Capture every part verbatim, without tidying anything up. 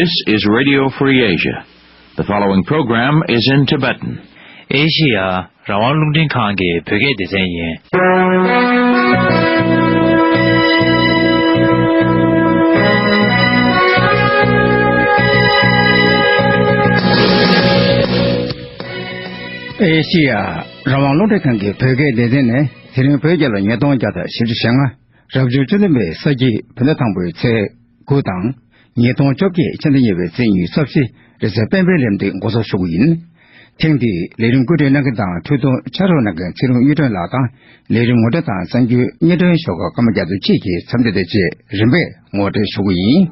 This is Radio Free Asia. The following program is in Tibetan. ཨེ་ཤི་ཡ་རང་དབང་རླུང་འཕྲིན་ཁང་གི་བོད་སྐད་སྡེ་ཚན་ཡིན། ཨེ་ཤི་ཡ་རང་དབང་རླུང་འཕྲིན་ཁང་གི་བོད་སྐད་སྡེ་ཚན་ནས་དེ་རིང་བོད་རྒྱལ་ལོ་ཉིས་སྟོང་བརྒྱ་དང་བཞི་བཅུ་ཞེ་ལྔ། རབ་བྱུང་བཅུ་བདུན་པའི་ས་གཞི་བོད་ཟླ་དང་པོའི་ཚེས་དགུ་དང་། ཉིས་སྟོང་བཅོ་བརྒྱད་ཕྱི་ཟླ་གཉིས་པའི་ཚེས་ཉི་ཤུ་རྩ་བཞི། རེས་གཟའ་སྤེན་པའི་ལས་རིམ་འདི་འགོ་འཛུགས་ཞུ་གི་ཡིན། ཐེངས་འདིའི་ལས་རིམ་བཀོད་སྒྲིག་གནང་མཁན་དང་འཕྲོས་དུ་ཕྱག་རོགས་གནང་མཁན་ཚེ་རིང་གཡུ་སྒྲོན་ལགས་དང་། ལས་རིམ་ངོ་སྤྲོད་དང་གསར་འགྱུར་སྙན་སྒྲོན་ཞོགས་ཀ་སྐར་མ་བརྒྱ་དང་གཅིག་གི་མཚམས་སྦྱོར་དེ་བཅས་རིམ་པས་ངོ་སྤྲོད་ཞུ་གི་ཡིན།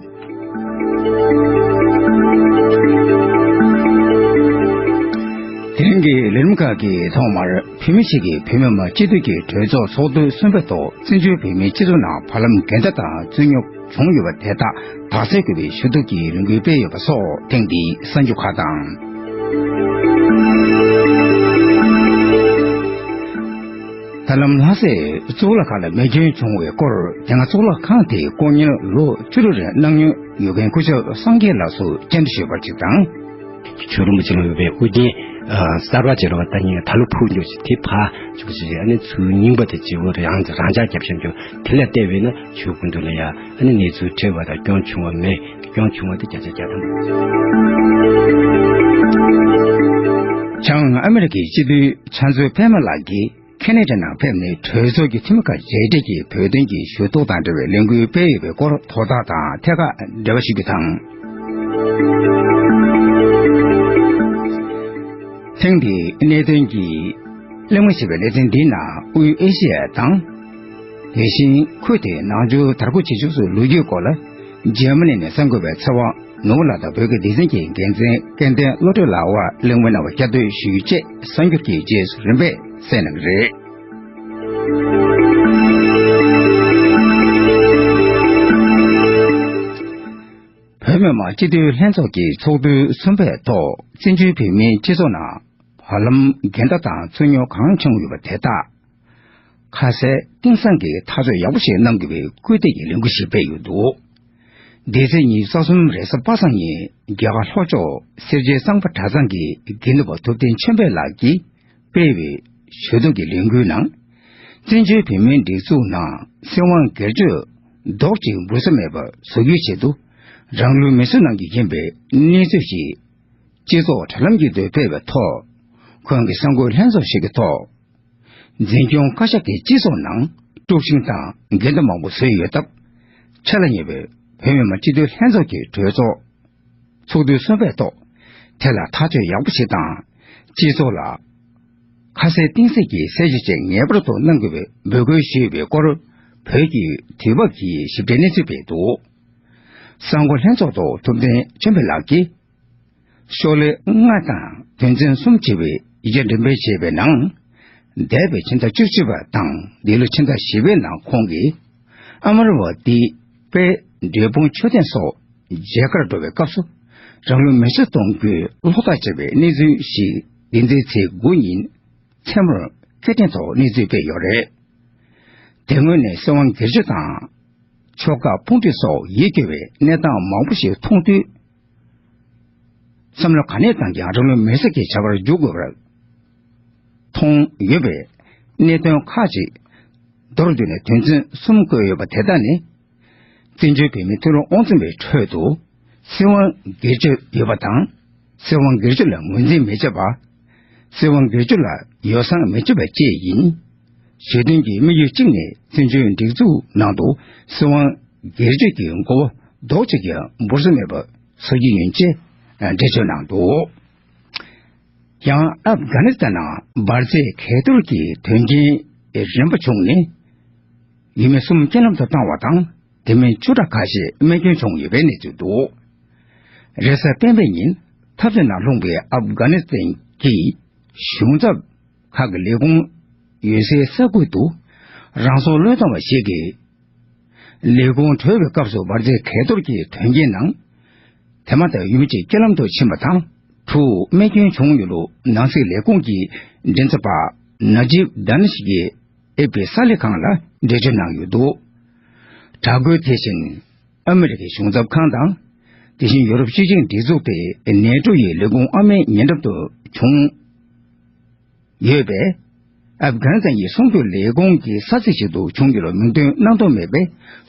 དེ་རིང་གི་ལས་རིམ་ཁག་གི་ཐོག་མར་བོད་མི་ཞིག་གིས་བོད་མི་མང་སྤྱི་འཐུས་ཀྱི་གྲོས་ཚོགས་ཚོགས་དུས་གསུམ་པའི་ཐོག་བཙན་བྱོལ་བོད་མིའི་སྤྱི་ཚོགས་ནང་བར་ལམ་འགལ་ཟླ་དང་རྩོད་རྙོག་བྱུང་ཡོད་པ་དེ་དག་དག་སེལ་དགོས་པའི་ཞུ་གཏུག་གི་ལས་འགུལ་སྤེལ་ཡོད་པ་སོགས་ཐེངས་འདིའི་གསར་འགྱུར་ཁག་དང་། ད་ལམ་ལྷ་སའི་གཙུག་ལག་ཁང་ལ་མེ་སྐྱོན་བྱུང་བའི་སྐོར། དེ་སྔ་གཙུག་ལག་ཁང་དེའི་སྐུ་གཉེར་ལོ་བཅུ་དྲུག་རིང་གནང་མྱོང་ཡོད་མཁན་སྐུ་ཞབས་སངས་རྒྱས་ལགས་སུ་བཅར་འདྲི་ཞུས་པ་གཅིག་དང་། ཇོ་རིན་པོ་ཆེ་ལ་ཡོད་པའི་ཨོ་རྒྱན་གསར་པ་ཅིག་རེད་བ། ད་ཉིན་ད་ལོ་ཕུལ་འགྱོ་ཞིག་དེ་ཕ་ཆུ་ཞིག་ཨ་ནི་ཚུར་རྙིང་པ་དེ་བྱེད་དགོས་རེད། ཡང་རང་འཇགས་རྒྱབ་ཤམ་འགྱོ་དེ་ལ་བལྟས་པས་ན་ཆུ་ཀུན་ཏུ་ལ་ཡ་ཨ་ནི་གནས་ཚུལ་འཕྲད་པ་དང་སྐྱོན་བྱུང་བ་མེད། སྐྱོན་བྱུང་བ་དེ་བརྒྱ་ཆ་བརྒྱ་ཐམ། བྱང་ཨ་མེ་རི་ཀའི་སྤྱི་འཐུས་ཕྱག་མཛོད་པད་མ་ལགས་ཀྱིས། ཁེ་ན་ཌ་ནང་ཕེབས་ནས་གྲོས་ཚོགས་ཀྱི་འཐུས་མི་ཁག་མཇལ་འཕྲད་ཀྱིས་བོད་དོན་གྱི་ཞུ་གཏུག་དང་འབྲེལ་བའི་ལས་འགུལ་སྤེལ་ཡོད་པའི་སྐོར་དོ་བདག་དང་ཐད་ཀར་འབྲེལ་བ་ཞུ་རྒྱུ་དང་། ཐེངས་འདིའི་གནད་དོན་གྱི་གླེང་མོལ་ཞེས་པའི་ལེ་ཚན་འདིའི་ནང་དབུས་ཨེ་ཤེ་ཡ་དང་། དེ་བཞིན་ཁུལ་དེའི་ནང་ཆོས་དར་གོ་ཇེ་ཆུང་སོགས་ལོ་རྒྱུས་སྐོར་ལ་འཇར་མ་ནི་ནས་གསར་འགོད་པའི་ཚེ་དབང་ནོར་བུ་ལགས་དང་བོད་ཀྱི་སྡེ་ཚན་གྱི་འགན་འཛིན་སྐལ་ལྡན་བློ་གྲོས་ལགས་དབར་གླེང་མོལ་གནང་བ་བསྐྱར་ཟློས་ཞུ་རྒྱུ་བཅས་གསར་འགྱུར་གྱི་རྗེས་སུ་རིམ་པས་གསན་གནང་གི་རེད། བོད་མི་མང་སྤྱི་འཐུས་ལྷན་ཚོགས་ཀྱི་ཚོགས་དུས་གསུམ་པའི་ཐོག་བཙན་བྱོལ་བོད་མིའི་སྤྱི་ཚོགས་ནང་བར་ལམ་འགལ་ཟླ་དང་རྩོད་རྙོག་གང་བྱུང་ཡོད་པ་དེ་དག་ཁ་གསལ་གཏིང་ཟབ་ཀྱིས་ཐག་གཅོད་ཡག་པོ་ཞིག་གནང་དགོས་པའི་སྐུལ་འདེད་ཀྱི་ལས་འགུལ་ཞིག་སྤེལ་ཡོད་འདུག་འདི་ཚེས་ཉི་ཤུ་རྩ་གསུམ་རེས་གཟའ་པ་སངས་ཉིན་རྒྱ་གར་ལྷོ་ཕྱོགས་སེར་བྱེས་གཙང་པ་གྲྭ་ཚང་གི་དགེ་འདུན་པ་ཐུབ་བསྟན་ཆོས་འཕེལ་ལགས་ཀྱིས་སྤེལ་བའི་ཞུ་གཏུག་གི་ལས་འགུལ་ནང་། བཙན་བྱོལ་བོད་མིའི་སྒྲིག་འཛུགས་ནང་སྲིད་དབང་སྒེར་གཅོད་རྡོག་གཅིག་འབུར་ས་མེད་པ་བཟོ་རྒྱུའི་ཆེད་དུ་རང་ལུས་མེ་མཆོད་གནང་རྒྱུ་ཡིན་པའི་གནས་ཚུལ་ཞིག་སྤྱི་ཚོགས་དྲ་ལམ་གྱི་དོན་སྤེལ་བའི་ཐོག་ཁོང་གི་གསར་འགོད་ལྷན་ཚོགས་ཤིག་གི་ཐོག་འཛིན་སྐྱོང་བཀའ་ཤག་གིས་སྤྱི་ཚོགས་ནང་དཀྲུག་ཤིང་དང་འགལ་ཟླ་མང་པོ་བཟོས་ཡོད་སྟབས། ཆེད་ལས་ཉེ་བའི་བོད་མི་མང་སྤྱི་འཐུས་ལྷན་ཚོགས་ཀྱི་གྲོས་ཚོགས་ཚོགས་དུས་གསུམ་པའི་ཐོག་དེ་ལ་ཐག་གཅོད་ཡག་པོ་ཞིག་དང་། སྤྱི་ཚོགས་ལ་ཁ་གསལ་གཏིང་ཟབ་ཀྱི་གསལ་བཤད་ཅིག་ངེས་པར་དུ་གནང་དགོས་པའི་འབོད་སྐུལ་ཞུས་པའི་སྐོར་བོད་ཀྱི་དུས་བབ་ཀྱི་ཞིབ་ཕྲའི་གནས་ཚུལ་སྤེལ་འདུག་གསར་འགོད་ལྷན་ཚོགས་ཐོག་ཐུབ་བསྟན་ཆོས་འཕེལ་ལགས་ཀྱིས། ཤོག་ལྷེ་ལྔ་དང་དོན་ཚན་གསུམ་ཅེས་པའི་ཡིག་ཆ་འགྲེམས་སྤེལ་བྱས་པའི་ནང་། འདས་པའི་ཕྱི་ཟླ་བཅུ་གཅིག་པ་དང་འདི་ལོའི་ཕྱི་ཟླ་བཞི་པའི་ནང་ཁོང་གིས་ཨ་མ་ར་ཝ་ཏི་པའི་འབྲས་སྤུངས་མཆོད་རྟེན་སོགས་མཇལ་ཁར་འགྲོ་བའི་སྐབས་སུ་རང་ལུས་མེ་མཆོད་གཏོང་རྒྱུའི་ལྷོག་ཐག་ཆོད་པའི་གནས་ཚུལ་ཞིག་འདི་ཟླའི་ཚེས་དགུ་ཉིན་མཚན་མོར་སྐད་འཕྲིན་ཐོག་གནས་ཚུལ་སྤེལ་ཡོད་རེད། དེ་སྔོན་ནས་སྲིད་དབང་སྒེར་གཅོད་དང་། ཆོལ་ཁ་དཔུང་སྒྲིག་སོགས་ཡིད་སྐྱོ་བའི་གནས་སྟངས་མང་པོ་ཞིག་མཐོང་དུས། བསམ་བློ་ག་ནས་བཏང་ཀྱང་རང་ལུས་མེ་མཆོད་ཀྱི་བྱ་བར་འཇུག་དགོས་པར་མཐོང་ཡོད་པའི་གནད་དོན་ཁག་ཅིག་མདོར་བསྡུས་ནས་དོན་ཚན་གསུམ་བཀོད་ཡོད་པ་དེ་དག་ནི། བཙན་བྱོལ་བོད་མིའི་མཐུན་གྲོགས་དབང་འཛིན་པའི་ཁྲོད་དུ་སྲིད་དབང་སྒེར་གཅོད་ཡོད་པ་དང་། སྲིད་དབང་སྒེར་གཅོད་ལ་ངོས་འཛིན་མི་བྱེད་པ། སྲིད་དབང་སྒེར་གཅོད་ལ་ཡོ་བསྲང་མི་བྱེད་པ་བཅས་ཡིན། ཞི་མཐུན་གྱི་དམིགས་ཡུལ་གཅིག་ནི་བཙན་བྱོལ་སྒྲིག་འཛུགས་ནང་དུ་སྲིད་དབང་སྒེར་གཅོད་ཀྱི་མགོ་བོ་རྡོག་གཅིག་ཀྱང་འབུར་ས་མེད་པ་བཟོ་རྒྱུ་ཡིན་ཅེས་འགྲེལ་བརྗོད་གནང་འདུག་ཡང་ཨབ་གྷ་ནི་སི་ཐན་ནང་འབར་རྫས་གས་གཏོར་གྱི་དོན་རྐྱེན་རིམ་པ་བྱུང་ནས། ཡུལ་མི་གསུམ་རྐྱེན་ལམ་དུ་བཏང་བ་དང་། དེ་མིན་བཅུ་ཕྲག་ཁ་ཤས་རྨས་སྐྱོན་བྱུང་ཡོད་པའི་གནས་ཚུལ་འདུག་རེས་གཟའ་སྤེན་པའི་ཉིན་འཐབ་རྩོད་ནང་ལྷུང་པའི་ཨབ་གྷ་ནི་སི་ཐན་གྱི་གཞུང་ཚབ་ཁག་གི་ལས་ཁུངས་ཡོད་སའི་ས་ཁུལ་དུ་རང་སྲོག་བློས་བཏང་བ་ཞིག་གིས། ལས་ཁུངས་གྲོལ་བའི་སྐབས་སུ་འབར་རྫས་གས་གཏོར་གྱི་དོན་རྐྱེན་ནང་། དེ་མ་ཐག་ཡུལ་མི་གཅིག་རྐྱེན་ལམ་དུ་ཕྱིན་པ་དང་། དྲུག་རྨས་སྐྱོན་བྱུང་ཡོད་ལུགས་ནང་སྲིད་ལས་ཁུངས་ཀྱི་མགྲིན་ཚབ་པ་ན་ཇིབ་དཱ་ནི་ཤི་གིས་ཨེ་པི་གསར་ལས་ཁང་ལ་འགྲེལ་བརྗོད་གནང་ཡོད་འདུག་དྲག་རྒོལ་དེ་བཞིན་ཨ་མི་རི་ཀའི་གཞུང་ཚབ་ཁང་དང་། དེ་བཞིན་ཡོ་རོབ་སྤྱི་ཆིངས་སྒྲིག་འཛུགས་དེ་ནེ་ཊོ་ཡི་ལས་ཁུངས་ཨ་མའི་ཉེ་འགྲམ་དུ་བྱུང་ཡོད་པས། ཨབ་གྷ་ནི་སྟན་གྱི་གསུང་སྒྱུར་ལས་ཁུངས་ཀྱི་ས་ཚིགས་ཤིག་ཏུ་བྱུང་ཡོད་ལ་མིང་འདོན་གནང་འདོད་མེད་པའི་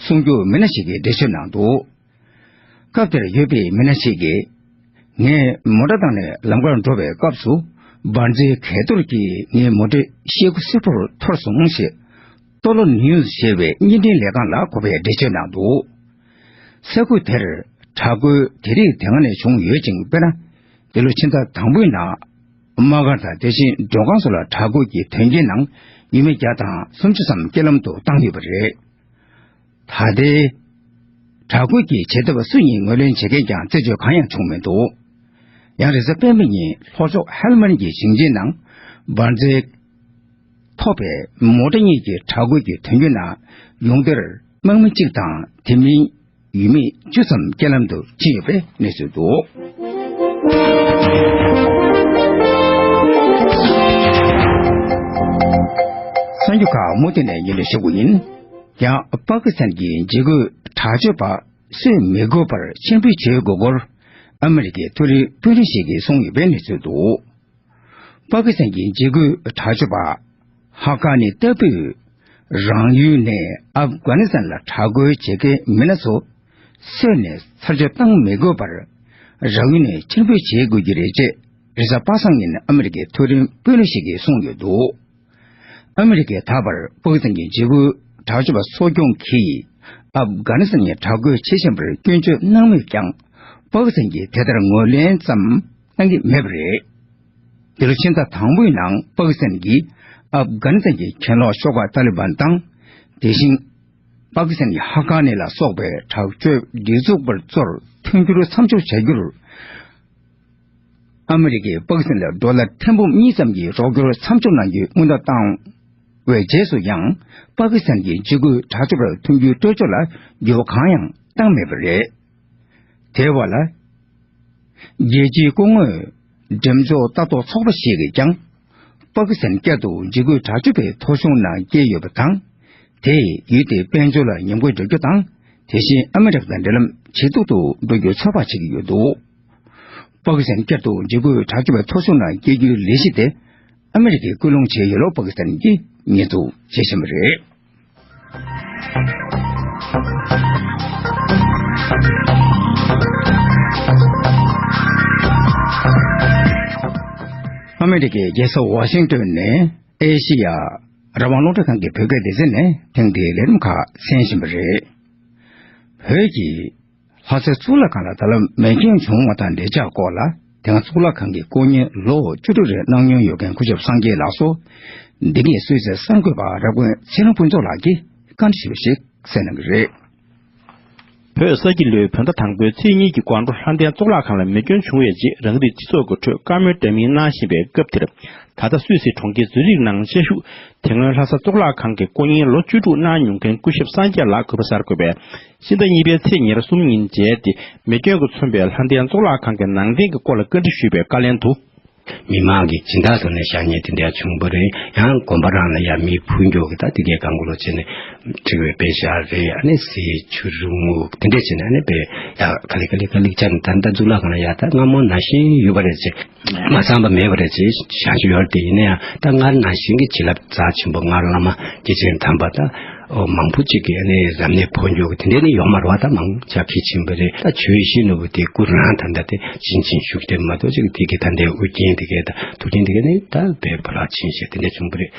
གསུང་སྒྱུར་མི་སྣ་ཞིག་གིས་འགྲེལ་བརྗོད་གནང་འདུག་སྐབས་དེར་ཡོད་པའི་མི་སྣ་ཞིག་གིས། ངས་མོ་ཊ་བཏང་ནས་ལམ་ཁར་འགྲོ་བའི་སྐབས་སུ། འབར་རྫས་གས་གཏོར་གྱིས་ངའི་མོ་ཊའི་ཤེལ་སྒོ་སིལ་བུར་འཐོར་སོང་ཞེས། ཏོ་ལོ་ནིའུ་སི་ཞེས་པའི་བརྙན་འཕྲིན་ལས་ཁང་ལ་གོ་བའི་འགྲེལ་བརྗོད་གནང་འདུག་ས་ཁུལ་དེར་དྲག་རྒོལ་དེ་རིགས་དེ་སྔ་ནས་བྱུང་ཡོད་ཅིང་། དཔེར་ན། འདི་ལོ་ཕྱི་ཟླ་དང་པོའི་ནང་། དམག་སྒར་དང་དེ་བཞིན་མགྲོན་ཁང་སོགས་ལ་དྲག་རྒོལ་གྱི་དོན་རྐྱེན་ནང་ཡུལ་མི་བརྒྱ་དང་སུམ་ཅུ་ཙམ་རྐྱེན་ལམ་དུ་བཏང་ཡོད་པ་རེད། ད་ལྟའི་དྲག་རྒོལ་གྱི་བྱེད་ཐབས་སུ་ཡིན་ངོས་ལེན་བྱེད་མཁན་ཀྱང་རྩད་གཅོད་གང་ཡང་བྱུང་མི་འདུག་ཡང་རེས་གཟའ་སྤེན་པའི་ཉིན་ལྷོ་ཕྱོགས་ཧེལ་མན་གྱི་ཞིང་ཆེན་ནང་འབར་རྫས་ཐོགས་པའི་མོ་ཊ་གཉིས་ཀྱི་དྲག་རྒོལ་གྱི་དོན་རྐྱེན་ནང་ཡོང་དེར་དམག་མི་གཅིག་དང་དེ་མིན་ཡུལ་མི་བཅུ་ཙམ་རྐྱེན་ལམ་དུ་ཕྱིན་ཡོད་པའི་གནས་ཚུལ་འདུག་གསར་འགྱུར་ཁག་མུ་མཐུད་ནས་སྙན་སྒྲོན་ཞུ་རྒྱུ་ཡིན། ཡང་པ་ཀི་སི་ཐན་གྱི་འཇིགས་སྐུལ་དྲག་སྤྱོད་པ་གསོད་མི་དགོས་པར་ཕྱིར་འབུད་བྱེད་དགོས་སྐོར་ཨ་མི་རི་ཀའི་མཐོ་རིམ་དཔོན་རིགས་ཤིག་གིས་གསུངས་ཡོད་པའི་གནས་ཚུལ་འདུག་པ་ཀི་སི་ཐན་གྱི་འཇིགས་སྐུལ་དྲག་སྤྱོད་པ་ཧ་ཀ་ནི་ལྟ་བུས་རང་ཡུལ་ནས་ཨབ་གྷ་ནི་སི་ཐན་ལ་དྲག་རྒོལ་བྱེད་མཁན་མི་སྣ་ཚོ་གསོད་ནས་ཚར་གཅོད་བཏང་མི་དགོས་པར་རང་ཡུལ་ནས་ཕྱིར་འབུད་བྱེད་དགོས་ཀྱི་རེད་ཅེས་རེས་གཟའ་པ་སངས་ཉིན་ཨ་མི་རི་ཀའི་མཐོ་རིམ་དཔོན་རིགས་ཤིག་གིས་གསུངས་ཡོད་འདུག་ཨ་མི་རི་ཀས་ད་བར་པ་ཀི་སི་ཐན་གྱི་འཇིགས་སྐུལ་དྲག་སྤྱོད་པ་གསོ་སྐྱོང་གིས་ཨབ་གྷ་ནི་སི་ཐན་ནས་དྲག་རྒོལ་བྱེད་བཞིན་པར་སྐྱོན་བརྗོད་གནང་མུས་ཀྱང་། པ་ཀི་སི་ཐན་གྱིས་དེ་ལྟར་ངོས་ལེན་ཙམ་གནང་གི་མེད་པ་རེད། འདི་ལོ་ཕྱི་ཟླ་དང་པོའི་ནང་པ་ཀི་སི་ཐན་གྱིས་ཨབ་གྷ་ནི་སི་ཐན་གྱི་གྱེན་ལོག་ཤོག་ཁག་ཏཱ་ལི་བན་དང་། དེ་བཞིན་པ་ཀི་སི་ཐན་གྱི་ཧ་ཀ་ནི་ལ་སོགས་པའི་དྲག་སྤྱོད་སྒྲིག་འཛུགས་པ་ཚོར་མཐུན་འགྱུར་མཚམས་འཇོག་བྱ་རྒྱུར། ཨ་མི་རི་ཀས་པ་ཀི་སི་ཐན་ལ་ཌོ་ལར་ཐེར་འབུམ་གཉིས་ཙམ་གྱི་རོགས་སྐྱོར་མཚམས་འཇོག་གནང་རྒྱུའི་སྔོན་བརྡ་བཏང་བའི་རྗེས་སུ་ཡང་། པ་ཀི་སི་ཐན་གྱི་འཇིགས་སྐུལ་དྲག་སྤྱོད་པར་མཐུན་འགྱུར་སྤྲོད་ཕྱོགས་ལ་འགྱུར་བ་གང་ཡང་བཏང་མེད་པ་རེད། དེའི་བར་ལ། རྒྱལ་སྤྱིའི་སྐུ་ངོ་འགྲེམས་འཇོག་ལྟ་རྟོག་ཚོགས་པ་ཞིག་གིས་ཀྱང་། པ་ཀི་སི་ཐན་བསྐྱར་དུ་འཇིགས་སྐུལ་དྲག་སྤྱོད་པའི་ཐོ་གཞུང་ནང་བསྐྱལ་ཡོད་པ་དང་། དེས་ཡུལ་དེའི་དཔལ་འབྱོར་ལ་ཉམས་རྒུད་འགྲོ་རྒྱུ་དང་། དེ་བཞིན་ཨ་མི་རི་ཀ་དང་འབྲེལ་ལམ་ཇེ་སྡུག་ཏུ་འགྲོ་རྒྱུའི་ཚོད་དཔག་བྱེད་ཀྱི་ཡོད་འདུག་པ་ཀི་སི་ཐན་བསྐྱར་དུ་འཇིགས་སྐུལ་དྲག་སྤྱོད་པའི་ཐོ་གཞུང་ནང་བསྐྱལ་རྒྱུའི་ལས་གཞི་དེ་ཨ་མི་རི་ཀས་སྐུལ་སློང་བྱས་ཡོད་ལུགས་པ་ཀི་སི་ཐན་གྱིས་ཉེས་འཛུགས་བྱེད་བཞིན་པ་རེད། ཨ་མི་རི་ཀའི་རྒྱལ་ས་ཝ་ཤིང་ཏོན་ནས་ཨེ་ཤི་ཡ་རང་དབང་རླུང་འཕྲིན་ཁང་གི་བོད་སྐད་སྡེ་ཚན་ནས་ཐེངས་འདིའི་ལས་རིམ་ཁག་གསན་བཞིན་པ་རེད། བོད་ཀྱི་ལྷ་སའི་གཙུག་ལག་ཁང་ལ་ད་ལོ་མེ་སྐྱོན་བྱུང་བ་དང་འབྲེལ་ཆགས་སྐོར་ལ། དེ་སྔ་གཙུག་ལག་ཁང་གི་སྐུ་ཉིད་ལོ་བཅུ་དྲུག་རེ་གནང་མྱོང་ཡོད་མཁན་སྐུ་ཞབས་སངས་རྒྱས་ལགས་སོ། འདི་ནས་སུད་སི་གསར་འགོད་པ་རབ་དགོན་ཚེ་རིང་ཕུན་ཚོགས་ལགས་ཀྱིས་བཀའ་འདྲི་ཞུས་པ་ཞིག་གསན་གནང་གི་རེད། བོད་ས་ཁྱི་ལོའི་བོད་ཟླ་དང་པོའི་ཚེས་གཉིས་ཀྱི་སྐོར་ལྷ་ལྡན་གཙུག་ལག་ཁང་ལ་མེ་སྐྱོན་བྱུང་བའི་རྗེས་རང་རིགས་སྤྱི་ཚོགས་ཀྱི་ཁྲོད་བཀའ་མོལ་འདྲ་མིན་གནང་བཞིན་པའི་སྐབས་དེར། ད་ལྟ་སུད་སི་གྲོང་ཁྱེར་ཛུ་རིག་ནང་བཅའ་བཞུགས་དེ་སྔོན་ལྷ་ས་གཙུག་ལག་ཁང་གི་སྐུ་བརྙན་ལོ་བཅུ་དྲུག་གནང་མྱོང་མཁན་སྐུ་ཞབས་སངས་རྒྱས་ལགས་གུས་པ་གསར་འགོད་པས། ཕྱི་ཟླ་གཉིས་པའི་ཚེས་ཉེར་གསུམ་ཉིན་མཇལ་ཏེ་མེ་སྐྱོན་གྱིས་མཚོན་པའི་ལྷ་ལྡན་གཙུག་ལག་ཁང་གི་ནང་རྟེན་གྱི་སྐོར་ལ་བཀའ་འདྲི་ཞུས་པའི་བཀའ་ལན་དུ། མི་མང་གི་སྦྱིན་བདག་ཐོག་ནས་བཞག་མཁན་དེ་འདྲ་བྱུང་བ་རེད། ཡང་དགོན་པ་རང་ལ་ཡང་མེ་ཕུ་མགྱོགས་ཀྱི་ད་དེ་གའི་གང་གུ་ལོ་བྱས་ནས་འཁྲིག་པའི་དཔེ་ཤག་རེད། ཨ་ནི་གཟི་ཆུ་རུ་མུག་དེ་འདྲ་བྱས་ནས་ཨ་ནི་དཔེ་ཡ་ག་ལེ་ག་ལེ་ག་ལེ་བྱས་ནས་ད་ལྟ་གཙུག་ལག་ཁང་ལ་ཡ་ད་སྔ་མོ་ནང་བཞིན་ཡོད་པ་རེད་ཅེས། མ་ཚང་པ་མེད་པ་རེད་ཅེས་བྱ་རྒྱུ་ཡོད་རེད། དེ་ཡིན་ན་ཡང་ད་སྔར་ནང་བཞིན་གྱི་བྱིན་རླབས་རྩ་ཆེན་པོ་སྔར་བླ་མ་སྐྱེས་ཆེན་དམ་པ་དང་། ཨོ་མང་པོ་ཅིག་གིས་ཨ་ནི་རབ་གནས་ཕུ་མགྱོགས་ཀྱི་དེ་འདྲ་ནི་ཡོད་མ་རེད་བ། ད་མང་ཆ་ཕྱིས་ཕྱིན་པ་རེད། ད་ཆོས་བཞིན་ནོར་བུ་དེ་སྐུ་རང་ད་ལྟ་དེ་ཕྱིན་ཕྱིན་བཞུགས་དེ་མ་གཏོགས་ཅིག་དེ་གི་ད་ལྟའི་ཨུ་རྒྱན་དེ་གའི་ད་ཐུགས་རྒྱན་དེ་གའི་ནི་ད་བོད་ཕ་ལ་ཕྱིན་ཞེས་དེ་འདྲ་བྱུང་བ་རེད།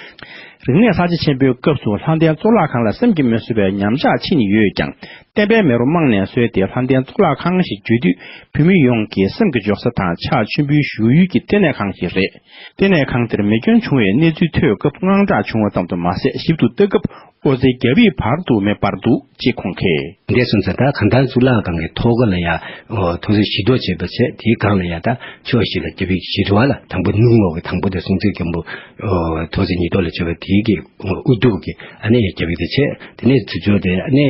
རིག་གནས་གསར་བརྗེ་ཆེན་པོའི་སྐབས་སུ་ལྷ་ལྡན་གཙུག་ལག་ཁང་ལ་བསམ་གྱིས་མི་བཟོད་པའི་ཉམས་ཆག་ཕྱིན་ཡོད་ཀྱང་། བསྟན་པའི་མེ་རོ་རྨང་ནས་གསོས་ཏེ་ལྷ་ལྡན་གཙུག་ལག་ཁང་ཞེས་བརྗོད་དུས་བོད་མི་ཡོངས་ཀྱི་སེམས་ཀྱི་འཇོག་ས་དང་ཕྱག་མཆོད་འབུལ་ཞུ་ཡུལ་གྱི་ལྟེ་གནས་ཁང་ཞིག་རེད། ལྟེ་གནས་ཁང་དེར་མེ་སྐྱོན་བྱུང་བའི་གནས་ཚུལ་ཐོས་སྐབས་དངངས་སྐྲག་བྱུང་བ་ཙམ་དུ་མ་ཟད་ཞིབ་ཏུ་ལྟ་སྐབས། ཨོ་ཙི་རྒྱབ་ཡིག་བར་དུ་མེ་འབར་འདུག་ཅེས་ཁོང་གིས། འདས་སོང་ཙང་ད་གང་ལྟར་གཙུག་ལག་ཁང་གི་ཐོག་ཁ་ལ་ཡ། ཨོ་ཐོག་ཚད་བཞི་ཐོག་བྱས་པ་བྱས་དེའི་སྒང་ལ་ཡ་ད་ཕྱོགས་བཞི་ལ་རྒྱབ་ཡིག་བཞི་རེད་བ་ལ། དང་པོ་སྣུམ་འོག་གི་དང་པོ་དེ་སྲོང་བཙན་སྒམ་པོ། ཨོ་ཐོག་ཚད་ཉིས་ཐོག་ལ་བྱས་པ་དེའི་གི་ཨོ་དབུ་གདུགས་ཀྱི་ཨ་ནི་ཡ་རྒྱབ་ཡིག་དེ་བྱས། དེ་ནས་ཚུར་ཕྱོགས་དེ་ཨ་ནི།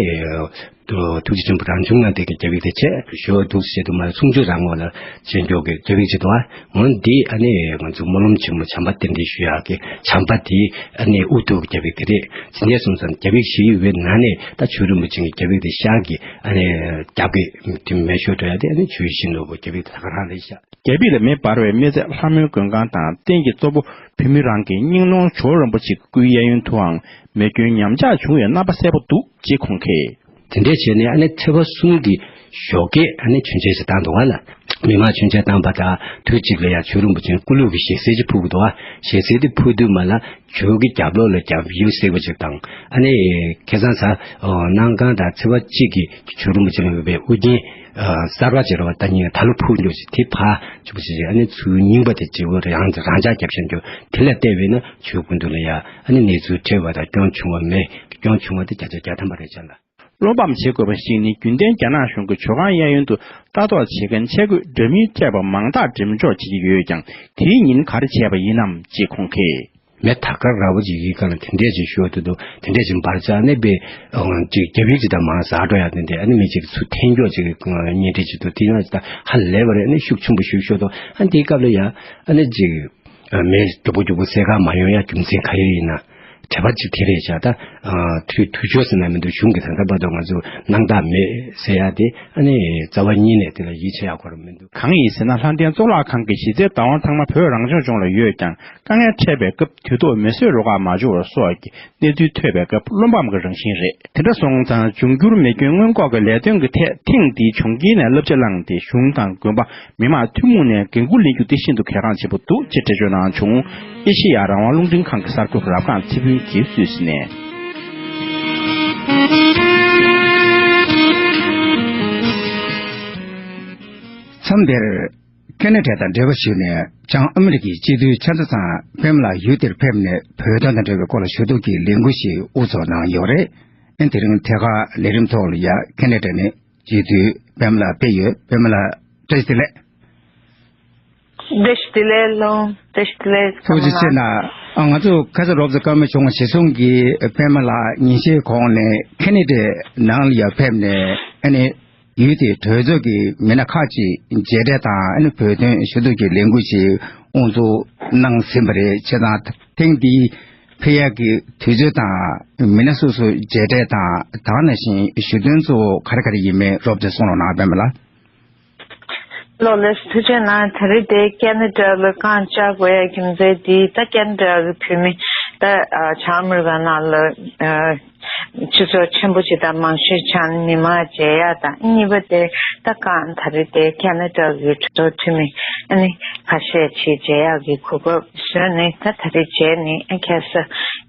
ཐུགས་རྗེ་ཆེན་པོ་རང་བྱུང་ངང་འདས་ཀྱི་རྒྱ་བོད་དེ་བྱས་ཞུ་བ་འདུག་ཟེར་དུ་མ་གསུང་ཆོས་རང་ངོ་ལ་བྱེད་མགྱོགས་ཀྱི་རྒྱ་བོད་ཅིག་དང་ཨ་འོན་འདི་ཨ་ནི་ང་ཚོ་སྨོན་ལམ་ཆེན་མོ་བྱམས་པ་རྟེན་འབྲེལ་ཞུ་ཡག་གི་བྱམས་པ་དེ་ཨ་ནི་ཨུ་ཐུག་རྒྱ་བོད་དེ་རེད། ཇི་འདྲ་སོང་ཙང་རྒྱ་བོད་ཞི་བའི་ནང་ནས་ད་ཆོས་རིན་པོ་ཆེ་གི་རྒྱ་བོད་དེ་ཤར་གྱི་ཨ་ནི་རྒྱབ་ཀྱི་དེ་མེ་ཤོར་འགྲོ་ཡག་དེ་ཨ་ནི་ཆོས་བཞིན་ནོར་བུ་རྒྱ་བོད་དེ་ད་ག་རང་རེད་ཤག་རྒྱ་བོད་ལ་མེ་འབར་བའི་མི་ཚེ་ལྷ་མོའི་མགོན་ཁང་དང་རྟེན་གྱི་གཙོ་བོ་བོད་མི་རང་གི་སྙིང་ནོར་ཇོ་བོ་རིན་པོ་ཆེ་སྐུའི་གཡས་གཡོན་དུའང་མེ་སྐྱོན་ཉམས་ཆག་བྱུང་བའི་རྣམ་པ་གསལ་པོ་འདུག་ཅེས་ཁོང་གིས། དེ་འདྲས་བྱས་ནས་ཨ་ནི་ཚེས་པ་གསུམ་གྱི་ཞོགས་ཀས་ཨ་ནི་མཆོད་མཇལ་ཞིག་བཏང་འདུག་བ་ལ། མི་མང་མཆོད་མཇལ་བཏང་པ་དང་དུས་གཅིག་ལ་ཡང་ཇོ་རིན་པོ་ཆེ་སྐུ་ལུས་ཀྱི་ཞལ་ཟས་ཅིག་ཕུལ་གྱི་འདུག་བ། ཞལ་ཟས་དེ་ཕུལ་དུས་མ་ལ་ཇོ་གི་རྒྱབ་ལོགས་ལ་རྒྱབ་ཡིབ་སེ་བ་ཅིག་དང་ཨ་ནི་ཁ་སང་གཟའ་གནམ་གང་དང་ཚེས་པ་གཅིག་གི་ཇོ་རིན་པོ་ཆེ་ལ་ཡོད་པའི་ཨུ་རྒྱན་གསར་པ་ཅིག་རེད་བ། ད་ཉིན་ད་ལོ་ཕུལ་འགྱོག་ཅིག་དེ་ཕར་ཆུ་བོ་ཞིག་ཨ་ནི་ཚུར་རྙིང་པ་དེ་བརྗེ་བོ་རང་རང་འཇགས་རྒྱབ་ཤར་འགྱོག་དེ་ལ་བལྟས་པས་ན་ཇོ་སྐུ་མདུན་ལ་ཡ་ཨ་ནི་གནས་ཚུལ་འཕྲད་པ་དང་སྐྱོན་བྱུང་བ་མེད། སྐྱོན་བྱུང་བ་དེ་བརྒྱ་ཆ་བརྒྱ་ཐམ་པ་རེད་ཤག་ལ། བློ་ཕམ་བྱེད་དགོས་པ་ཞིག་ནི་རྒྱུན་ལྡན་རྒྱ་ནག་གཞུང་གིས་ཇོ་ཁང་གཡས་གཡོན་དུ་ལྟ་རྟོག་བྱེད་མཁན་ཆས་གོས་འདྲ་མིན་སྤྲས་པ་མང་དག་འགྲེམས་འཇོག་བྱེད་ཀྱི་ཡོད་ཀྱང་དེའི་ཉིན་ག་རེ་བྱས་པ་ཡིན་ནམ་ཅེས་ཁོང་གིས། མེ་ད་ག་ར་བོ་ཅིག་ཡིན་གང་ལ་དེ་འདྲས་ཅིག་ཤོར་དུ་འདུག་དེ་འདྲས་ཅིག་འབར་ཙང་ཨ་ནི་པའི་ཅིག་རྒྱ་བོད་ཅིག་དང་མང་ཟག་འགྲོ་ཡག་དེ་འདྲས་ཨ་ནི་མི་ཅིག་ཚུར་འཐེན་འཇོག་ཅིག་གི་གཉེན་སྒྲིག་ཅིག་འདུག་དེ་ཡང་ཅིག་ཧ་ལས་པ་རེད། ཨ་ནི་ཤུགས་ཆེན་པོ་ཞིག་ཤོར་འདུག་ཨ་ནི་དེའི་སྐབས་ལ་ཡང་ཨ་ནི་ཅིག་མེ་མགྱོགས་པོ་མགྱོགས་པོ་སེལ་ག་མ་ཡོང་ཡ་རྒྱུ་མཚན་ག་ཡོད་ཡིན་ན། དྲེག་པ་གཅིག་དེ་རེད་བྱ་ད། དུས་དུས་ཆོག་ཟེར་ན་མི་འདུག་གཞུང་གི་ད་ལྟ་བར་དུ་ང་ཚོ་སྣང་དག་མེད་ཟེར་ཡ་དེ་ཨ་ནི་རྩ་བ་ཉིད་ནས་དེ་ལ་ཡིད་ཆེས་ཡག་གོ་ར་མི་འདུག་གང་ཡིན་ཟེར་ན་ལྷ་ལྡན་གཙུག་ལག་ཁང་གི་གཞི་རྩའི་བདག་དབང་ཚང་མ་བོད་རང་སྐྱོང་ལྗོངས་ལ་ཡོད་ཀྱང་དཀའ་ངལ་འཕྲད་པའི་སྐབས་དུས་ཐོག་མེ་གསོད་རུ་ཁག་མ་འབྱོར་བ་སོགས་ཀྱི་གནས་ཚུལ་ཐོས་པའི་སྐབས་བློ་ཕམ་གྱི་རང་བཞིན་རེད། དེ་འདྲ་སོང་ཙང་འབྱུང་འགྱུར་མེ་སྐྱོན་སྔོན་འགོག་གི་ལས་དོན་གྱི་ཐད་ཐེངས་འདིའི་བྱུང་རྐྱེན་ནས་བསླབ་བྱ་བླངས་ཏེ་གཞུང་དང་དགོན་པ། མི་མང་ཐུན་མོང་ནས་འགན་འཁུར་ལེན་རྒྱུ་དེ་ཤིན་ཏུ་གལ་འགངས་ཆེན་པོ་འདུག་ཅེས་འགྲེལ་བརྗོད་གནང་བྱུང་། ཨེ་ཤེ་ཡ་རང་དབང་རླུང་འཕྲིན་ཁང་གི་གསར་འགོད་པ་རབ་སྒང་ཚེ་ཕུན་གྱིས་སུད་སི་ནས། མཚམས་འདིར་ཁེ་ན་ཌ་དང་འབྲེལ་བ་ཞུས་ནས་བྱང་ཨ་མི་རི་ཀའི་སྤྱི་འཐུས་ཆ་ཚང་ཚང་པད་མ་ལགས་ཡུལ་དེར་ཕེབས་ནས་བོད་དོན་དང་འབྲེལ་བའི་སྐོར་ལ་ཞུ་གཏུག་གི་ལས་འགུལ་ཞིག་དབུ་འཛུགས་གནང་ཡོད་རེད། ཨ་ནི་དེ་རིང་ཐད་ཀར་ལས་རིམ་ཐོག་ལ་ཡ་ཁེ་ན་ཌ་ནས་སྤྱི་འཐུས་པད་མ་ལགས་ཕེབས་ཡོད། པད་མ་ལགས་བཀྲ་ཤིས་བདེ་ལེགས། བཀྲ་ཤིས་བདེ་ལེགས་ལགས། བཀྲ་ཤིས་བདེ་ལེགས། ཐུགས་རྗེ་ཆེ་གནང་། ང་ཚོ་ཁ་ས་རོབ་ཙམ་སྐར་མ་བྱུང་བ་གཞི་བཟུང་གིས་པད་མ་ལགས་ཉིན་ཤས་གོང་ནས་ཁེ་ན་ཌའི་ནང་ལ་ཡ་ཕེབས་ནས་ཨ་ནི་ཡུལ་དེའི་གྲོས་ཚོགས་ཀྱི་མི་སྣ་ཁག་ཅིག་མཇལ་འཕྲད་དང་ཨ་ནི་བོད་དོན་ཞུ་གཏུག་གི་ལས་འགུལ་ཞིག་དབུ་འཛུགས་གནང་ཟིན་པ་རེད། བྱས་ཙང་ཐེངས་འདིའི་ཕེབས་ཡག་གི་དུས་ཚོད་དང་མི་སྣ་སོ་སོ་མཇལ་འཕྲད་དང་ད་ག་ནང་བཞིན་ཞུ་དོན་གཙོ་བོ་ག་རེ་ག་རེ་ཡིན་མིན་རོབ་ཙམ་གསུང་རོགས་གནང་། པད་མ་ལགས། ལགས་ལགས་སོ། ཐུགས་རྗེ་གནང་། ད་རེས་དེ་ཁེ་ན་ཌ་ལ་རྐང་བཅག་དགོས་ཡ་རྒྱུ་མཚན་འདི་ད་ཁེ་ན་ཌ་གི་བོད་མི་ད་ཨ་བྱང་ཨ་མི་རི་ཀ་ནང་ལ་ཨ་སྤྱི་ཚོགས་ཆེན་པོ་ཅིག་དང་མང་ཤོས་ཆགས་ནས་མི་མང་མཇལ་ཡ་དང་། གཉིས་པ་དེ་ད་རྐང་ད་རེས་དེ་ཁེ་ན་ཌ་གི་གྲོས་ཚོགས་འཐུས་མི་ཨ་ནི་ཁ་ཤས་ཅིག་མཇལ་ཡ་གི་གོ་སྐབས་བཟོས་ནས་ད་ད་རེས་མཇལ་ནས་ཨ་ཁ་ས་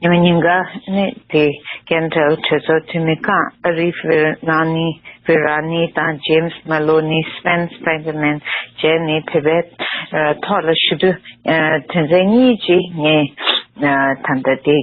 ཉི་མ་ཉིན་ག་ཨ་ནི་དེ་ཁེ་ན་ཌ་གྲོས་ཚོགས་འཐུས་མི་རྐང་ཨ་རི་ཕེ་ར་ནི། བེ་ར་ནི་དང་ཇེམ་སི་མེ་ལོ་ནི། སྤེན་སི་བེན་ཇ་མིན་བཅས་ནི་བོད་པའི་ཨ་ཐོག་ལ་ཞུ་གཏུག་ཨ་དོན་ཚན་གཉིས་ཅིག་ངས་ཨ་ད་ལྟ་དེ་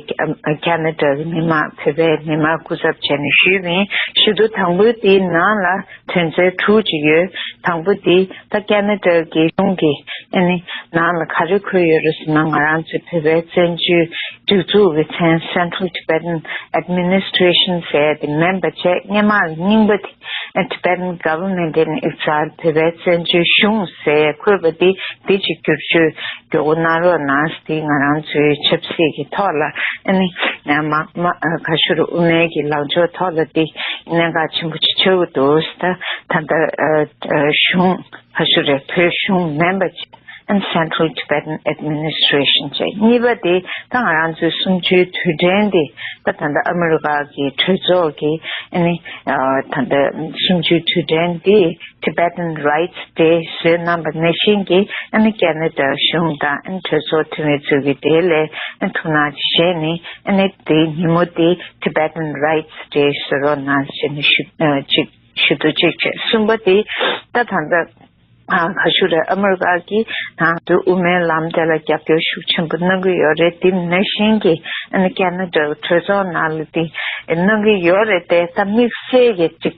ཨ་ཁེ་ན་ཌ་གི་མི་མང་བོད་པའི་མི་མང་སྐུ་ཚབ་བྱས་ནས་ཞུས་པ་ཡིན། ཞུ་གཏུག་དང་པོ་དེའི་ནང་ལ་དོན་ཚན་དྲུག་ཅིག་ཡོད། དང་པོ་དེ་ད་ཁེ་ན་ཌ་གི་གཞུང་གི་ཨ་ནི་ནང་ལ་ག་རེ་འཁོད་ཡོད་རེད་ཟེར་ན། ང་རང་ཚོའི་བོད་པའི་བཙན་བྱོལ་སྒྲིག་འཛུགས་ཀྱི་མཚན་Central Tibetan Administration ཟེར་ཡ་དེ་མིན་པ་བྱས། སྔོན་མ་རྙིང་པ་དེ་Tibetan Government in Exile བོད་པའི་བཙན་བྱོལ་གཞུང་ཟེར་འཁོད་པ་དེ་དེ་ཅིག་བསྒྱུར་བཅོས་མགྱོགས་པོ་གནང་རོགས་གནང་། དེ་ང་རང་ཚོའི་ཆབ་སྲིད་ཀྱི་ཐོག་ལ་ཨ་ནི་མ་མ་ག་ཞུ་རུ་དབུ་མའི་གི་ལངས་ཕྱོགས་ཐོག་ལ་དེ་གནད་འགག་ཆེན་པོ་ཅིག་ཆགས་ཀྱི་འདུག་ད་ད་ལྟ་གཞུང་ག་ཞུ་རེད། བོད་གཞུང་མིན་པ་ཅིག and Central Tibetan Administration བྱས། གཉིས་པ་དེ་ད་ང་རང་ཚོའི་གསུམ་བཅུའི་དུས་དྲན་དེ་ད་ད་ལྟ་ཨ་མི་རི་ཀ་གི་གྲོས་ཚོགས་ཀྱིས་ཨ་ནི་ད་ལྟ་གསུམ་བཅུའི་དུས་དྲན་དེ་Tibetan Rights Day བཟོས་གནང་པ་ནང་བཞིན་གྱི་ཨ་ནི་ཁེ་ན་ཌ་གཞུང་དང་ཨ་ནི་གྲོས་ཚོགས་འཐུས་མི་ཚོས་ཀྱི་དེ་ལས་ཨ་ཐུགས་སྣང་བཞེས་ནས་ཨ་ནི་དེ་ཉིན་མོ་དེ་Tibetan Rights Day བཟོ་རོགས་གནང་ཞེས་ནས་ཞུ་ཅིག་ཞུ་གཏུག་ཅིག་བྱས། གསུམ་པ་དེ་ད་ད་ལྟ། ཨ་ག་ཞུ་རེད། ཨ་མི་རི་ཀ་གིས་ང་ཚོའི་དབུ་མའི་ལམ་དེ་ལ་རྒྱབ་སྐྱོར་ཤུགས་ཆེན་པོ་གནང་གི་ཡོད་རེད། དེ་ནང་བཞིན་གྱི་ཨ་ནི་ཁེ་ན་ཌ་གྲོས་ཚོགས་ནང་ལ་དེ་གནང་གི་ཡོད་རེད་དེ། ད་དམིགས་བསལ་གྱི་ཅིག་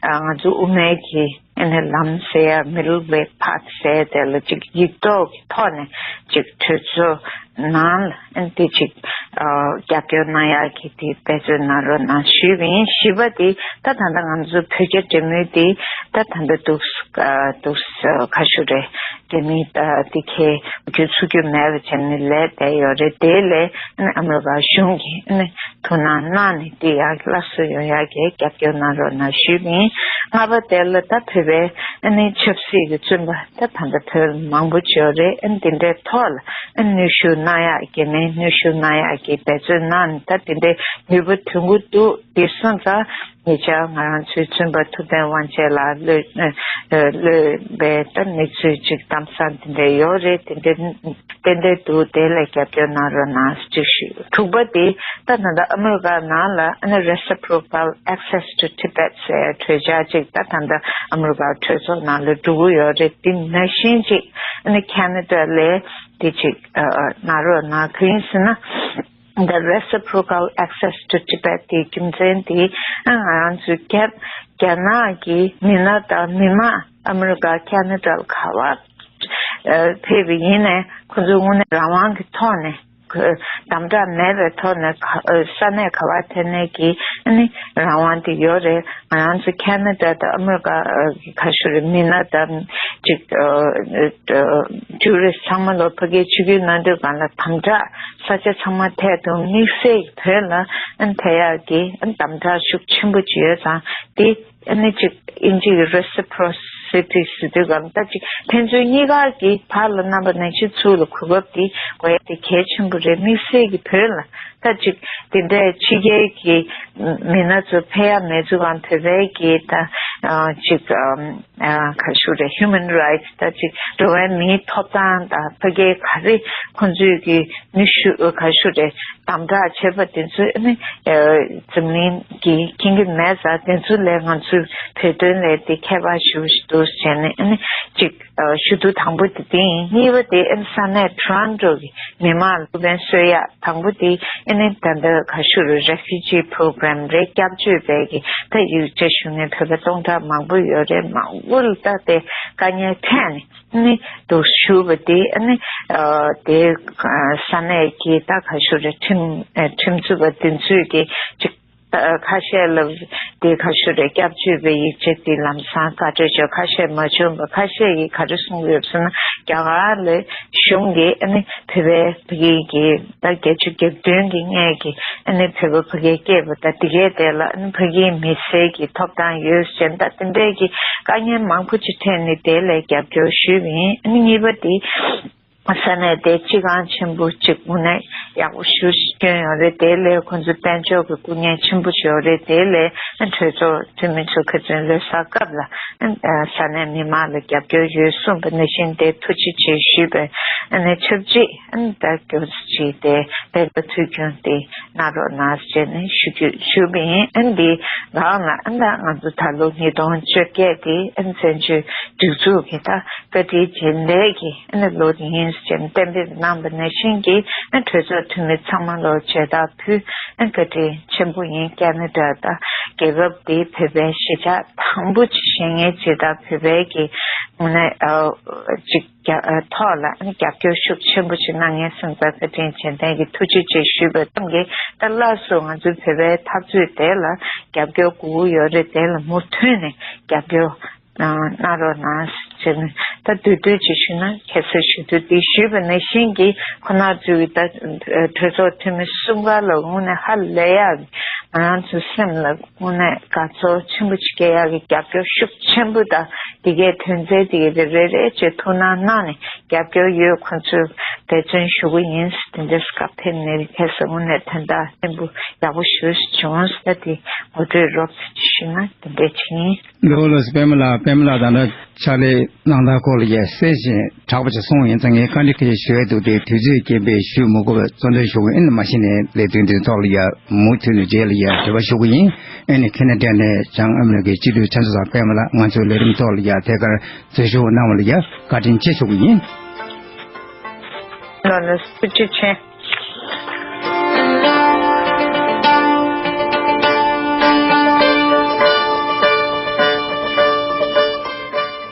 ཨ་ང་ཚོ་དབུ་མའི་གི་ ཨ་ནི་ལམ་ཟེར་ཡ་middle way path ཟེར་དེ་ལ་ཅིག་ཡིག་ཐོག་གི་ཐོག་ནས་ཅིག་གྲོས་ཚོགས་ནང་ལ་ཨ་ནི་དེ་ཅིག་ཨ་རྒྱབ་སྐྱོར་གནང་ཡག་གི་དེ་འབད་བརྩོན་གནང་རོགས་གནང་ཞུས་པ་ཡིན། བཞི་པ་དེ་ད་ད་ལྟ་ང་ཚོ་བོད་རྒྱ་འབྲེལ་མོལ་དེ་ད་ད་ལྟ་འདུག་ཨ་འདུག་ཁ་ཤུ་རེད། དེ་མིན་ད་དེ་གའི་རྒྱུ་ཚུགས་རྒྱུ་མེད་པ་བྱས་ནས་ལས་བསྡད་ཡོད་རེད། དེ་ལས་ཨ་ནི་ཨ་མི་རི་ཀ་གཞུང་གིས་ཨ་ནི་ཐུགས་སྣང་གནང་ནས་དེ་ཡང་སླར་གསོ་ཡོང་ཡག་གི་རྒྱབ་སྐྱོར་གནང་རོགས་གནང་ཞུས་པ་ཡིན། ལྔ་པ་དེ་ལ་ད་བོད་པའི་ཨ་ནི་ཆབ་སྲིད་ཀྱི་བཙོན་པ་ད་ད་ལྟ་བོད་ལ་མང་པོ་ཡོད་རེད། ཨ་ནི་དེ་འདྲའི་ཐོག་ལ་ཨ་ནི་ནུས་ཤུགས་གནང་ཡག་གི་མེད་ནུས་ཤུགས་གནང་ཡག་གི་འབད་བརྩོན་གནང་ནས་ད་དེ་འདྲའི་ནུས་པ་ཐོན་གྱི་འདུག་དེ་སོང་ཙང་ཉེ་ཆར་ང་རང་ཚོའི་བཙོན་པ་ཐུབ་བསྟན་དབང་ཆེན་ལགས་གློད་ཨ་གློད་པའི་ད་གནས་ཚུལ་ཅིག་གཏམ་བཟང་དེ་འདྲ་ཡོད་རེད། དེ་འདྲ་ཏན་ཏན་འདུག་དེ་ལ་རྒྱབ་སྐྱོར་གནང་རོགས་གནང་ཅིག་ཞུ། དྲུག་པ་དེ་ད་ད་ལྟ་ཨ་མི་རི་ཀ་ནང་ལ་ཨ་ནི་Reciprocal Access to Tibet ཟེར་གྲོས་འཆར་ཅིག་ད་ད་ལྟ་ཨ་མི་རི་ཀ་གྲོས་ཚོགས་ནང་ལ་འགྲོ་གི་ཡོད་རེད། དེ་ནང་བཞིན་ཅིག་ཨ་ནི་ཁ་ན་ཌ་ལ་དེ་ཅིག་ཨ་ཨ་གནང་རོགས་གནང་། གང་ཡིན་ཟེར་ན། The Reciprocal Access to Tibet དེའི་རྒྱུ་མཚན་དེ་ང་རང་ཚོའི་རྒྱ་རྒྱ་ནག་གི་མི་སྣ་དང་མི་མང་ཨ་མི་རི་ཀ་ཁ་ན་ཌ་ལ་ག་པར་ཕེབས་པ་ཡིན་ནའི་ཁོ་ཚོའི་དངོས་གནས་རང་དབང་གི་ཐོག་ནས་དམ་དྲག་མེད་པའི་ཐོག་ནས་ས་གནས་ག་པར་ཕེབས་ནའི་གི་ཨ་ནི་རང་དབང་དེ་ཡོད་རེད། ང་རང་ཚོ་ཁ་ན་ཌ་དང་ཨ་མི་རི་ཀ་ག་ཤོད་རེད་མི་སྣ་དང་ཅིག་ཊུ་རི་སི་ཚང་མ་ལོ་ཕ་གིར་ཆིབས་བསྒྱུར་གནང་དུས་སྒང་ལ་དམ་དྲག་ས་ཆ་ཚང་མ་ཐད་དུ་དམིགས་བསལ་བོད་ལ་ཨ་ཐེ་ཡག་གི་དམ་དྲག་ཤུགས་ཆེན་པོ་ཅིག་ཡོད་ཙང་དེ་ཨ་ནི་ཅིག་ཨིན་ཇི་གི་reciprocity ཟེར་དུས་སྒང་ད་ཅིག་ཕན་ཚུན་གཉིས་ཀ་གི་བར་ལ་རྣམ་པ་ནང་བཞིན་ཚུར་ལ་གོ་སྐབས་དེ་དགོས་ཡ་དེ་གལ་ཆེན་པོ་རེད། དམིགས་བསལ་གྱི་བོད་ལ་ད་ཅིག་དེ་འདྲའི་ཕྱི་རྒྱལ་གྱི་མི་སྣ་ཚོ་ཕེབས་ཡ་མེད་ཚུལ་སྒང་བོད་པའི་གི་ད་ཅིག་ཨ་ག་ཞུ་རེད། Human rights ད་ཅིག་འགྲོ་བའི་མིའི་ཐོབ་ཐང་དང་ཕ་གིའི་ག་རེ་ཁོང་ཚོས་ཀྱི་ནུས་ཤུགས་ག་ཞུ་རེད་དམ་དྲག་བྱས་པ་དེ་ཚོ་ནི་འཛམ་གླིང་གིས་མཁྱེན་གྱི་མེད་ཙང་དེ་ཚོ་ལས་ང་ཚོའི་བོད་དོན་ལས་དེ་ཁྱད་པར་ཞེ་པོ་ཞིག་འདུག་བྱས་ནས་ཨ་ནི་ཅིག་ཞུ་གཏུག་དང་པོ་དེ་དེ་ཡིན། གཉིས་པ་དེ་ཨ་ནི་ས་གནས་Toronto གི་མི་མང་ལ་ཐུགས་ཕན་གསོས་ཡག་དང་པོ་དེ་ཨ་ནི་ད་ལྟ་ག་ཞུ་རེད། Refugee Program རེད། སྐྱབས་བཅོལ་བའི་གི་ད་ཡིག་ཆ་ཞུ་མཁན་བོད་པ་སྟོང་ཕྲག་མང་པོ་ཡོད་རེད། མང་པོ་ལ་ད་དེ་དཀའ་ངལ་འཕྲད་ནས་ཨ་ནི་འདུག་ཞུ་བ་དེ་ཨ་ནི་དེ་ས་གནས་ཀྱི་ད་ག་ཞུ་རེད། ཁྲིམས་ཁྲིམས་རྩོད་པ་དེ་ཚོས་ཀྱི་ཅིག་ཁ་ཤས་ལ་དེ་ག་ཞུ་རེད། སྐྱབས་བཅོལ་བའི་ཡིག་ཆ་དེ་ལམ་སང་བཀའ་འཁྲོལ་བྱས། ཁ་ཤས་མ་བྱུང་བ། ཁ་ཤས་ཀྱིས་ག་རེ་གསུངས་ཡོད་ཟེར་ན་རྒྱ་གར་ལ་གཞུང་གིས་ཨ་ནི་བོད་པའི་ཕ་གི་གི་ད་བརྒྱད་ཅུ་གྱ་བདུན་གྱི་སྔས་ཀྱི་ཨ་ནི་བོད་པ་ཕ་གིར་སྐྱེས་པ་དང་དེ་གའི་དེ་ལ་ཨ་ནི་ཕ་གིའི་མི་སེར་གྱི་ཐོབ་ཐང་ཡོད་ཟེར་ད་དེ་འདྲའི་གི་དཀའ་ངལ་མང་པོ་ཅིག་འཕྲད་ནས་དེ་ལ་རྒྱབ་སྐྱོར་ཞུས་པ་ཡིན། ཨ་ནི་གཉིས་པ་དེ་ས་གནས་དེ་སྤྱི་ཁང་ཆེན་པོ་གཅིག་དངོས་གནས་ཡག་པོ་ཞེ་པོ་ཞིག་བསྐྱོན་ཡོད་རེད། དེ་ལས་ཁོང་ཚོ་དཔལ་འབྱོར་གྱི་སྐུ་ངལ་ཆེན་པོ་ཞིག་ཡོད་རེད། དེ་ལས་གྲོས་ཚོགས་འཐུས་མི་ཚོ་ཁ་སང་ལོ་གསར་སྐབས་ལ་ས་གནས་མི་མང་ལ་རྒྱབ་སྐྱོར་ཡོད་གསུངས་པ་ནང་བཞིན་དེ་ཐུགས་རྗེ་ཆེ་ཞུས་པའི་ཨ་ནི་ཆབས་ཅིག་ཨ་ནི་ད་སྐྱོར་ཅིག་དེ་དཔལ་འབྱོར་ཐུགས་རྒྱུན་དེ་གནང་རོགས་གནང་ཟེར་ནས་ཞུ་རྒྱུ་ཞུས་པ་ཡིན། ཨ་ནི་འདི་སྒང་ལ་ཨ་ནི་ད་ང་ཚོ་ད་ལོ་ཉིས་སྟོང་བཅོ་བརྒྱད་དེ་ཨ་ནི་བཙན་བྱོལ་སྒྲིག་འཛུགས་ཀྱི་ད་བཀའ་དྲིན་རྗེས་འདེད་ཀྱི་ཨ་ནི་ལོ་ཡིན་ཟེར་གཏན་འབེབས་གནང་བ་ནང་བཞིན་གྱི་ཨ་ནི་གྲོས་ཚོགས་འཐུས་མི་ཚང་མ་ལོ་མཇལ་དར་ཕུལ། ཨ་ནི་བཀའ་དྲིན་ཆེན་པོ་ཡིན། ཁ་ན་ཌ་ད་རྒྱལ་ཁབ་འདིའི་བོད་པའི་གཞིས་ཆགས་དང་པོ་ཅིག་བཞེངས་མཁན་ཅིག་དང་བོད་པའི་གི་ངོས་ནས་ཨ་ཅིག་རྒྱ་ཨ་ཐོག་ལ་ཨ་ནི་རྒྱབ་སྐྱོར་ཤུགས་ཆེན་པོ་ཅིག་གནང་མཁན་སོང་ཙང་བཀའ་དྲིན་རྗེས་དྲན་གྱི་ཐུགས་རྗེ་ཆེ་ཞུས་པ་ཙམ་གྱིས་ད་སླར་གསོ་ང་ཚོའི་བོད་པའི་འཐབ་རྩོད་དེ་ལ་རྒྱབ་སྐྱོར་དགོས་ཀྱི་ཡོད་རེད། དེ་ལ་མུ་མཐུད་ནས་རྒྱབ་སྐྱོར་གནང་རོགས་གནང་ཟེར་ནས་ད་བསྡུས་བསྡུས་ཅིག་ཞུས་ན་ཁ་སང་ཞུ་དུས་འདི་ཞུས་པ་ནང་བཞིན་གྱི་ཁོ་ན་ཚོས་ད་གྲོས་ཚོགས་འཐུས་མི་གསུམ་ཀ་ལ་དངོས་གནས་ཧ་ལས་ཡག་ང་རང་ཚོའི་སེམས་ལ་དངོས་གནས་དགའ་ཚོར་ཆེན་པོ་ཅིག་སྐྱེ་ཡག་གི་རྒྱབ་སྐྱོར་ཤུགས་ཆེན་པོ་དང་དེ་གའི་དོན་ཚན་དེ་གའི་རེ་རེ་བྱས་ཐུགས་སྣང་གནང་ནས་རྒྱབ་སྐྱོར་ཡོད། ཁོ་ཚོས་འབད་བརྩོན་ཞུ་གི་ཡིན། དེ་འདྲའི་སྐབས་ཕེབས་ནས་ཁ་སང་དངོས་གནས་དོན་དག་ཆེན་པོ་ཡག་པོ་ཞེ་པོ་ཞིག་བྱུང་ཟེར་དེ་ངོ་སྤྲོད་རོབ་ཙམ་ཅིག་ཞུས་ན་དེ་འདྲ་ཅིག་ཡིན། ལགས་ལགས་སོ། པདྨ་ལགས། པདྨ་ལགས་ད་ལྟ་ཕྱག་ལས་གནང་སྟངས་སྐོར་ལ་ཡ་གསལ་ཞིང་དྲག་པོ་ཅིག་གསུངས་ཡིན་ཙང་ངས་བཀའ་འདྲི་ཁ་ཤས་ཞུ་ཡས་འདུག་སྟེ་དུས་ཚོད་རྐྱེན་པས་ཞུ་མི་དགོས་པའི་གཙོ་འདོན་ཞུ་གི་ཡིན། མ་གཞི་ནས་ལས་དོན་འདིའི་ཐོག་ལ་ཡ་མུ་མཐུད་ནས་རྗེས་ལ་ཡ་དྲི་བ་ཞུ་གི་ཡིན། ཨ་ནི་ཁ་ན་ཌ་ནས་བྱང་ཨ་མི་རི་ཀའི་སྤྱི་འཐུས་ཆབ་སྲིད་པ་པདྨ་ལགས་ང་ཚོའི་ལས་རིམ་ཐོག་ལ་ཡ་ཐད་ཀར་འཛུལ་ཞུགས་གནང་བ་ལ་ཡ་བཀའ་དྲིན་ཆེ་ཞུ་གི་ཡིན། ལགས་ལགས་ཐུགས་རྗེ་ཆེ།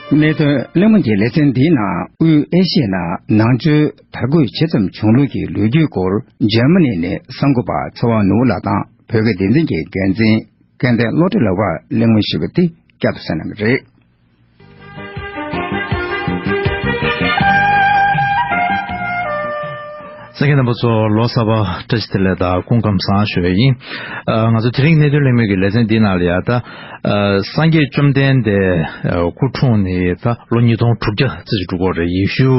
གནད་དོན་གླེང་མོལ་གྱི་ལེ་ཚན་འདིའི་ནང་དབུས་ཨེ་ཤི་ཡའི་ནང་ནང་ཆོས་དར་རྒུད་ཇི་ཙམ་བྱུང་ལུགས་ཀྱི་ལོ་རྒྱུས་སྐོར་འཇར་མ་ནི་ནས་གསར་འགོད་པ་ཚེ་དབང་ནོར་བུ་ལགས་དང་བོད་སྐད་སྡེ་ཚན་གྱི་འགན་འཛིན་སྐལ་ལྡན་བློ་གྲོས་ལགས་དབར་གླེང་མོལ་ཞུས་པ་དེ་བསྐྱར་དུ་གསན་གནང་གི་རེད། གསན་མཁན་རྣམ་པ་ཚོ་ལོ་གསར་པ་བཀྲ་ཤིས་བདེ་ལེགས་དང་སྐུ་ཁམས་བཟང་ཞུ་ཡ་ཡིན། ཨ། ང་ཚོ་དེ་རིང་གནད་དོན་གླེང་མོལ་གྱི་ལེ་ཚན་འདིའི་ནང་ལ་ཡ་ད། ཨ། སངས་རྒྱས་བཅོམ་ལྡན་འདས་སྐུ་འཁྲུངས་ནས་ད་ལོ་ཉིས་སྟོང་དྲུག་བརྒྱ་ཙམ་ཞིག་འགྲོ་གི་རེད། ཡེ་ཤུ་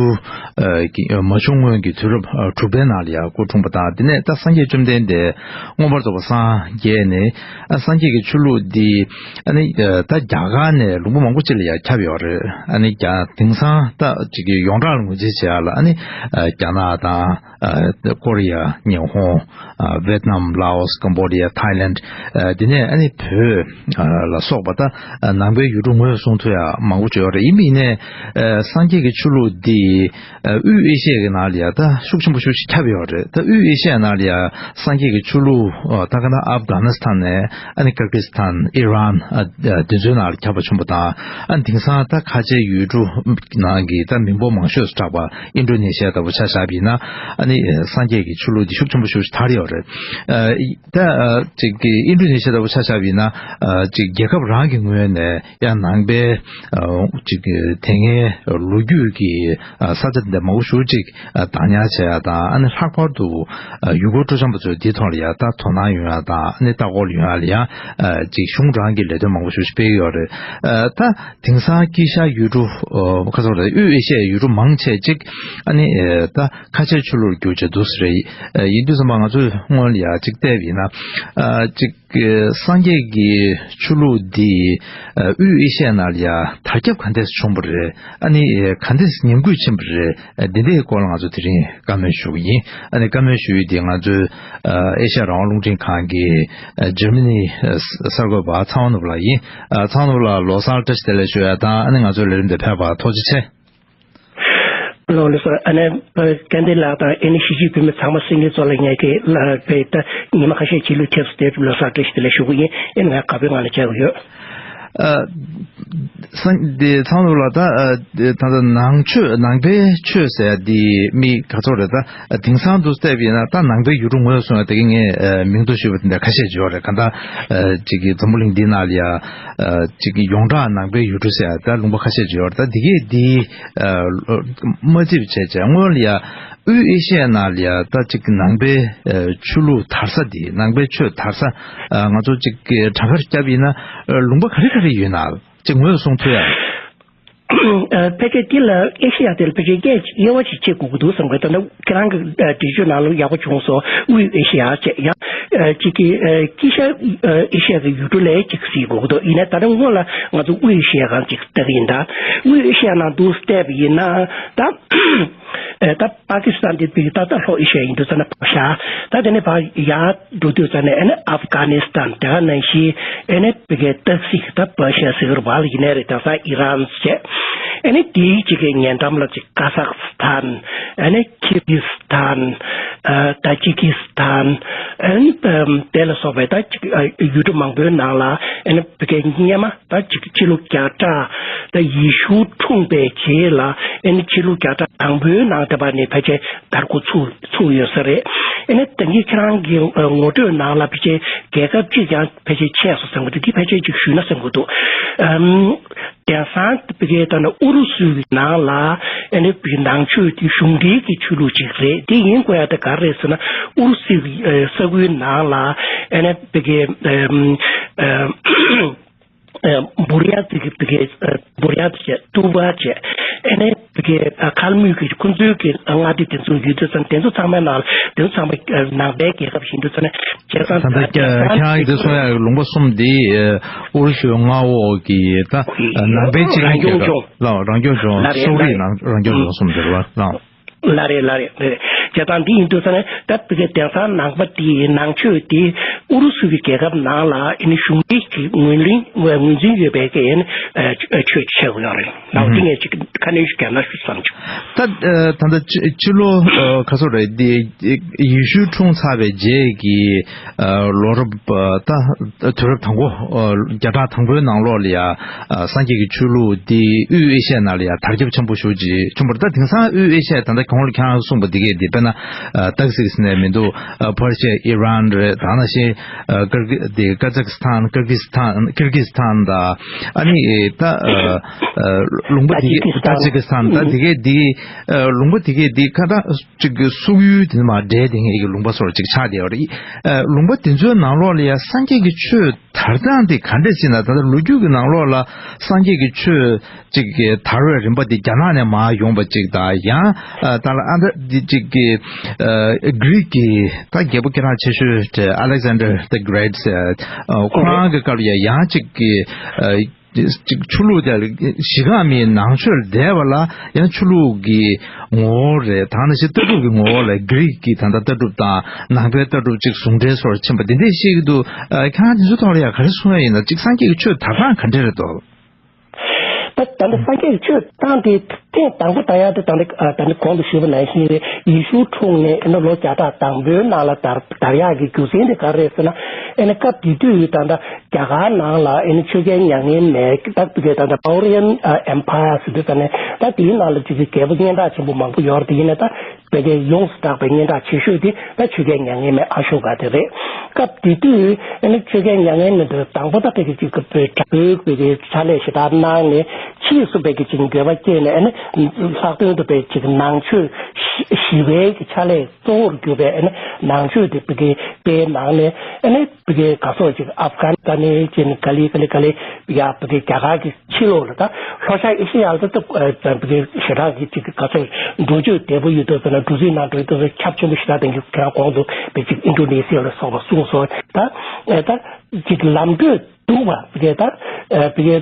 ཨ་གི་མ་བྱུང་སྔོན་གྱི་དུས་རབས་ཨ་དྲུག་པའི་ནང་ལ་ཡ་སྐུ་འཁྲུངས་པ་དང་། དེ་ནས་ད་སངས་རྒྱས་བཅོམ་ལྡན་འདས་མངོན་པར་རྫོགས་པར་སངས་རྒྱས་ནས། ཨ། སངས་རྒྱས་ཀྱི་ཆོས་ལུགས་འདི་ཨ་ནི་ཨ་ད་རྒྱ་གར་ནས་ལུང་པ་མང་པོ་ཅིག་ལ་ཡ་ཁྱབ་ཡོད་རེད། ཨ་ནི་རྒྱ་དེང་སང་ད་ཅིག་གི་ཡོངས་གྲགས་ལ་ངོས་འཛིན་བྱེད་ཡ་ལ་ཨ་ནི་ཨ་རྒྱ་ནག་དང་། ཨ། ཀོ་རི་ཡ། ཉི་ཧོང་། ཨ། ཝེད་ནམ། ལའོ་སི། ཀམ་བོ་ཌི་ཡ། ཐའི་ལེན་ཌི། ཨ། དེ་ནས་ཨ་ནི་བོད་ཨ་ལ་སོགས་པ་ད་ཨ་ནང་པའི་ཡུལ་གྲུ་ངོས་བཟུང་ཐུབ་ཡ་མང་པོ་ཅིག་ཡོད་རེད། ཡིན་པ་ཡིན་ནའི་ཨ་སངས་རྒྱས་ཀྱི་ཆོས་ལུགས་འདི་ཨ་དབུས་ཨེ་ཤི་ཡ་གི་ནང་ལ་ཡ་ད་ཤུགས་ཆེན་པོ་ཤུགས་ཆེ་ཁྱབ་ཡོད་རེད། ད་དབུས་ཨེ་ཤི་ཡ་ནང་ལ་ཡ་སངས་རྒྱས་ཀྱི་ཆོས་ལུགས་ཨ་ད་ག་ན་ཨབ་གྷ་ནི་སི་ཐན་ནས་ཨ་ནི་ཀར་ཀི་སི་ཐན། ཨི་རན། ཨ་དེ་ཚོའི་ནང་ལ་ཁྱབ་པ་བྱུང་བ་དང་། ཨ་དེང་སང་ད་ཁ་ཆེའི་ཡུལ་གྲུ་ནང་གི་ད་མི་འབོར་མང་ཤོས་སུ་གྲགས་པ་ཨིན་ཌོ་ནེ་ཤི་ཡ་ལྟ་བུ་ཆ་བཞག་པ་ཡིན་ན། ཨ་ནི་སངས་རྒྱས་ཀྱི་ཆོས་ལུགས་འདི་ཤུགས་ཆེན་པོ་ཤུགས་ཆེ་དར་ཡོད་རེད། ཨ་ད་ཨ་ཅིག་གི་ཨིན་ཌོ་ནེ་ཤི་ཡ་ལྟ་བུ་ཆ་བཞག་པ་ཡིན་ན། ཨ་ཅིག་རྒྱལ་ཁབ་རང་གི་ངོས་ནས་ཡང་ནང་པའི་ཨ་ཅིག་གི་དེ་སྔའི་ལོ་རྒྱུས་ཀྱི་ཨ་ས་ཆ་འདི་མང་པོ་ཞེ་ཅིག་ཨ་བདག་ཉར་བྱས་ཡ་དང་། ཨ་ནི་ལྷག་པར་དུ་ཨ་ཡུ་གུར་སྤྲོ་འཆམ་པ་ཚོས་འདིའི་ཐོག་ལ་ཡ་ད་དོ་སྣང་ཡོང་ཡ་དང་། ཨ་ནི་ལྟ་སྐོར་ཡོང་ཡ་ལ་ཡ་ཨ་ཅིག་གཞུང་རང་གི་ལས་དོན་མང་པོ་ཞེ་ཅིག་སྤེལ་གྱི་ཡོད་རེད། ཨ་ད་དེང་སང་དཀྱིལ་ཤར་ཡུལ་གྲུ་ཨ་ཁ་སང་རེད། དབུས་ཨེ་ཤི་ཡའི་ཡུལ་གྲུ་མང་ཆེ་ཅིག་ཨ་ནི་ཨ་ད་ཁ་ཆེ་ཆོས་ལུགས་བསྒྱུར་བྱས་འདུག་ཟེར་རེད། ཨ་ཡིན་དུས་ཙམ་པ་ང་ཚོས་སྔོན་ལ་ཡ་ཅིག་བལྟས་པ་ཡིན་ན། ཨ་ཅིག་གི་སངས་རྒྱས་ཀྱི་ཆོས་ལུགས་འདི་ཨ་དབུས་ཨེ་ཤི་ཡ་ནང་ལ་ཡ་དར་ཁྱབ་ག་འདྲས་བྱུང་བ་རེད། ཨ་ནི་ག་འདྲས་ཉམས་རྒུད་ཕྱིན་པ་རེད། ཨ་འདི་འདྲའི་སྐོར་ལ་ང་ཚོ་དེ་རིང་བཀའ་མོལ་ཞུ་གི་ཡིན། ཨ་ནི་བཀའ་མོལ་ཞུ་ཡུལ་འདི་ང་ཚོའི་ཨ་ཨེ་ཤ་ཡ་རང་དབང་རླུང་འཕྲིན་ཁང་གི་ཨ་འཇར་མ་ནི་ཨ་གསར་འགོད་པ་ཚེ་དབང་ནོར་བུ་ལགས་ཡིན། ཨ་ཚེ་དབང་ནོར་བུ་ལགས་ལོ་གསར་བཀྲ་ཤིས་བདེ་ལེགས་ཞུ་ཡ་དང་། ཨ་ནི་ང་ཚོའི་ལས་རིམ་འདིར་ཕེབས་པར་ཐུགས་རྗེ་ཆེ། ལགས་སོ། ཨ་ནི་སྐལ་ལྡན་ལགས་དང་ཨ་ནི་གཞིས་བྱེས་བོད་མི་ཚང་མ་གསན་མཁན་ཚོ་ལ་ངས་ཀྱི་ལ་བའི་ད་ཉི་མ་ཁ་ཤས་རྗེས་ལུས་ཐེབས་སུ་བསྡད་ལོ་གསར་བཀྲ་ཤིས་བདེ་ལེགས་ཞུ་གི་ཡིན། ཨ་ནི་ང་དགའ་པོའི་ངང་ལ་བྱེད་དགོས་ཡོད། ཨ་སང་དེ་ཚང་ལོ་ལ་ད་ཨ་ད་ལྟ་ནང་ཆོས་ནང་པའི་ཆོས་ཟེར་ཡ་དེ་མི་ག་ཚོད་རེད། ད་དེང་སང་དུ་བལྟས་པ་ཡིན་ན་ད་ནང་པའི་ཡུལ་གྲུ་ངོས་བཟུང་ཡ་དེ་གི་ངས་ཨ་མིང་ཐོ་ཞུས་པ་དེ་འདྲ་ཁ་ཤས་ཡོད་རེད། གང་ལྟར་ཨ་ཅིག་གི་འཛམ་བུ་གླིང་འདི་ནང་ལ་ཡ། ཨ་ཅིག་གི་ཡོངས་གྲགས་ནང་པའི་ཡུལ་གྲུ་ཟེར་ཡ་ད་ལུང་པ་ཁ་ཤས་ཅིག་ཡོད་རེད། ད་འདི་གས་འདི་ཨ་མ་བརྩིས་པ་བྱས་བྱས་སྔོན་ལ་ཡ་དབུས་ཨེ་ཤི་ཡའི་ནང་ལ་ཡ་ད་ཅིག་ནང་པའི་ཨ་ཆོས་ལུགས་དར་ས་འདི། ནང་པའི་ཆོས་དར་ས་ཨ་ང་ཚོ་ཅིག་གི་གྲངས་ཀ་རེ་བརྒྱབ་ཡིན་ན་ཨ་ལུང་པ་ག་རེ་ག་རེ་ཡོད་ན་ཅིག་ངོས་བཟུང་ཐུབ་ཡ། ཨ་ཕལ་ཆེར་འདི་ལ་ཨེ་ཤེ་ཡ་དེ་ལ་ཕལ་ཆེར་དབྱེ་དབྱེ་བ་ཞིག་ཕྱེ་དགོས་ཀྱི་འདུག་བསམ་གི། ད་ནི་ཁྱེད་རང་གི་ཨ་འགྲེལ་བརྗོད་ནང་ལ་ཡག་པོ་བྱུང་སོང་། དབུས་ཨེ་ཤེ་ཡ་བྱས་ཡང་ཨ་གཅིག་གི་ཨ་དཀྱིལ་ཤར་ཨ་ཨེ་ཤེ་ཡ་གི་ཡུལ་གྲུ་ལ་གཅིག་གཟིགས་དགོས་ཀྱི་འདུག་ཡིན་ནའི་ད་ནི་སྔོན་ལ་ང་ཚོ་དབུས་ཨེ་ཤེ་ཡ་སྒང་གཅིག་ལྟ་གི་ཡིན། ད་དབུས་ཨེ་ཤེ་ཡ་ནང་དུ་བལྟས་པ་ཡིན་ན་ད་ཨ་ད་པ་ཀི་སི་ཐན་དེ་བི་ད་ད་ལྷོ་ཨེ་ཤེ་ཡ་ཡིན་དུས་ཙ་ན་བ་ཤ་ད་དེ་ནས་བ་ཡར་འགྲོ་དུས་ཙ་ནས་ཨ་ནི་ཨབ་གྷ་ནི་སི་ཐན། དེ་ག་ནང་བཞིན་ཨ་ནི་བི་གའི་སྟག་གཟིག་ད་པར་ཤ་ཟེར་གི་རེད་པ། ལ་ཡིན་ནའི་རེད། དེང་སང་ཨི་རན་བྱས། ཨ་ནི་དེའི་གཅིག་གི་ཉེ་འགྲམ་ལ་གཅིག་ཀ་ཟག་སི་ཐན། ཨ་ནི་ཁིར་གི་སི་ཐན། ཨ་ཏ་ཇི་ཀི་སི་ཐན། ཨ་ནི་དེ་ལ་སོགས་པའི་ད་གཅིག་ཨ་ཡུལ་གྲུ་མང་པོའི་ནང་ལ་ཨ་ནི་བི་གའི་སྔོན་མ་ད་གཅིག་ཕྱི་ལོ་བརྒྱ་ཕྲག་ད་ཡེ་ཤུ་འཁྲུངས་པའི་རྗེས་ལ་ཨ་ནི་ཕྱི་ལོ་བརྒྱ་ཕྲག་དང་པོའི་ནང་དེ་བར་ནས་ཕལ་ཆེར་དར་འགོ་ཚུགས་ཚུགས་ཡོད་ས་རེད། ཨ་ནི་ད་གིན་ཁྱེད་རང་གི་ངོ་སྤྲོད་ནང་ལ་ཕལ་ཆེར་རྒྱལ་ཁབ་གཅིག་ཀྱང་ཕལ་ཆེར་ཆད་སོང་བསམ་གི་འདུག་འདི་ཕལ་ཆེར་ཅིག་ཞུས་ན་བསམ་གི་འདུག་ཨམ། དེང་སང་བི་གའི་ད་ནི་ཨུ་རུ་སུའི་ནང་ལ་ཨ་ནི་བི་གའི་ནང་ཆོས་དེ་གཞུང་འབྲེལ་གྱི་ཆོས་ལུགས་ཅིག་རེད། དེ་ཡིན་དགོས་ཡ་དེ་ག་རེ་རེད་ཟེར་ན། ཨུ་རུ་སུའི་ཨ་ས་ཁུལ་ནང་ལ་ཨ་ནི་བི་གའི་ཨམ་ཨ་འབུར་ཡ་དེ་གི་བི་གའི་ཨ་འབུར་ཡ་དེ་བྱས། ཏུ་བ་བྱས། ཨ་ནི་བི་གའི་ཨ་ཁལ་མུས་ཀྱི་ཁོང་ཚོའི་གི་མངའ་སྡེ་དེ་ཚོ་ཡོད་དུས་ཙང་དེ་ཚོ་ཚང་མའི་ནང་ལ་དེ་ཚོ་ཚང་མ་ཨ་ནང་པའི་རྒྱལ་ཁབ་ཡིན་དུས་ཙང་ནས་བྱས་ཙང་ད་ལྟ་ད་ཁྱེད་རང་གིས་འདི་གསུང་ཡ་ལུང་པ་གསུམ་འདི་ཨ་ཨུ་རུ་སུའི་མངའ་འོག་གི་ད་ཨ་ནང་པའི་སྤྱི་རང་སྐྱོང་ལྗོངས་ལ་རང་སྐྱོང་ལྗོངས། ལ་རེད། སོག་རིགས་ལ་རང་རང་སྐྱོང་ལྗོངས་གསུམ་འདི་རེད་པ། ལ་རེད། ལ་རེད། རེད། བྱེད་སྟངས་འདི་ཡིན་དུས་ཙང་ནས་ད་དེ་གའི་དེང་སང་ནང་པ་དེ་ནང་ཆོས་དེ་ཨུ་རུ་སུ་གི་རྒྱལ་ཁབ་ནང་ལ་ཨ་ནི་གཞུང་འབྲེལ་གྱི་ངོས་ལེན་ངོས་འཛིན་ཡོད་པའི་གི་ཨ་ནི་ཆོས་ཆགས་ཡོད་རེད། ནང་དེ་ངས་ཅིག་ཁ་སྣོན་ཞིག་རྒྱག་ན་ཞུ་བསམ་བྱུང་། ད་ད་ལྟ་ཕྱི་ལོ་ཁ་སོ་རེད་དེ་ཡེ་ཤུ་འཁྲུངས་ཚར་བའི་རྗེས་ཀྱི་ལོ་རབས་ད་དུས་རབས་དང་པོ་བརྒྱ་ཕྲག་དང་པོའི་ནང་ལོགས་ལ་ཡ་སངས་རྒྱས་ཀྱི་ཆོས་ལུགས་འདི་དབུས་ཨེ་ཤ་ཡ་ནང་ལ་ཡ་དར་ཁྱབ་ཆེན་པོ་ཞེ་པོ་ཅིག་བྱུང་བ་རེད། ད་དེང་སང་དབུས་ཨེ་ཤ་ཡ་ད་ལྟ་གོང་ལ་ཁྱེད་རང་གསུངས་པ་འདི་གས་འདི་དཔེར་ན་ཏག་སིག་ཟེར་ནས་མི་འདུག་ཕར་ཤ་ཨི་རན་རེད། ད་ནང་བཞིན་ཀིར་གི་འདི་ཀ་ཛག་སི་ཐན་ཀིར་གི་སི་ཐན་ཀིར་གི་སི་ཐན་ད་ཨ་ནི་ད་ལུང་པ་འདི་གས་ཏ་ཇི་ཀི་སི་ཐན་ད་འདི་གས་འདི་ལུང་པ་འདི་གས་འདི་ཁ་ད། གཅིག་གི་སོག་ཡུལ་དེ་མ་འདྲེས་དེ་ངེད་ཀྱི་ལུང་པ་སོར་གཅིག་ཆགས་བསྡད་ཡོད་རེད། ཨ་ལུང་པ་དེ་ཚོའི་ནང་ལོགས་ལ་ཡང་སངས་རྒྱས་ཀྱི་ཆོས་དར་སྟངས་དེ་ག་འདྲས་ཅིག་ན། ད་ལྟ་ལོ་རྒྱུས་ཀྱི་ནང་ལོགས་ལ་སངས་རྒྱས་ཀྱི་ཆོས་གཅིག་གི་དར་བའི་རིམ་པ་དེ་རྒྱ་ནག་ནས་མར་ཡོང་བ་གཅིག་དང་། ཡང་ཨ་ད་ལ་ཨ་ད་དེ་གཅིག་གི་ཨ་གྷི་རིག་གི་ད་རྒྱལ་པོ་སྐད་གྲགས་ཆེ་ཤོས་དེ་Alexander the Great ཨ་ཁོ་རང་གི་སྐབས་ལ་ཡང་ཡང་གཅིག་གི་ཨ་ཅིག་ཆོས་ལུགས་དེ་གཞི་རྐང་མའི་ནང་ཆོས་ལ་བསྡད་པ་ལ་ཡང་ཆོས་ལུགས་ཀྱི་ངོ་བོ་རེད། ད་ནང་བཞིན་ལྟ་གྲུབ་ཀྱི་ངོ་བོ་ལ་གྷི་རིག་གི་ད་ལྟ་ལྟ་གྲུབ་དང་ནང་པའི་ལྟ་གྲུབ་ཅིག་ཟུང་འབྲེལ་སོགས་ཕྱིན་པ་འདི་འདྲས་ཤེས་ཀྱི་འདུག་ཨ་ཁྱེད་རང་འདི་ཚོ་ཐོག་ལ་ཡང་ག་རེ་གསུང་ཡ་ཡིན་ན། ཅིག་སངས་རྒྱས་ཀྱི་ཆོས་དར་སྟངས་ག་འདྲས་རེད་དོ། ད་ད་ནི་སངས་རྒྱས་ཀྱི་ཆོས་དར་སྟངས་དེ་ཐེངས་དང་པོ་དར་ཡག་དེ་ད་ནི་ཨ་ད་ནི་གོང་དུ་ཞུས་པ་ནང་བཞིན་རེད། ཡེ་ཤུ་འཁྲུངས་ནས་ཨེ་ནི་ལོ་བརྒྱ་ཕྲག་དང་པོའི་ནང་ལ་དར་དར་ཡག་གི་རྒྱུ་མཚན་དེ་ག་རེ་རེད་ཟེར་ན། ཨེ་ནི་སྐབས་དེ་དུས་ད་ལྟ་རྒྱ་གར་ནང་ལ་ཨེ་ནི་ཆོས་རྒྱལ་མྱ་ངན་མེད་ད་དེ་ད་ལྟ་Mauryan Empire ཟེར་དུས་ད་ནི་ད་དེའི་ནང་ལ་ཅིག་གི་རྒྱལ་པོ་སྙན་གྲགས་ཆེན་པོ་མང་པོ་ཡོད་རེད། དེ་ཡིན་ན་ད་བོད་ཀྱི་ཡོངས་སུ་གྲགས་པའི་སྙན་གྲགས་ཆེ་ཤོས་དེ་ད་ཆོས་རྒྱལ་མྱ་ངན་མེད་ཨ་ཤོ་ཀ་དེ་རེད། སྐབས་དེ་དུས་ཨ་ནི་ཆོས་རྒྱལ་མྱ་ངན་མེད་དུ་དང་པོ་ད་བོད་ཀྱི་ཅིག་གི་བོད་དྲག་པོའི་བོད་ཀྱི་ཕྱག་ལས་ཞེ་དྲག་གནང་ནས་ཕྱིས་སུ་བོད་ཀྱི་ཅིག་འགྱོད་པ་སྐྱེས་ནས་ཨ་ནི་ལྷག་དོན་དུ་བོད་ཅིག་ནང་ཆོས་ཞི་ཞི་བའི་གི་ཕྱག་ལས་གཙོ་བོར་གྱུར་པའི་ཨ་ནི་ནང་ཆོས་དེ་བོད་ཀྱི་སྤེལ་གནང་ནས་ཨ་ནི་བོད་ཀྱི་ག་སོགས་ཅིག་ཨབ་གྷ་ནི་སི་ཐན་ནས་ཅིག་ག་ལེ་ག་ལེ་ག་ལེ་ཡ་བོད་ཀྱི་རྒྱ་གར་གྱི་ཕྱི་ལོགས་ལ་ད་ལྷོ་ཤར་ཨེ་ཤེ་ཡ་ལ་ད་ད་བོད་ཀྱི་ཞེ་དྲག་གི་ཅིག་ག་ཚོད་འགྲོ་སྐྱོད་བདེ་པོ་ཡོད་དུས་ཙམ་ན་འགྲོ་རྩིས་ནང་འགྲོ་ཡོད་དུས་ཙམ་ཁྱབ་ཆེན་པོ་ཞེ་དྲག་ལྡན་རྒྱུ་ཁྱེད་རང་གོང་དུ་བོད་ཅིག་ཨིན་ཌོ་ནེ་ཤི་ཡ་ལ་སོགས་པ་གསུངས་སོང་། ད་ཨེ་ད་ཅིག་ལམ་བགྲོད་འདུག་པ་བོད་ཀྱི་ད་བོད་ཀྱི་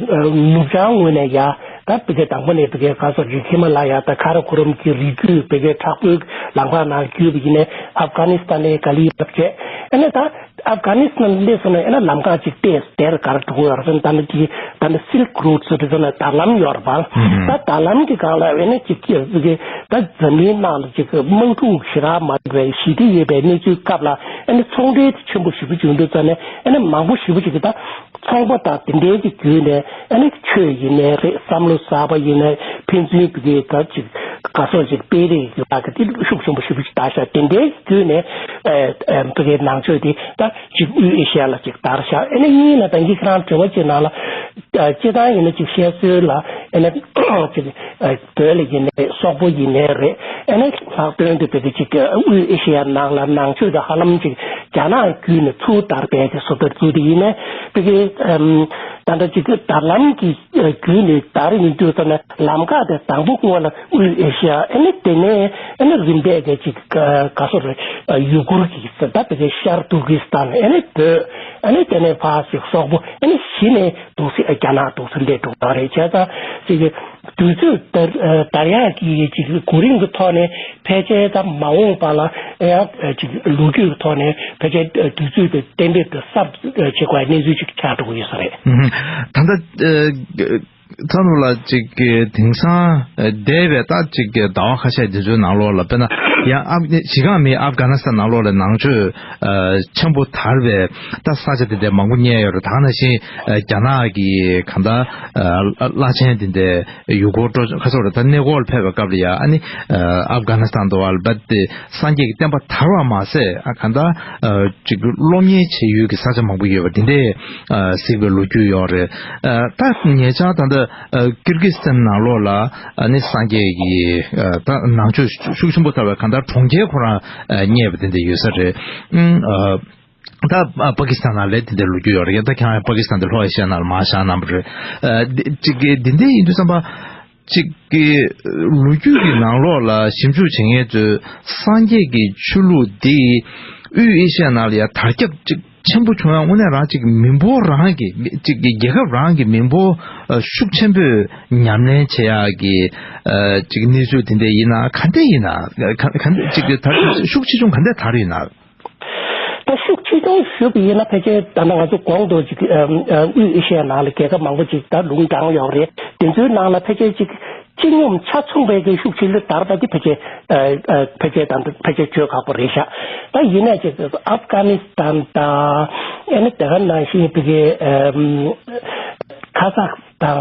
ནུབ་བྱང་ངོས་ནས་ཡ་ད་བོད་ཀྱི་དང་པོ་ནས་བོད་ཀྱི་ག་ཚོད་ཅིག་ཧི་མ་ལ་ཡ་ད་ཁ་ར་ཁོ་རམ་གྱི་རི་རྒྱུད་བོད་ཀྱི་དྲག་པོའི་ལམ་ཁ་ནང་བརྒྱུད་པ་ཡིན་ནས་ཨབ་གྷ་ནི་སི་ཐན་ནས་ག་ལེ་བྱས་ཨེ་ནས་ད། ཨབ་གྷ་ནི་སི་ཐན་སླེབས་སོང་ན་ཨེ་ན་ལམ་ཁ་ཅིག་བལྟས་དེར་གར་འགྲོ་གི་ཡོད་རེད་ཟེར་ན། ད་ནི་དེ་ད་ནི་སིལཀ་རོ་ཌི་ཟེར་དུས་ཙམ་ན་དར་ལམ་ཡོད་རེད་པ། ཨུ་ཧུམ། ད་དར་ལམ་གྱི་སྒང་ལ་ཨེ་ན་ཅིག་ཅིག་ད་འཛམ་གླིང་ནང་ལ་ཅིག་དམག་འཁྲུག་ཞེ་དྲག་མ་འགྲོ་བའི་ཞི་བདེ་ཡོད་པའི་གནས་ཚུལ་སྐབས་ལ་ཨེ་ན་ཚོང་འབྲེལ་དེ་ཆེན་པོ་ཞེ་པོ་བྱུང་དུས་ཙམ་ནས་ཨེ་ན་མང་པོ་ཞེ་པོ་ཅིག་གིས་ད་ཚོང་པ་དང་དེ་འབྲེལ་གྱི་བརྒྱུད་ནས་ཨེ་ན་ཆོས་ཡིན་ནའི་རེད། བསམ་བློ་གསར་པ་ཡིན་ནའི་ཕན་ཚུན་གྱི་ད་ཅིག་ག་སོགས་ཅིག་སྤེལ་རེས་ཡོད་པ་གི་དེ་ཤུགས་ཆེན་པོ་ཞེ་པོ་ཅིག་དར་ཤག་དེ་འབྲེལ་གྱི་བརྒྱུད་ནས་ཨེ་ཨེ་བོད་ཀྱི་ནང་ཆོས་དེ་ད། གཅིག་དབུས་ཨེ་ཤི་ཡ་ལ་གཅིག་དར་ཤག་ཨེ་ནི་གཉིས་ལ་ད་གིན་ཁྱེད་རང་དྲི་བ་གཅིག་ནང་ལ། ཨ་སྤྱིར་བཏང་ཡིན་ན་གཅིག་བཤད་སྲོལ་ལ་ཨེ་ནི་གཅིག་ཨ་བོད་ལ་ཡིན་ནའི་སོག་པོ་ཡིན་ནའི་རེད། ཨེ་ནི་ལྷག་དོན་དུ་བོད་ཀྱི་གཅིག་དབུས་ཨེ་ཤི་ཡ་ནང་ལ་ནང་ཆོས་དེ་ཧ་ལམ་གཅིག་རྒྱ་ནག་བརྒྱུད་ནས་ཚུར་དར་བའི་གི་བཟོ་ལྟ་བཟོ་དེ་ཡིན་ནའི་བོད་ཀྱི་ཨམ་ད་ལྟ་གཅིག་དར་ལམ་གྱི་བརྒྱུད་ནས་དར་ཡིན་དུས་ཙམ་ན་ལམ་ཁ་དེ་དང་པོ་སྔོན་ལ་དབུས་ཨེ་ཤི་ཡ། ཨེ་ནི་དེ་ནས་ཨེ་ནི་རིམ་པས་ཀྱི་ཅིག་ག་སོགས་རེད། ཡུ་གུར་གྱི་ཟེར་ད་བོད་ཀྱི་ཤར་ཏུར་ཀི་སི་ཐན། ཨེ་ནི་བོད། ཨེ་ནི་དེ་ནས་ཕར་ཅིག་སོག་པོ། ཨེ་ནི་གཞི་ནས་འདུག་སེ་རྒྱ་ནག་འདུག་སེ་སླེབས་འགྲོ་གི་རེད། བྱས་ཙང་ཅིག་དུས་ཚོད་དར་དར་ཡག་གི་ཅིག་གོ་རིམ་གྱི་ཐོག་ནས་ཕལ་ཆེར་ད་མ་འོངས་པ་ལ་ཡང་ཅིག་ལོ་རྒྱུས་ཀྱི་ཐོག་ནས་ཕལ་ཆེར་དུས་ཚོད་དེ་གཏན་འབེབས་དེ་གསར་བྱེད་དགོས་པའི་གནས་ཚུལ་ཅིག་ཆགས་འགྲོ་གི་ཡོད་ས་རེད། ད་ལྟ། ཚ་ནུ་ལགས་ཅིག་གི་དེང་སང་འདས་པའི་ད་ཅིག་གི་ཟླ་བ་ཁ་ཤས་འདི་ཚོའི་ནང་ལོགས་ལ་དཔེར་ན་ཡང་ཨབ་གཞི་རྐང་མིན་ཨབ་གྷ་ནི་སི་ཐན་ནང་ལོགས་ལ་ནང་ཆོས་ཆེན་པོ་དར་བའི་ད་ས་ཆ་དེ་འདྲ་མང་པོ་རྙེད་ཡོད་རེད། ད་ག་ནང་བཞིན་རྒྱ་ནག་གི་གང་ལྟར་བླ་ཆེན་དེ་འདྲ་ཡུལ་སྐོར་སྤྲོ་ཁ་སོགས་རེད། ད་གནས་སྐོར་ལ་ཕེབས་པའི་སྐབས་ལ་ཡང་ཨ་ནི་ཨབ་གྷ་ནི་སི་ཐན་དུ་བ་ལ་བད་དེ་སངས་རྒྱས་ཀྱི་བསྟན་པ་དར་བ་མ་ཟད་གང་ལྟར། ཅིག་སློབ་གཉེར་བྱེད་ཡུལ་གྱི་ས་ཆ་མང་པོ་ཡོད་པ་འདི་འདྲས་གཟིགས་པའི་ལོ་རྒྱུས་ཡོད་རེད། ད་ཉེ་ཆར་ད་ལྟ་ཀིར་གི་སི་ཐན་ནང་ལོགས་ལ་ནི་སངས་རྒྱས་ཀྱི་ད་ནང་ཆོས་ཤུགས་ཆེན་པོ་དར་བའི་གང་ལྟར་གྲོང་ཁྱེར་ཁོ་རང་རྙེད་པ་དེ་འདྲ་ཡོད་ས་རེད། ད་པ་ཀི་སི་ཐན་ནང་ལ་དེ་འདྲའི་ལོ་རྒྱུས་ཡོད་རེད། ད་ཁྱེད་རང་པ་ཀི་སི་ཐན་དེ་ལྷོ་ཨེ་ཤི་ཡ་ནང་ལ་མར་བཞག་གནང་བ་རེད། ཅིག་གི་འདི་འདྲ་ཡིན་དུས་ཙམ་པ། གཅིག་གི་ལོ་རྒྱུས་ཀྱི་ནང་ལོགས་ལ་ཞིབ་འཇུག་བྱེད་མཁན་ཚོས་སངས་རྒྱས་ཀྱི་ཆོས་ལུགས་འདི་དབུས་ཨེ་ཤ་ཡ་ནང་ལ་ཡང་དར་ཁྱབ་ཅིག་ ཆེན་པོ་བྱུང་ཡང་དངོས་གནས་རང་ཅིག་མི་འབོར་རང་གི་ཅིག་གི་རྒྱལ་ཁབ་རང་གི་མི་འབོར་ཤུགས་ཆེན་པོས་ཉམས་ལེན་བྱེད་ཡག་གི་ཅིག་གནས་ཚུལ་དེ་འདྲ་ཡིན་ན་ག་འདྲ་ཡིན་ན་ག་ག་འདྲ་ཅིག་གི་ད་ཤུགས་ཆེ་ཆུང་ག་འདྲ་དར་ཡོད་ན། ད་ཤུགས་ཆེ་ཆུང་ཞུས་པ་ཡིན་ན་ཕལ་ཆེར་ད་ནང་ང་ཚོ་གོང་དུ་ཅིག་དབུས་ཨེ་ཤི་ཡའི་ནང་ལ་རྒྱལ་ཁབ་མང་པོ་ཅིག་ད་ལུང་དྲངས་ཡོད་རེད། དེ་ཚོའི་ནང་ལ་ཕལ་ཆེར་ཅིག་སྤྱི་སྙོམས་ཆ་ཚང་བའི་གི་ཤུགས་ཆེ་ལོས་དར་བ་དེ་ཕལ་ཆེར་ཨ་ཨ་ཕལ་ཆེར་དང་ཕལ་ཆེར་བརྗོད་ཁག་པོ་རེད་ཤག་ད་ཡིན་ནའི་ཅིག་ཨབ་གྷ་ནི་སི་ཐན་དང་ཨ་ནི་དེ་ག་ནང་བཞིན་བི་གའི་ཨམ་ཁ་ཟག་དང་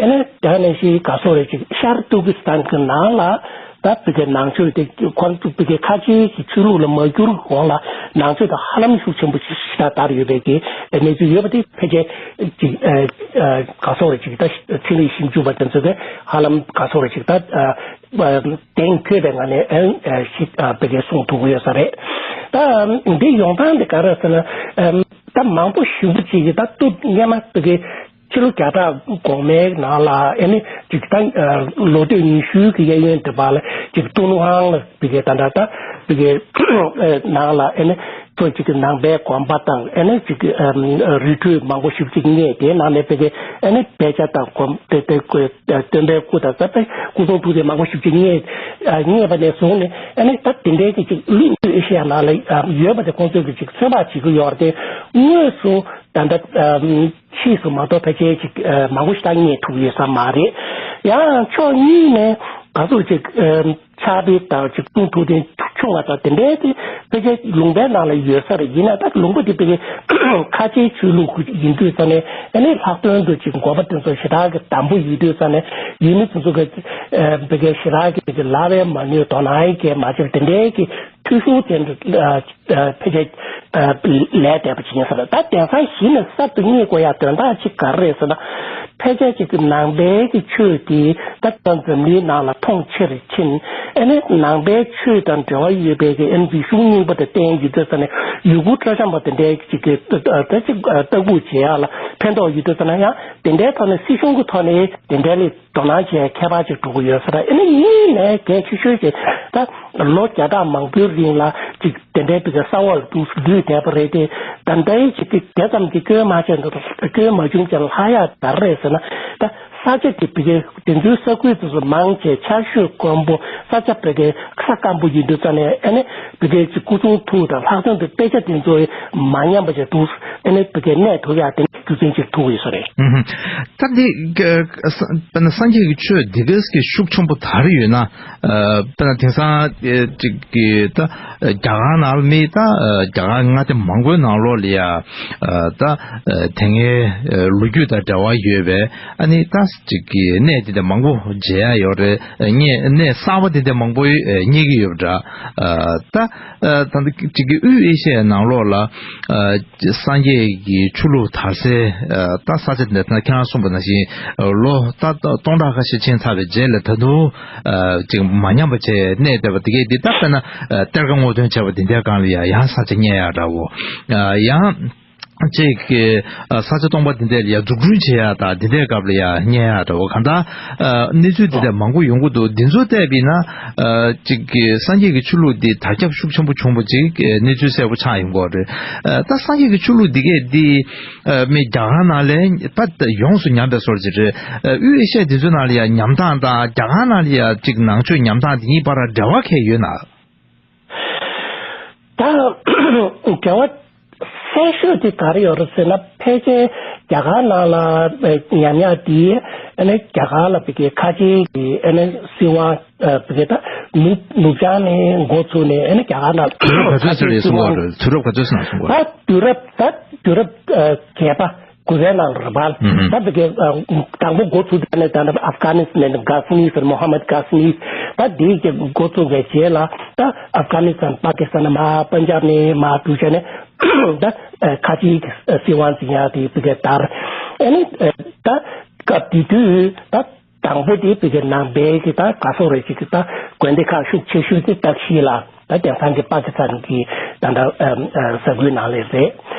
ཨ་ནི་དེ་ག་ནང་བཞིན་ག་སོགས་རེད། ཅིག་ཤར་ཏུར་ཀི་སི་ཐན་གི་ནང་ལ་ད་བི་གའི་ནང་ཆོས་དེ་ཁོང་ཚོ་བི་གའི་ཁ་ཆེའི་གི་ཆོས་ལུགས་ལ་མ་བསྒྱུར་གོང་ལ་ནང་ཆོས་དང་ཧ་ལམ་ཤུགས་ཆེན་པོ་ཞིག་ཞེ་དྲག་དར་ཡོད་པའི་གི་གནས་ཚུལ་ཡོད་པ་དེ་ཕལ་ཆེར་ཅིག་ཨ་ཨ་ག་སོགས་རེད། ཅིག་ད་ཚན་རིག་ཞིབ་འཇུག་པ་དེ་ཚོ་གིས་ཧ་ལམ་ག་སོགས་རེད། ཅིག་ད་ཨ་གདེང་འཁོད་པའི་ངང་ནས་ཨ་ཨ་ཞིག་ཨ་བི་གའི་གསུང་ཐུབ་ཀྱི་ཡོད་ས་རེད། ད་འདི་ཡོང་སྟངས་དེ་ག་རེ་ཟེར་ན་ཨ་ད་མང་པོ་ཞེ་པོ་ཅིག་གིས་ད་སྟོད་སྔོན་མ་བི་གའི་ཕྱི་ལོ་བརྒྱ་ཕྲག་གོང་མའི་ནང་ལ་ཨ་ནི་ཅིག་ད་ལོ་སྟོད་ཉི་ཤུའི་གི་གཡས་གཡོན་དེ་བར་ལ་ཅིག་ཏུན་ཧོང་ལ་བི་གའི་ད་ད་ད་བི་གའི་ནང་ལ་ཨ་ནི་ཚོ་ཅིག་གི་ནང་པའི་དགོན་པ་དང་ཨ་ནི་ཅིག་གི་རི་ཁྲོད་མང་པོ་ཞེ་པོ་ཅིག་རྙེད། དེའི་ནང་ནས་བི་གའི་ཨ་ནི་དཔེ་ཆ་དང་སྒོམ་དེ་དེ་སྟོན་པའི་སྐུ་དང་ས་པའི་སྐུ་གསུང་ཐུགས་རྟེན་མང་པོ་ཞེ་པོ་ཅིག་རྙེད་རྙེད་པ་ནས་བཟུང་ནས་ཨ་ནི་ད་དེ་འདྲའི་གི་ཅིག་ལུས་ཨེ་ཤེ་ཡ་ནང་ལ་ཡོད་པ་དེ་ཁོང་ཚོས་གི་ཅིག་ཚོད་དཔག་བྱེད་ཀྱི་ཡོད་རེད་དེ། དངོས་སུ་ད་ལྟ་ཕྱིས་སུ་མ་གཏོགས་ཕལ་ཆེར་ཅིག་མང་པོ་ཞིག་ད་རྙེད་ཐུབ་ཡོད་ས་མ་རེད། ཡང་ཕྱོགས་གཉིས་ནས་ག་ཚོད་ཅིག་ཕྱག་དཔེ་དང་ཅིག་གསུང་ཐུགས་རྟེན་ཆུང་བ་དང་དེ་འདྲའི་དེ་ཕལ་ཆེར་ལུང་པའི་ནང་ལ་ཡོད་ས་རེད། ཡིན་ན་ད་ལུང་པ་དེ་ཕལ་ཆེར་ཁ་ཆེའི་ཆོས་ལུགས་ཡིན་དུས་ཙང་ནས་ཨ་ནི་ལྷག་དོན་དུ་ཅིག་དགོན་པ་དེ་ཚོ་ཞེ་དྲག་གི་དམ་པོ་ཡིན་དུས་ཙང་ནས་ཡུལ་མི་ཚོ་ཚོ་གི་ཕལ་ཆེར་ཞེ་དྲག་གི་ལབ་པའི་མ་ནུས་དོ་སྣང་གི་མ་བྱེད་དེ་འདྲའི་གི་འཐུས་ཤོར་དེ་འདྲ་ཕལ་ཆེར་ལས་འདས་པ་ཅིག་ཡིན་ས་རེད། ད་དེང་སང་གཞི་ནས་གསར་དུ་རྙེད་དགོས་ཡ་དོན་དག་ཅིག་ག་རེ་རེད་ཟེར་ན། ཕལ་ཆེར་ཅིག་གི་ནང་པའི་གི་ཆོས་དེ་ད་ལྟ་འཛམ་གླིང་ནང་ལ་མཐོང་ཆེར་ཕྱིན། ཨ་ནི་ནང་པའི་ཆོས་དང་འབྲེལ་བ་ཡོད་པའི་གི་ཨ་ནི་རིག་གཞུང་རྙིང་པ་དེ་བསྟན་ཡོད་དུས་ཙང་ནས་ཡུ་གུར་སྤྲོ་འཆམ་པ་དེ་འདྲའི་ཅིག་གི་ད་ཅིག་ལྟ་སྐུལ་བྱེད་ཡ་ལ་ཕན་ཐོགས་ཡོད་དུས་ཙང་ན་ཡང་དེ་འདྲའི་ཐོག་ནས་སྲིད་གཞུང་གི་ཐོག་ནས་དེ་འདྲའི་ལས། དོ་སྣང་བྱེད་ཁྱད་པར་ཅིག་འགྲོ་གི་ཡོད་ས་རེད། ཨ་ནི་གཉིས་ནས་གལ་ཆེ་ཤོས་ཅིག་ད་ལོ་བརྒྱ་ཕྲག་མང་པོའི་རིང་ལ་ཅིག་དེ་འདྲའི་བི་གའི་གསང་བ་ལ་འདུག་འདུས་བསྡད་པ་རེད་དེ། ད་ལྟའི་ཅིག་གི་དེ་ཙམ་གྱི་སྐྱོན་མ་བྱས་འདུག་སྐྱོན་མ་བྱུང་ཅིག་ལྷག་ཡག་ག་རེ་རེད་ཟེར་ན། ད་ས་ཆ་དེ་བི་གའི་དེ་ཚོའི་ས་ཁུལ་དེ་ཚོ་མང་ཆེ་ཆར་ཞོད་དཀོན་པོ་ས་ཆ་བི་གའི་ས་སྐམ་པོ་ཡིན་དུས་ཙང་ནས་ཨ་ནི་བི་གའི་ཅིག་སྐུ་གསུང་ཐུགས་དང་ལྷག་དོན་དུ་དཔེ་ཆ་དེ་ཚོ་མ་ཉམས་པ་ཅིག་འདུག་ཨ་ནི་བི་གའི་གནས་ཐུབ་ཡག་དེ་རྒྱུ་མཚན་ཅིག་ཐུག་ཡོད་ས་རེད། ད་འདི་དཔེར་ན་སངས་རྒྱས་ཀྱི་ཆོས་འདི་གས་ཀྱི་ཤུགས་ཆེན་པོ་དར་ཡོད་ན། དཔེར་ན་དེང་སང་ཅིག་གི་ད་རྒྱ་གར་ནང་ལ་མི་ད་རྒྱ་གར་མངའ་སྡེ་མང་པོའི་ནང་ལོགས་ལ་ཡ་ད་དེ་སྔའི་ལོ་རྒྱུས་དང་འབྲེལ་བ་ཡོད་པའི་ཨ་ནི་ད་ཅིག་གི་གནས་དེ་འདྲ་མང་པོ་མཇལ་ཡ་ཡོད་རེད། གནས་གནས་གསར་པ་དེ་འདྲ་མང་པོ་རྙེད་ཀྱི་ཡོད་པ་འདྲ། ད་ད་ཅིག་གི་དབུས་ཨེ་ཤི་ཡའི་ནང་ལོགས་ལ། སངས་རྒྱས་ཀྱི་ཆོས་ལུགས་དར་སའི་ད་ས་ཆ་འདི་ད་ཁྱེད་རང་གསུངས་པ་ནང་བཞིན་ལོ་ད་སྟོང་ཕྲག་ཁ་ཤས་ཕྱིན་ཚར་བའི་རྗེས་ལ་ད་དུང་ཅིག་མ་ཉམས་པ་བྱས་གནས་བསྡད་པ་དེ་གས་འདི་ད་དཔེར་ན་གཏེར་ཁ་སྔོག་འདོན་བྱས་པ་འདི་འདྲའི་སྒང་ལ་ཡ་ཡང་ས་ཆ་རྙེད་ཡག་འདྲ་བོ་ཡང་ཅིག་གི་ས་ཆ་སྟོང་པ་འདི་འདྲ་ལ་ཡ་འཛུགས་སྐྲུན་བྱེད་ཡག་དང་འདི་འདྲའི་སྐབས་ལ་ཡ་རྙེད་ཡག་འདྲ་བོ་གང་ལྟར་གནས་ཚུལ་འདི་འདྲ་མང་པོ་ཡོང་གི་འདུག་འདི་ཚོ་བལྟས་པ་ཡིན་ན། ཅིག་གི་སངས་རྒྱས་ཀྱི་ཆོས་ལུགས་འདི་དར་ཁྱབ་ཤུགས་ཆེན་པོ་བྱུང་བ་ཅིག་གནས་ཚུལ་གསལ་པོ་ཆགས་ཡོང་གི་ཡོད་རེད། ད་སངས་རྒྱས་ཀྱི་ཆོས་ལུགས་འདི་གས་འདི་མི་རྒྱ་གར་ནང་ལ་ད་ཡོངས་སུ་ཉམས་པའི་སོར་ཅིག་རེད། དབུས་ཨེ་ཤ་ཡ་འདི་ཚོའི་ནང་ལ་ཡང་ཉམས་སྟངས་དང་རྒྱ་གར་ནང་ལ་ཡང་ཅིག་ནང་ཆོས་ཉམས་སྟངས་འདི་གཉིས་བར་འབྲེལ་བ་གང་ཡོད་ན། ད་འབྲེལ་བ་གསལ་ཤོས་དེ་ག་རེ་ཡོད་རེད་ཟེར་ན། ཕལ་ཆེར་རྒྱ་གར་ནང་ལ་ཉམས་ཡག་དེ་ཨ་ནི་རྒྱ་གར་ལ་བི་གའི་ཁ་ཆེའི་གི་ཨ་ནི་སྲིད་དབང་བི་གའི་ད་ནུབ་ནུབ་བྱང་ནས་འགོ་ཚུགས་ནས་ཨ་ནི་རྒྱ་གར་ནང་དུས་རབས་ག་ཚོད་ཙམ་རེད་གསུང་གི་ཡོད་རེད། དུས་རབས་ག་ཚོད་ཙམ་གསུང་གི་ཡོད་རེད། ད་དུས་རབས་ད་དུས་རབས་བརྒྱད་པ། དགུ་པའི་ནང་ལ་རེད་པ། ད་བི་གའི་དང་པོ་འགོ་ཚུགས་དེ་ནས་ད་ནི་ཨབ་གྷ་ནི་སི་ཐན་གྷ་ཟི་ནི་ཟེར། མོ་ཧམ་མད་གྷ་ཟི་ནི། ད་དེའི་གི་འགོ་ཚུགས་པའི་རྗེས་ལ་ད་ཨབ་གྷ་ནི་སི་ཐན་པ་ཀི་སི་ཐན་མར་པན་ཇབ་ནས་མར་འགྲོ་བྱས་ནས་ད་ཁ་ཆེའི་སྲིད་དབང་འཛིན་ཡག་དེ་བི་གའི་དར། ཨ་ནི་ད་སྐབས་དེ་དུས་ད་དང་པོ་དེ་བི་གའི་ནང་པའི་གི་ད་ག་སོག་རེ་ཅིག་གི་ད་དགོན་སྡེ་ཁག་ཤུགས་ཆེ་ཤོས་དེ་ཏག་ཤི་ལ། ད་དེང་སང་གི་པ་ཀི་སི་ཐན་གྱི་ད་ལྟ་ས་ཁུལ་ནང་ལས་རེད།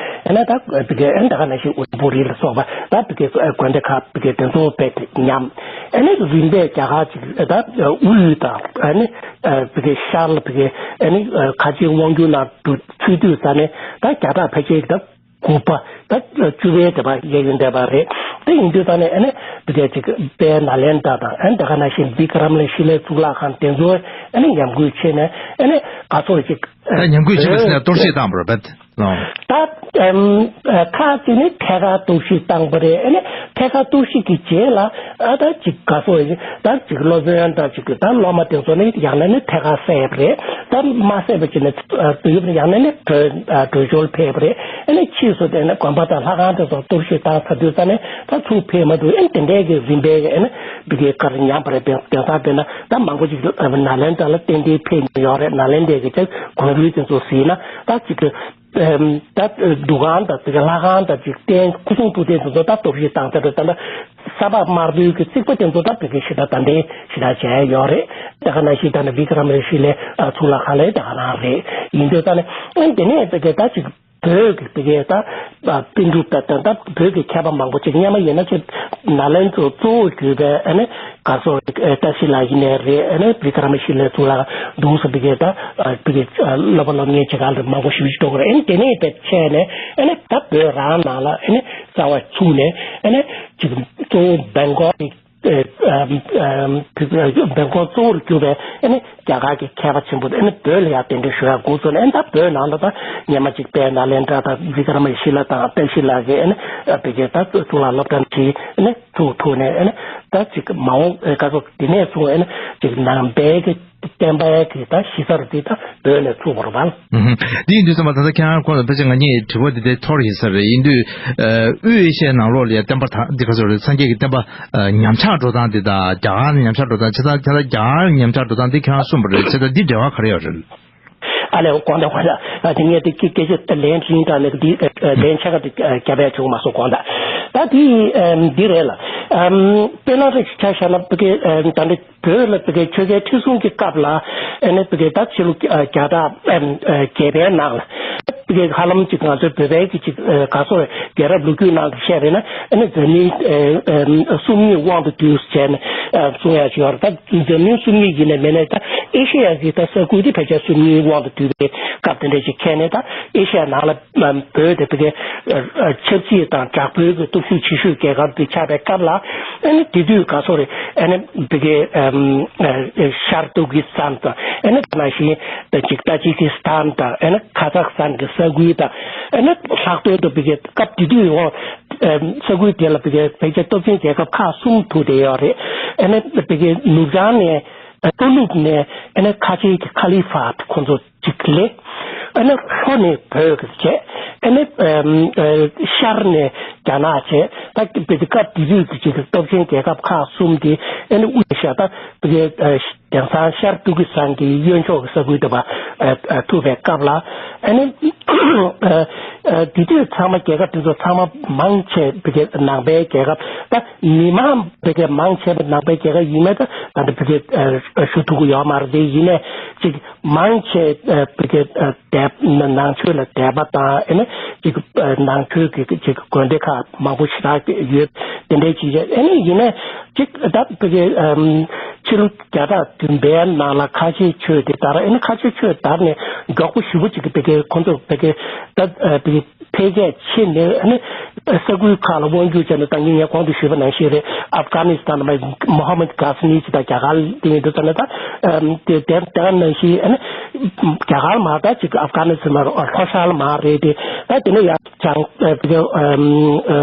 ཨ་ནི་ད་བི་གའི་ཨ་ནི་ད་ག་ནང་བཞིན་ཨུན་པུ་རི་ལ་སོགས་པ་ད་བི་གའི་དགོན་སྡེ་ཁག་བི་གའི་དེ་ཚོ་བེད་ཉམས། ཨ་ནི་རིམ་པས་རྒྱ་གར་ཅིག་ད་དབུས་དང་ཨ་ནི་བི་གའི་ཤར་ལ་བི་གའི་ཨ་ནི་ཁ་ཆེའི་དབང་སྒྱུར་ནང་དུ་ཚུད་དུས་ཙ་ནས་ད་རྒྱ་གྲགས་ཕལ་ཆེར་ད་ དགུ་པ་ད་བཅུ་པའི་དེ་པ་ཡས་ཡོད་བསྡད་པ་རེད། དེ་ཡིན་དུས་ད་ནས་ཨ་ནི་བི་ཀའི་ཅིག་དཔལ་ནཱ་ལེནྡྲ་དང་ཨ་ནི་དེ་ག་ནང་བཞིན་བི་ཀ་རམ་ལ་ཤི་ལའི་གཙུག་ལག་ཁང་དེ་ཚོ་ཨ་ནི་ཉམས་རྒུད་བྱས་ནས་ཨ་ནི་ག་ཚོད་ཅིག་ད་ཉམས་རྒུད་བྱས་པ་ཟེར་ན་གཏོར་བཤིག་བཏང་བ་རེད་པས། ད་ཁག་ཅིག་ནི་ཐད་ཀར་གཏོར་བཤིག་བཏང་པ་རེད། ཨ་ནི་ཐད་ཀར་གཏོར་བཤིག་གི་རྗེས་ལ་ཨ་ད་ཅིག་ག་ཚོད་ད་ཅིག་སློབ་དཔོན་ད་ཅིག་ད་སློབ་མ་དེ་ཚོ་ནི་ཡང་ན་ནི་ཐད་ཀར་བསད་པ་རེད། ད་མ་བསད་པ་ཅིག་ནི་དུས་ཡུན་ཡང་ན་ནི་བྲོས་བྲོས་བྱོལ་ཕེབས་པ་རེད། ཨ་ནི་ཕྱིས་སུ་དེ་ནི་དགོན་པ་དང་ལྷ་ཁང་དེ་ཚོ་གཏོར་བཤིག་བཏང་ཚར་དུས་ད་ནི་ད་ཚུར་ཕེབས་མ་ཐུབ། ཨ་ནི་དེ་འདྲའི་གི་རིམ་པའི་ཨ་ནི་བི་ཀའི་ཀར་ཉམས་པ་རེད། དེང་སང་དཔེར་ན་ད་མང་པོ་ཅིག་ནཱ་ལེནྡྲ་ལ་ཏན་ཏན་ཕེབས་མྱོང་ཡོད་རེད། ནཱ་ལེནྡྲའི་གི་ཅིག་གོམ་རིམ་དེ་ཚོ་གཟིགས་ན་ད་ཅིག་གི་ད་འདུ་ཁང་དང་དེ་ག་ལྷ་ཁང་དང་ཅིག་རྟེན་སྐུ་གསུང་ཐུགས་རྟེན་དེ་ཚོ་ད་གཏོར་བཤིག་བཏང་ཚར་རེད། ད་ལྟ་ས་ཕག་དམར་པོའི་གི་རྩིག་པ་དེ་ཚོ་ད་བི་ཀའི་ཞེ་དྲག་ད་ལྟའི་ཞེ་དྲག་བྱས་ཡོད་རེད། དེ་ག་ནང་བཞིན་ད་ནི་བི་ཀ་རམ་ལ་ཤི་ལའི་གཙུག་ལག་ཁང་ལ་དེ་ག་རང་རེད། ཡིན་དུས་ད་ནི་ཨ་དེ་ནས་བི་ཀའི་ད་ཅིག་བོད་ཀྱི་བི་ཀའི་ད་པཎ་གྲུབ་ད་ད་ད་བོད་ཀྱི་མཁས་པ་མང་པོ་ཅིག་སྔོན་མ་ཡིན་ན་ཅིག་ནཱ་ལེནྡྲ་གཙོ་བོ་གྱུར་པའི་ཨ་ནི་ག་ཚོད་བཀྲ་ཤིས་ལགས་ཡིན་ནའི་རེད། ཨ་ནི་བི་ཀ་རམ་ཤི་ལའི་གཙུག་ལག་འདུག་སེ་བི་ཀའི་ད་བི་ཀའི་སློབ་པ་སློབ་གཉེར་བྱེད་ག་ལ་མང་པོ་ཞེ་པོ་ཅིག་འགྲོ་གི་རེད། ཨ་ནི་དེ་ནས་དེ་བྱས་ནས་ཨ་ནི་ད་བོད་རང་ནང་ལ་ཨ་ནི་རྩ་བ་ཚུགས་ནས་ཨ་ནི་ཅིག་གཙོ་བོ་བེང་ཀོག་གི་བེང་ཀོག་གཙོ་བོར་གྱུར་པའི་ཨ་ནི་རྒྱ་གར་གྱི་མཁས་པ་ཆེན་པོ་ཨ་ནི་བོད་ལ་ཡང་གདན་འདྲེན་ཞུ་ཡག་འགོ་བཙུགས་ནས། ཨ་ནི་ད་བོད་ནང་ལ་ད་སྔོན་མ་ཅིག་དཔལ་ནཱ་ལེནྡྲ་དང་བི་ཀ་རམ་ཤི་ལ་དང་བཀྲ་ཤིས་ལགས་ཀྱིས་ཨ་ནི་བི་ཀའི་ད་གཙུག་ལག་སློབ་གྲྭ་ནས་ཨ་ནི་ཐུག་ཐུག་ནས་ཨ་ནི་ད་ཅིག་མ་འོངས་ཨེ་ག་ཚོད་དེ་ནས་བཟུང་ཨ་ནི་ཅིག་ནང་པའི་གི་བསྟན་པའི་གི་ད་གཞི་རྩ་རུ་དེ་ད་བོད་ནས་ཚུགས་པ་རེད་པ། ཨུ་ཧུམ། འདི་ཡིན་དུས་ཙམ་པ་ད་ལྟ་ཁྱེད་རང་ཁོང་ལ་ཕལ་ཆེར་ང་གཉིས་དྲི་བ་འདི་འདྲའི་ཐོར་ཡིན་ས་རེད། ཡིན་དུས་ཨ་དབུས་ཨེ་ཤི་ཡའི་ནང་ལོགས་ལ་ཡ་བསྟན་པ་དང་འདི་ག་ཚོད་རེད། སངས་རྒྱས་ཀྱི་བསྟན་པ་ཨ་ཉམས་ཆག་འགྲོ་སྟངས་འདི་དང་རྒྱ་གར་ཉམས་ཆག་འགྲོ་སྟངས་བྱས་ཙང་། ཁྱེད་ད་རྒྱ་གར་ཉམས་ཆག་འགྲོ་སྟངས་འདི་ཁྱེད་རང་གསུངས་པ་རེད། བྱས་ཙང་འདི་འབྲེལ་བ་ག་རེ་ཡོད་རེད། ཨ་ལས་དགོངས་དག་དགོངས་དག་ཨ་དེ་ངས་དེ་སྐད་སྐད་ཆ་ལན་རིང་དྲགས་ནས་འདི་ཨ་ལན་ཆ་ག་དེ་ཨ་རྒྱབ་ཡ་བྱུང་མ་སོང་། དགོངས་དག་ད་དེ་ཨ་འདི་རེད་ལ། ཨམ་དཔེར་ན་རེ་ཆ་བཞག་ན་བི་ཀའི་ཨ་ད་འདི་བོད་ལ་བི་ཀའི་ཆོས་རྒྱལ་ཁྲི་སྲོང་གི་སྐབས་ལ་ཨ་ནི་བི་ཀའི་ད་ཕྱི་ལོ་ཨ་བརྒྱ་ཕྲག་ཨམ་ཨ་བརྒྱད་པའི་ནང་ལ་བི་ཀའི་ཧ་ལམ་ཅིག་ང་ཚོའི་བོད་པའི་གི་ཅིག་ཨ་ག་ཚོད་རྒྱལ་རབས་ལོ་རྒྱུས་ནང་དུ་བཤད་པས་ན་ཨ་ནི་འཛམ་གླིང་ཨ་ཨམ་སུམ་གཉིས་དབང་དུ་བསྡུས་བྱས་ནས་ཨ་གསུང་ཡ་ཅིག་ཡོད་རེད། ད་འཛམ་གླིང་སུམ་གཉིས་ཡིན་ནའི་མིན་ནའི་ད་ཨེ་ཤེ་ཡ་གི་ད་ས་ཁུལ་དེ་ཕལ་ཆེར་སུམ་གཉིས་དབང་དུ་བསྡུས་པའི་སྐབས་དེ་འདྲ་ཅིག་ཁེལ་ནས། ད་ཨེ་ཤེ་ཡ་ནང་ལ་ཨམ་བོད་དེ་བི་ཀའི་ཨ་ཨ་ཆབ་སྲིད་དང་དྲག་པོའི་གི་སྟོབས་ཤུགས་ཆེ་ཤོས་རྒྱལ་ཁབ་དེ་ཆགས་པའི་སྐབས་ལ། ཨ་ནི་དེ་དུས་ག་ཚོད་རེད། ཨ་ནི་བི་ཀའི་ཨམ་ཨ་ཤར་ཏུར་ཀི་སི་ཐན་དང་། ཨ་ནི་དེ་ནང་བཞིན་ད་ཅིག་ཏ་ཇི་ཀི་སི་ཐན་དང་། ཨ་ནི་ཁ་ཛག་སི་ཐན་གི་ས་ཁུལ་དང་། ཨ་ནི་ལྷག་དོན་དུ་བི་ཀའི་སྐབས་དེ་དུས་ཡང་ཨམ་ས་ཁུལ་དེ་ལ་བི་ཀའི་ཕལ་ཆེར་སྟོབས་ཆེན་རྒྱལ་ཁབ་ཁག་གསུམ་ཐུག་བསྡད་ཡོད་རེད། ཨ་ནི་བི་ཀའི་ནུབ་བྱང་ནས་ལྷོ་ནུབ་ནས་ཨ་ནི་ཁ་ཆེ་གི་ཁ་ལི་ཕཱད་ཁོང་ཚོ་གཅིག་ལས། ཨ་ནི་ལྷོ་ནས་བོད་ཀྱི་བྱས། ཨ་ནི་ཨམ་ཨ་ཤར་ནས་རྒྱ་ནག་བྱས། ད་བི་ཀའི་སྐབས་དེ་དུས་ཀྱི་ཅིག་སྟོབས་ཆེན་རྒྱལ་ཁབ་ཁག་གསུམ་དེ་ཨ་ནི་དབུས་ཤར་ད་བི་ཀའི་ཨ་དེང་སང་ཤར་ཏུར་ཀི་སི་ཐན་གྱི་གཡོན་ཕྱོགས་ཀྱི་ས་ཁུལ་དུ་བ་ཨ་ཨ་ཐུག་པའི་སྐབས་ལ། ཨ་ནི་ཨ་ཨ་དེ་དུས་ཚང་མ་རྒྱལ་ཁབ་དེ་ཚོ་ཚང་མ་མང་ཆེ་བི་ཀའི་ནང་པའི་རྒྱལ་ཁབ། ད་མི་མང་བི་ཀའི་མང་ཆེ་བ་ནང་པའི་རྒྱལ་ཁབ་ཡིན་མེད་ད་ད་ལྟ་བི་ཀའི་ཨ་ཞུ་ཐུབ་ཀྱི་ཡོད་མ་རེད། དེ་ཡིན་ནའི་ཅིག་མང་ཆེ་ཨ་བི་ཀའི་ཨ་དད་ནང་ཆོས་ལ་དད་པ་དང་། ཨ་ནི་ཅིག་ཨ་ནང་ཆོས་ཀྱི་ཅིག་དགོན་སྡེ་ཁག་མང་པོ་ཞེ་དྲག་ཡོད། དེ་འདྲའི་ཅིག་ཡོད། ཨ་ནི་ཡིན་ནའི་ཅིག་ད་བི་ཀའི་ཨམ་ཕྱི་ལོ་བརྒྱ་ཕྲག་བདུན་པའི་ནང་ལ་ཁ་ཆེའི་ཆོས་དེ་དར། ཨ་ནི་ཁ་ཆེའི་ཆོས་དར་ནས་མགྱོགས་པོ་ཞེ་པོ་ཅིག་གི་བི་ཀའི་ཁོང་ཚོ་བི་ཀའི་ད་ཨ་བི་ཀའི་འཕེལ་རྒྱས་ཕྱིན་ནས། ཨ་ནི་ས་ཁུལ་ཁག་ལ་དབང་སྒྱུར་བྱས་ནས། ད་ངས་ངས་གོང་དུ་ཞུས་པ་ནང་བཞིན་རེད། ཨབ་གྷ་ནི་སི་ཐན་ལ་མ་མོ་ཧ་མད་གྷ་ཟི་ནི་ཅིག་དང་རྒྱ་གར་དེ་ཡིན་དུས་ཙམ་ནས། ད་ཨམ་དེ་དེ་དེ་ནང་བཞིན་ཨ་ནི་རྒྱ་གར་མ་ད་ཅིག་ཨབ་གྷ་ནི་སི་ཐན་མ་ལྷོ་ཤར་ལ་མ་རེད་དེ། ད་དེ་ནས་ཡར་བྱང་ཨ་བི་ཀའི་ཨམ་ཨ་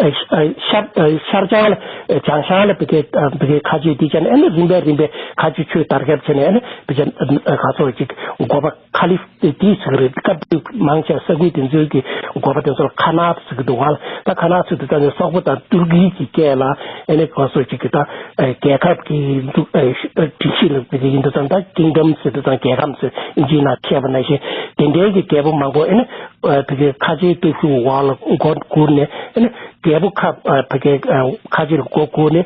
ཨ་ཤར་ཨ་ཤར་བྱང་ལ་བྱང་ཤར་ལ་བི་ཀའི་ཨ་བི་ཀའི་ཁ་ཆེ་དེ་བྱས་ནས། ཨ་ནི་རིམ་པས་རིམ་པས་ཁ་ཆེ་ཆོས་དར་ཁྱབ་བྱས་ནས། ཨ་ནི་བི་ཀའི་ཨ་ག་ཚོད་ཅིག་འགོ་པ་ཁ་ལི་ཕཱད་དེ་ཟེར་གི་རེད། སྐབས་དེ་མང་ཆེ་ས་ཁུལ་དེ་ཚོའི་གི་འགོ་པ་དེ་ཚོ་ལ་ཁ་ནཱཐ་ཟེར་གི་འདུག་ག་ལ། ད་ཁ་ནཱཐ་ཟེར་དུས་ད་ནི་སོག་པོ་དང་ཏུར་ཀི་གི་སྐད་ལ། ཨ་ནི་ག་ཚོད་ཅིག་གི་ད་ཨ་རྒྱལ་ཁབ་ཀྱི་འདུག་ཨ་སྒྲིག་གཞི་ལ་བི་ཀའི་ཡིན་དུས་ཙམ། ད་ཀིང་ཌམ་ཟེར་དུས་ཙམ་རྒྱལ་ཁབ་ཟེར་ཨིན་ཇིའི་ནང་བྱས་པ་ནང་བཞིན། དེ་འདྲའི་གི་རྒྱལ་པོ་མང་པོ་ཨ་ནི་ཨ་བི་ཀའི་ཁ་ཆེའི་སྟོབས་ཤུགས་འོག་ལ་མགོ་སྒུར་ནས། ཨ་ནི་ རྒྱལ་པོ་ཁ་ཨ་ཕ་གི་ཨ་ཁ་ཆེ་ལ་མགོ་སྒུར་ནས་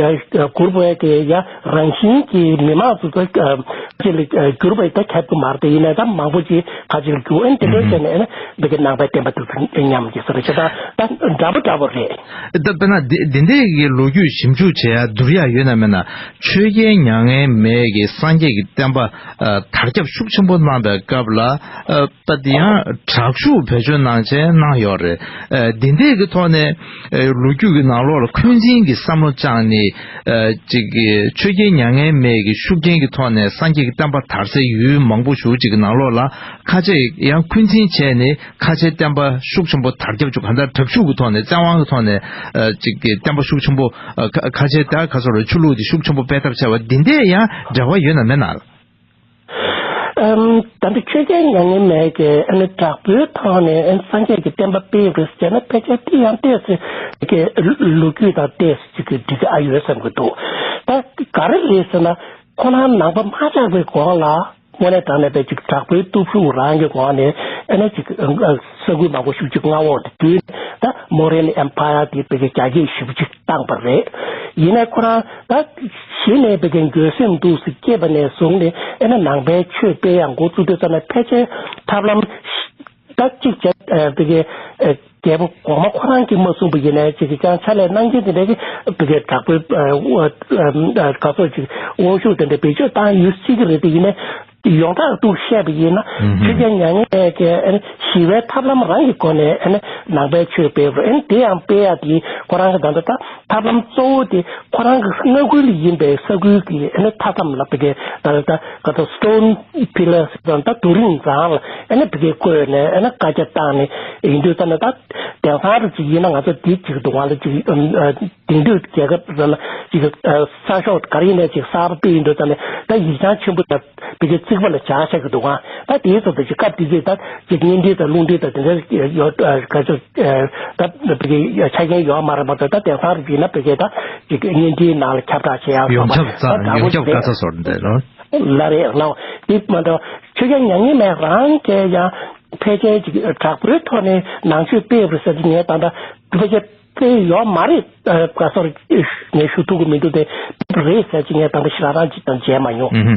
ཨ་སྒུར་བའི་གི་ཡ་རང་བཞིན་གྱི་མི་མང་ཚོ་ད་ཨ་ཁ་ཆེ་ལ་ཨ་སྒུར་བའི་ད་ཁྱབ་ཀྱི་མ་རེད། དེ་ཡིན་ནའི་ད་མང་པོ་ཅིག་ཁ་ཆེ་ལ་སྒུར། ཨ་ནི་དེ་འདྲའི་ཨུ་ཆ་ནས་ཨ་ནི་ཕ་གི་ནང་པའི་བསྟན་པ་འདུག་ཉམས་ཀྱི་ས་རེད། ཆ་ད་ད་འདྲ་པོ་འདྲ་པོ་རེད། ད་དཔེར་ན་འདི་འདི་འདྲའི་གི་ལོ་རྒྱུས་ཞིབ་འཇུག་བྱེད་ཡ་བསྡུར་ཡ་ཡོད་ན་མེད་ན། ཆོས་རྒྱལ་མྱ་ངན་མེད་ཀྱི་སངས་རྒྱས་ཀྱི་བསྟན་པ་ཨ་དར་ཁྱབ་ཤུགས་ཆེན་པོ་གནང་པའི་སྐབས་ལ་ཨ། ད་དེ་ཡང་དྲག་ཤུགས་བེད་སྤྱོད་གནང་བྱས་གནང་ཡོད་རེད། ཨ་འདི་འདྲས་ཀྱི་ཐོག་ནས་ཨ་ལོ་རྒྱུས་ཀྱི་ནང་ལོགས་ལ་འཁོན་འཛིན་གྱི་བསམ་བློ་བཅངས་ནས་ཨ་ཅིག་གི་ཆོས་རྒྱལ་མྱ་ངན་མེད་ཀྱི་ཤུགས་རྐྱེན་གྱི་ཐོག་ནས་སངས་རྒྱས་ཀྱི་བསྟན་པ་དར་སའི་ཡུལ་མང་པོ་ཞེ་པོ་ཅིག་གི་ནང་ལོགས་ལ་ཁ་ཆེ་ཡང་འཁོན་འཛིན་བྱས་ནས་ཁ་ཆེ་བསྟན་པ་ཤུགས་ཆེན་པོ་དར་ཁྱབ་བཅུག་གང་ལྟར་དྲག་ཤུགས་ཀྱི་ཐོག་ནས་བཙན་དབང་གི་ཐོག་ནས་ཨ་ཅིག་གི་བསྟན་པ་ཤུགས་ཆེན་པོ་ཨ་ཁ་ཁ་ཆེ་ད་ཁ་སོ་རུ་ཆོས་ལུགས་དེ་ཤུགས་ཆེན་པོ་སྤེལ་ཐབས་བྱས་པ་འདི་འདྲས་ཡང་འབྲེལ་བ་ཡོད་ན་མེད་ན། ཨམ། ད་ལྟ་ཆོས་རྒྱལ་མྱ་ངན་མེད་ཀྱིས་ཨ་ནི་དྲག་པོའི་ཐོག་ནས་ཨ་ནི་སངས་རྒྱས་ཀྱི་བསྟན་པ་སྤེལ་དགོས་ཟེར་ན་ཕལ་ཆེར་དེ་ཡང་ཏོག་ཙམ་གྱི་ལོ་རྒྱུས་དང་ཏོག་ཙམ་ཅིག་གི་འགྲིག་གི་ཨ་ཡོད་བསམ་གྱི་འདུག་ད་ག་རེ་རེད་ཟེར་ན་ཁོ་རང་ནང་པ་མ་ཆགས་པའི་གོང་ལ་དངོས་གནས་དྲང་གནས་པའི་ཅིག་དྲག་པོའི་སྟོབས་ཤུགས་རང་གི་གོང་ནས་ཨ་ནི་ཅིག་ས་ཁུལ་མང་པོ་ཞེ་པོ་ཅིག་མངའ་འོག་ཏུ་བསྡུས་ནས་ད་Mauryan Empire་དེ་ཕལ་ཆེར་རྒྱ་སྐྱེད་ཞེ་པོ་ཅིག་བཏང་པ་རེད། ཡིན་ནའི་ཁོ་རང་ད་གཞི་ནས་ཕ་གིའི་འགྱོད་སེམས་འདུག་སེ་སྐྱེས་པ་ནས་བཟུང་ནས་ཨ་ནི་ནང་པའི་ཆོས་སྤེལ་ཡག་འགོ་བཙུགས་དུས་ཙམ་ནས་ཕལ་ཆེར་ཐབས་ལམ་ད་གཅིག་བྱས་ཨ་ཕ་གིའི་ཨ་རྒྱལ་པོ་གོང་མ་ཁོ་རང་གིས་མ་གསུངས་པ་ཡིན་ནའི་ཅིག་གི་ཀྱང་ཕྱག་ལས་གནང་མཁན་དེ་འདྲ་གིས་ཕ་གིའི་དྲག་པོའི་ཨ་ཨ་ག་ཚོད་ཅིག་དབང་ཤུགས་དེ་འདྲ་བེད་སྤྱོད་བཏང་ཡོད་སྲིད་ཀྱི་རེད། དེ་ཡིན་ནའི་ཡོངས་གྲགས་འདུག་བཤད་པ་ཡིན་ན་ཨུ་ཧུམ། ཆོས་རྒྱལ་མྱ་ངན་མེད་ཀྱིས་ཨ་ནི་ཞི་བའི་ཐབས་ལམ་རང་གི་སྒོ་ནས་ཨ་ནི་ནང་པའི་ཆོས་སྤེལ་བ་ཨ་ནི་དེ་ཡང་སྤེལ་ཡག་དེ་ཁོ་རང་གི་ད་ལྟ་ད་ཐབས་ལམ་གཙོ་བོ་དེ་ཁོ་རང་གི་མངའ་ཁུལ་ལ་ཡིན་པའི་ས་ཁུལ་གྱི་ཨ་ནི་མཐའ་མཚམས་ལ་ཕ་གིའི་ད་ལྟ་ག་ཚོད་stone pillars ད་ལྟ་རྡོ་རིང་རང་ལ་ཨ་ནི་ཕ་གིའི་བརྐོས་ནས་ཨ་ནི་བཀའ་རྒྱ་བཏང་ནས་ཡིན་དུས་ཙམ་ནས། ད་དེང་སང་རུ་ཅིག་ཡིན་ན་ང་ཚོ་འདི་ཅིག་འདུག་ག་ལ་ཅིག་དེང་དུས་རྒྱལ་ཁབ་ལ་ཅིག་ས་ཕྱོགས་ག་རེ་ཡིན་ནའི་ཅིག་གསར་པ་སྤེལ་ཡིན་དུས་ཙམ་ནས་ད་ཡིག་ཆ་ཆེན་པོ་དང་ཕ་གིའི་རྩིག་པ་ལ་སྦྱར་བཞག་གི་འདུག་ག་ད་དེའི་ཚོད་དུ་ཅིག་སྐབས་དེ་ཚོས་ད་ཅིག་བརྙན་འཕྲིན་དང་རླུང་འཕྲིན་དང་དེ་འདྲ་ཡོད་ག་ཚོད་ད་ཕ་གིའི་ཆ་རྐྱེན་ཡོད་མ་རེད་མ་གཏོགས། ད་དེང་སང་རུ་ཅིག་ཡིན་ན་ཕ་གིའི་ད་ཅིག་བརྙན་འཕྲིན་ནང་ལ་ཁྱབ་བསྒྲགས་བྱེད་ཡག་ཡོངས་ཁྱབ་རྩ་ད་འདྲ་ཡོངས་ཁྱབ་པོ་དཀའ་ཚ་བཟོ་འདྲ་ལོ། ལ་རེད་ལ། དེ་མ་གཏོགས་ཆོས་རྒྱལ་མྱ་ངན་མེད་རང་གིས་ཡང་ཕལ་ཆེར་ཅིག་དྲག་པོའི་ཐོག་ནས་ནང་ཆོས་སྤེལ་བ་ཟེར་དུས་ངས་ད་ལྟ་ཕལ་ཆེར་སྤེལ་ཡོད་མ་རེད། ཨ་ག་སོར་ངས་ཞུ་ཐུབ་ཀྱི་མི་འདུག་སྟེ་རེད་ཟེར་ཅིག་ངས་ད་ལྟ་ཞེ་དྲག་རང་ཅིག་དང་མཇལ་མ་མྱོང་། ཨུ་ཧུམ།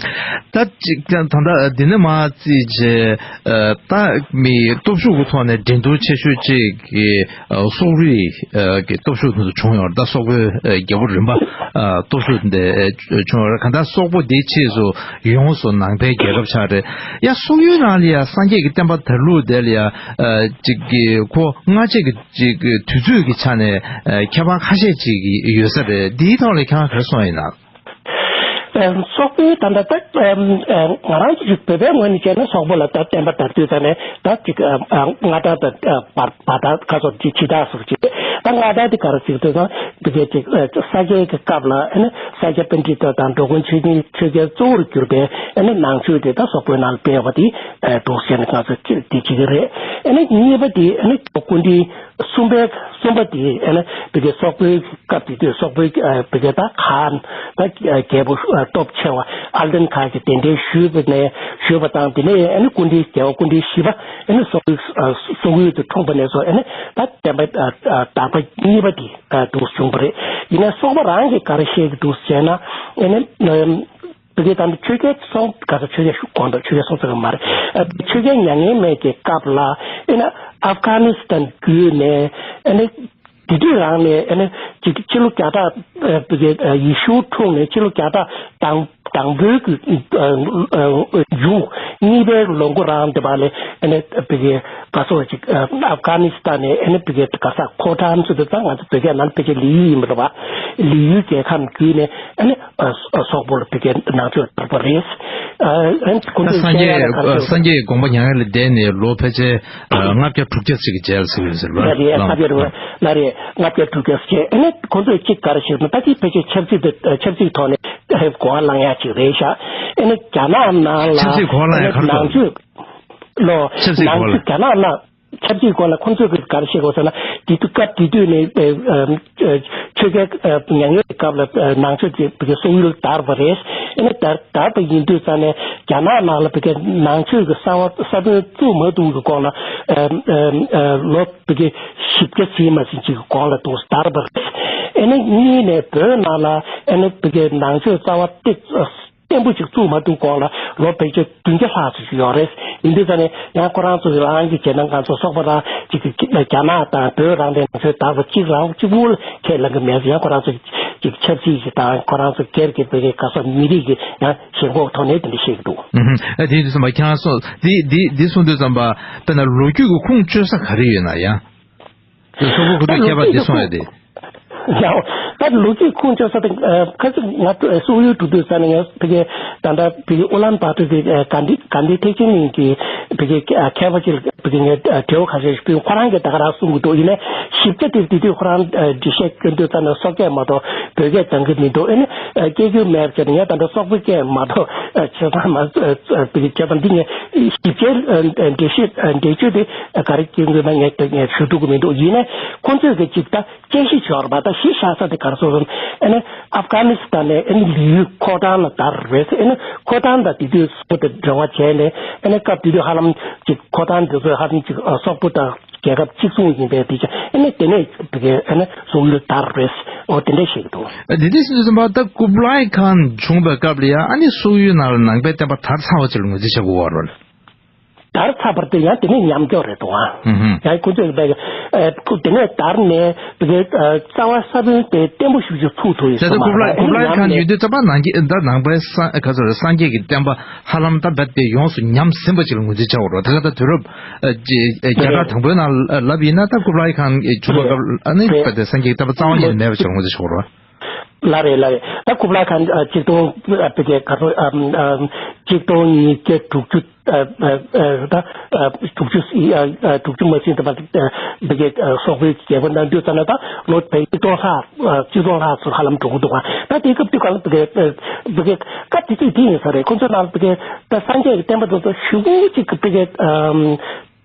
ད་ཅིག་ཀྱང་ད་ལྟ་འདི་ནས་མར་བརྩིས་རྗེས་ཨ་ད་མི་སྟོབས་ཤུགས་ཀྱི་ཐོག་ནས་འགྲན་བསྡུར་ཆེ་ཤོས་ཅིག་གི་ཨ་སོག་རིགས་ཨ་གི་སྟོབས་ཤུགས་དེ་ཚོ་བྱུང་ཡོད་རེད། ད་སོག་པོའི་ཨ་རྒྱལ་པོ་རིམ་པ་ཨ་སྟོབས་ཤུགས་དེ་བྱུང་ཡོད་རེད། གང་ལྟར་སོག་པོ་དེའི་ཕྱིས་སུ་ཡོངས་སུ་ནང་པའི་རྒྱལ་ཁབ་ཆགས་རེད། ཡ་སོག་ཡུལ་ནང་ལ་ཡ་སངས་རྒྱས་ཀྱི་བསྟན་པ་དར་ལུགས་དེ་ལ་ཡ་ཨ་ཅིག་གི་ཁོ་སྔ་རྗེས་ཀྱི་ཅིག་གི་དུས་ཚོད་ཀྱི་ཆ་ནས་ཨ་ཁྱད་པར་ཁ་ཤས་ཅིག་ཡོད་ས་རེད། འདིའི་ཐོག་ལ་ཁྱེད་རང་ག་རེ་གསུངས་ཡིན་ན། ཨ་སོག་པོའི་ད་ལྟ་ད་ཨ་ང་རང་གི་བོད་པའི་ངོས་ནས་བྱས་ན་སོག་པོ་ལ་ད་བསྟན་པ་དར་དུས་ད་ནས་ད་ཅིག་ཨ་ཨ་མངའ་བདག་དང་ཨ་བར་བར་ཐག་ཁ་སོགས་ཀྱི་ཕྱི་ཐག་སོགས་ཀྱི་ད་མངའ་བདག་དེ་ག་རེ་ཟེར་དུས་ད་འདི་གའི་ཅིག་ཨ་ས་སྐྱའི་གི་སྐབས་ལ་ཨ་ནི་ས་སྐྱ་པཎྜི་ཏ་དང་འགྲོ་མགོན་ཆོས་ཀྱི་ཆོས་རྒྱལ་གཙོ་བོར་གྱུར་པའི་ཨ་ནི་ནང་ཆོས་དེ་ད་སོག་པོའི་ནང་ལ་སྤེལ་བ་དེ་ཨ་འདུག་ཟེར་ནས་ང་ཚོ་དེ་བྱེད་ཀྱི་རེད། ཨ་ནི་གཉིས་པ་དེ་ཨ་ནི་སྐུ་མདུན། གསུམ་པའི་གསུམ་པ་དེ་ཨ་ནི་བི་གའི་སོག་པོའི་སྐབས་དེ་དུས་སོག་པོའི་ཨ་བི་གའི་ད་ཁ་ད་རྒྱལ་པོ་སྟོབས་ཆེ་བ་ཨལ་ཏན་ཁ་གིས་གདན་འདྲེན་ཞུས་པ་ནས་ཞུས་པ་དང་དེ་ནས་ཨ་ནི་སྐུ་ཕྲེང་རྒྱལ་བ་སྐུ་ཕྲེང་བཞི་པ་ཨ་ནི་སོག་པོའི་སོག་ཡུལ་དུ་འཁྲུངས་པ་ནས་བཟུང་ཨ་ནི་ད་བསྟན་པ་དར་པ་གཉིས་པ་དེ་འདུག་བྱུང་བ་རེད། ཡིན་ནའི་སོག་པོ་རང་གིས་ག་རེ་བཤད་ཀྱི་འདུག་ཟེར་ན་ཨ་ནི། བོད་སྐད་དང་ཆོས་རྒྱལ་སོང་ག་ས་ཆོས་རྒྱལ་ཞུ་གོང་དུ་ཆོས་རྒྱལ་སོང་ཚར་གི་མ་རེད། ཨ་ཆོས་རྒྱལ་མྱ་ངན་མེད་ཀྱི་སྐབས་ལ་ཨེ་ན་ཨབ་གྷ་ནི་སི་ཐན་བརྒྱུད་ནས་ཨེ་ན་དེ་དུས་རང་ནས་ཨེ་ན་ཅིག་ཕྱི་ལོ་བརྒྱ་ཕྲག་ཨ་བོད་སྐད་ཡེ་ཤུ་འཁྲུངས་ནས་ཕྱི་ལོ་བརྒྱ་ཕྲག་དང་དང་པོའི་གི་ཨ་ཨ་མཇུག་གཉིས་པའི་ལོ་འགོ་རང་དེ་བ་ལས་ཨེ་ན་བོད་སྐད་ག་སོགས་ཅིག་ཨ་ཨབ་གྷ་ནི་སི་ཐན་ནས་ཨེ་ན་བོད་སྐད་ག་ས་ཁོ་ཐན་ཚུ་དེ་ད་ང་ཚོ་བོད་སྐད་ནང་ཕལ་ཆེར་ལི་ཡུལ་ཡིན་པ་རེད་བ། ལི་ཡུལ་རྒྱལ་ཁམས་བརྒྱུད་ནས་ཨེ་ན། སོག་པོ་ལ་བོད་སྐད་ནང་ཆོས་དར་པ་རེད། ཨ་ཁོང་ཚོས་སངས་རྒྱས་སངས་རྒྱས་དགོངས་པ་མྱ་ངན་ལས་འདས་ནས་ལོ་ཕལ་ཆེར་ལྔ་བརྒྱ་དྲུག་བརྒྱ་ཅིག་གི་རྗེས་ལ་ཟེར་བ་ཟེར་བ་ལ་རེད། ལྔ་བརྒྱ་དྲུག་ལ་རེད། ལྔ་བརྒྱ་དྲུག་བརྒྱ་ཟེར་ཨ་ནི་ཁོང་ཚོས་གཅིག་ག་རེ་ཞིག་ན་ད་ཅིག་ཕལ་ཆེར་ཆབ་སྲིད་དེ་ཆབ་སྲིད་ཐོག་ནས་གོ་བ་བླང་ཡག་ཅིག་རེད་ཤག་ཨ་ནི་རྒྱ་ནག་ནང་ལ་ཆབ་སྲིད་གོ་བ་བླང་ཡག་ག་རེ་ནང་ཆོས་ལོ་ཆབ་སྲིད་ནང་གོ་ཆོས་ལ་རྒྱ་ནག་ནང་། ཆབ་སྲིད་སྐོར་ལ་ཁོང་ཚོས་ག་རེ་བཤད་དགོས་ཟེར་ན་དེ་དུས་སྐབས་དེ་དུས་ནས་ཨ་ཨ་ ཐོད་རྒལ་ཉམས་མྱོང་གི་སྐབས་ལ་ནང་ཆོས་ཀྱི་བི་གའི་སོག་ཡུལ་དར་བ་རེད། ཨེ་ནི་དར་དར་བ་ཡིན་དུས་ཙང་ནས་རྒྱ་ནག་ནང་ལ་བི་གའི་ནང་ཆོས་ཀྱི་གསར་བ་གསར་པའི་བཙུགས་མ་ཐུབ་ཀྱི་སྐོར་ལ་ལོ་བི་གའི་བཞི་བརྒྱ་ཟིན་མ་ཟིན་ཅིག་གི་གོང་ལ་འདུག་དར་བ་རེད། ཨེ་ནི་གཉིས་ནས་བོད་ནང་ལ་ཨེ་ནི་བི་གའི་ནང་ཆོས་རྩ་བ་ཏིག་བརྟན་པོ་ཞིག་བཙུགས་མ་ཐུབ་གོང་ལ་ལོ་བེད་སྤྱོད་བདུན་བརྒྱ་ལྷག་ཙམ་ཞིག་ཡོད་རེད། ཡིན་དུས་ཙང་ནས་ཡང་ཁོ་རང་ཚོ་རང་གི་རྗེས་འབྲང་ང་ཚོ་སོག་པོ་དང་གཅིག་གི་རྒྱ་ནག་དང་བོད་རང་བཙན་ནང་ཆོས་དར་བ་གཅིག་རང་གཅིག་པུ་ལ་ཁས་ལེན་གི་མེད། ཡང་ཁོ་རང་ཚོ་གཅིག་ཆབ་སྲིད་ཀྱི་དང་ཁོ་རང་ཚོ་སྒེར་གྱི་བོད་ཀྱི་ག་ས་མི་རིགས་ཀྱི་ཡང་ཞེན་ཁོག་ཐོག་ནས་དེ་འདྲ་བཤད་ཀྱི་འདུག་ཨུ་ཧུམ། ཨ་དེ་དུས་ཙམ་པ་ཁྱེད་རང་སོ་དེ་དེ་དེ་གསུང་དུས་ཙམ་པ་དཔེར་ན་ལོ་རྒྱུས་ཀྱི་ཁུངས་བཅོལ་ས་ག་རེ་ཡོད་ན་ཡང་། དེ་སོག་པོ་ཁོ་ཚོས་མཁས་པ་འདི་གསུངས་ཡོད་དེ། ཡང་ད་ལོ་རྒྱུས་ཁུངས་བཅོལ་ས་དེ་ཁ་ཅིག་ང་སོག་ཡུལ་འགྲོ་དུས་ཙ་ནས་ཡང་ཕ་གི་ད་ལྟ་ཕ་གི་ཨུ་ལན་བཱ་ཏུར་གྱི་གྷན་དྷི་གྷན་དྷི་ཐེག་ཆེན་གླིང་གི་ཕ་གི་མཁས་པ་ཅིག་ཕ་གི་ངས་འབྲེལ་བ་ཁ་ཤས་ཤིག་ཕུལ། ཁོ་རང་གིས་ད་ག་རང་གསུང་གི་འདུག་ཡིན་ནའི་ཞིབ་ཆ་དེ་དེ་དུས་ཁོ་རང་འགྲེལ་བཤད་སྐྱོན་དུས་ཙ་ནས་སོག་སྐད་མ་གཏོགས་བོད་སྐད་སྦྱང་གི་མི་འདུག་ཨེ་ནི་སྐད་སྒྱུར་མེད་པ་བྱས་ནས་ངས་ད་ལྟ་སོག་པོའི་སྐད་མ་གཏོགས་བྱས་ཙང་མ་ཕ་གི་བྱས་ཙང་འདི་ངས་ཞིབ་ཆའི་འགྲེལ་བཤད་འགྲེལ་བརྗོད་དེ་ག་རེ་སྐྱོན་དགོས་ན་ངས་ངས་ཞུ་ཐུབ་ཀྱི་མི་འདུག་ཡིན་ནའི་ཁོང་ཚོས་གི་ཅིག་ད། དཔྱད་གཞི་བྱས་པ་ད་གཞི་བཞག་ས་དེ་ག་རེ་ཟེར་ན་ཨ་ནི་ཨབ་གྷ་ནི་སི་ཐན་ནས་ཨ་ནི་ལི་ཡུལ་ཁོ་ཐང་ལ་དར་རེད་ཟེར། ཨ་ནི་ཁོ་ཐང་དང་དེ་དུས་སོག་པོ་དང་འབྲེལ་བ་བྱས་ནས་ཨ་ནི་སྐབས་དེ་དུས་ཧ་ལམ་ཅིག་ཁོ་ཐང་དེ་ཚོ་ཧ་ལམ་ཅིག་སོག་པོ་དང་རྒྱལ་ཁབ་གཅིག་མཚུངས་ཡིན་པའི་དེ་ཅིག་ཨ་ནི་དེ་ནས་དེ་གའི་ཨ་ནི་སོག་ཡུལ་དར་རེད་ཟེར། འོ་དེ་འདྲས་བཤད་ཀྱི་འདུག་ཨ་དེ་དུས་སུ་ཙམ་པ་ད་ཀུབ་ལའི་ཁཱན་བྱུང་བའི་སྐབས་ལ་ཡང་ཨ་ནི་སོག་ཡུལ་ནང་ལ་ནང་པའི་བསྟན་པ་དར་ཚར་བ་ཅིག་ལ་ངོས་འཛིན་བྱེད་དགོས་པ་རེད། དར་ཚར་བར་དེ་ཡང་དེ་ནས་ཉམས་འགྱོག་རེད་འདུག་ཨ། ཨུ་ཧུམ། ཡང་ཁོ་ཚོས་ལབ་པའི་ཨ་ཁོ་དེ་ནས་དར་ནས་དེ་གའི་ཨ་རྩ་བ་ས་བོན་དེ་བརྟན་པོ་ཞིག་ཅིག་ཚུགས་ཐུབ་ཡོད་ས་མ་རེད། ཀུབ་ལའི་ཨ་ནི་ཀུབ་ལའི་ཉམས་ཁཱན་ནས་ཡོད་དུས་ཙམ་པ་ནང་གི་ད་ནང་པའི་སངས་ག་ཚོད་རེད། སངས་རྒྱས་ཀྱི་བསྟན་པ་ཧ་ལམ་ད་རྦད་དེ་ཡོངས་སུ་ཉམས་ཟིན་པ་ཅིག་ལ་ངོས་འཛིན་བྱ་དགོས་རེད། ད་ག་ད་དུས་རབས་ཨ་ཅི་ཨ་བརྒྱ་ཕྲག་དང་པོའི་ནང་ལ་ལབ་ཡིན་ན་ད་ཀུབ་ལའི་ཁཱན་བྱུང་བའི་སྐབས་ཨ་ནི་རྦད་དེ་སངས་རྒྱས་ཀྱི་བསྟན་པ་རྩ་བ་ཉིད་ནས་མེད་པ་ཅིག་ལ་ངོས་འཛིན་བྱ་དགོས་རེད། ལགས་རེད་ལགས་རེད། ད་ཀུབ་ལའི་ཁཱན་ཨ་ཆིག་སྟོང་ཨ་ཕ་གི་ག་ཚོད་ཨ་ཨ་ཆིག་སྟོང་ཉིས་བརྒྱ་དྲུག་ཅུ་ཨ་ཨ་ཨ་ད་ཨ་དྲུག་ཅུ་ཨ་ཨ་དྲུག་ཅུ་མ་ཟིན་ཙམ་པ་ཨ་ཕ་གི་ཨ་སོག་པོའི་རྒྱལ་པོ་གནང་དུས་ཙམ་ལ་ད་ལོ་བརྒྱད་ཅུ་སྟོང་ལྷག་ཨ་བཅུ་སྟོང་ལྷག་ཙམ་ཧ་ལམ་འགྲོ་གི་འདུག་ག་ད་དེ་སྐབས་དུས་ག་ལ་ཕ་གི་ཨ་ཕ་གི་སྐབས་དེ་དུས་དེ་ཡིན་ས་རེད། ཁོ་ཚོ་ནང་ལ་ཕ་གི་ད་སངས་རྒྱས་ཀྱི་བསྟན་པ་དེ་ཚོ་ཞེ་པོ་ཅིག་གི་ཕ་གི་ཨ།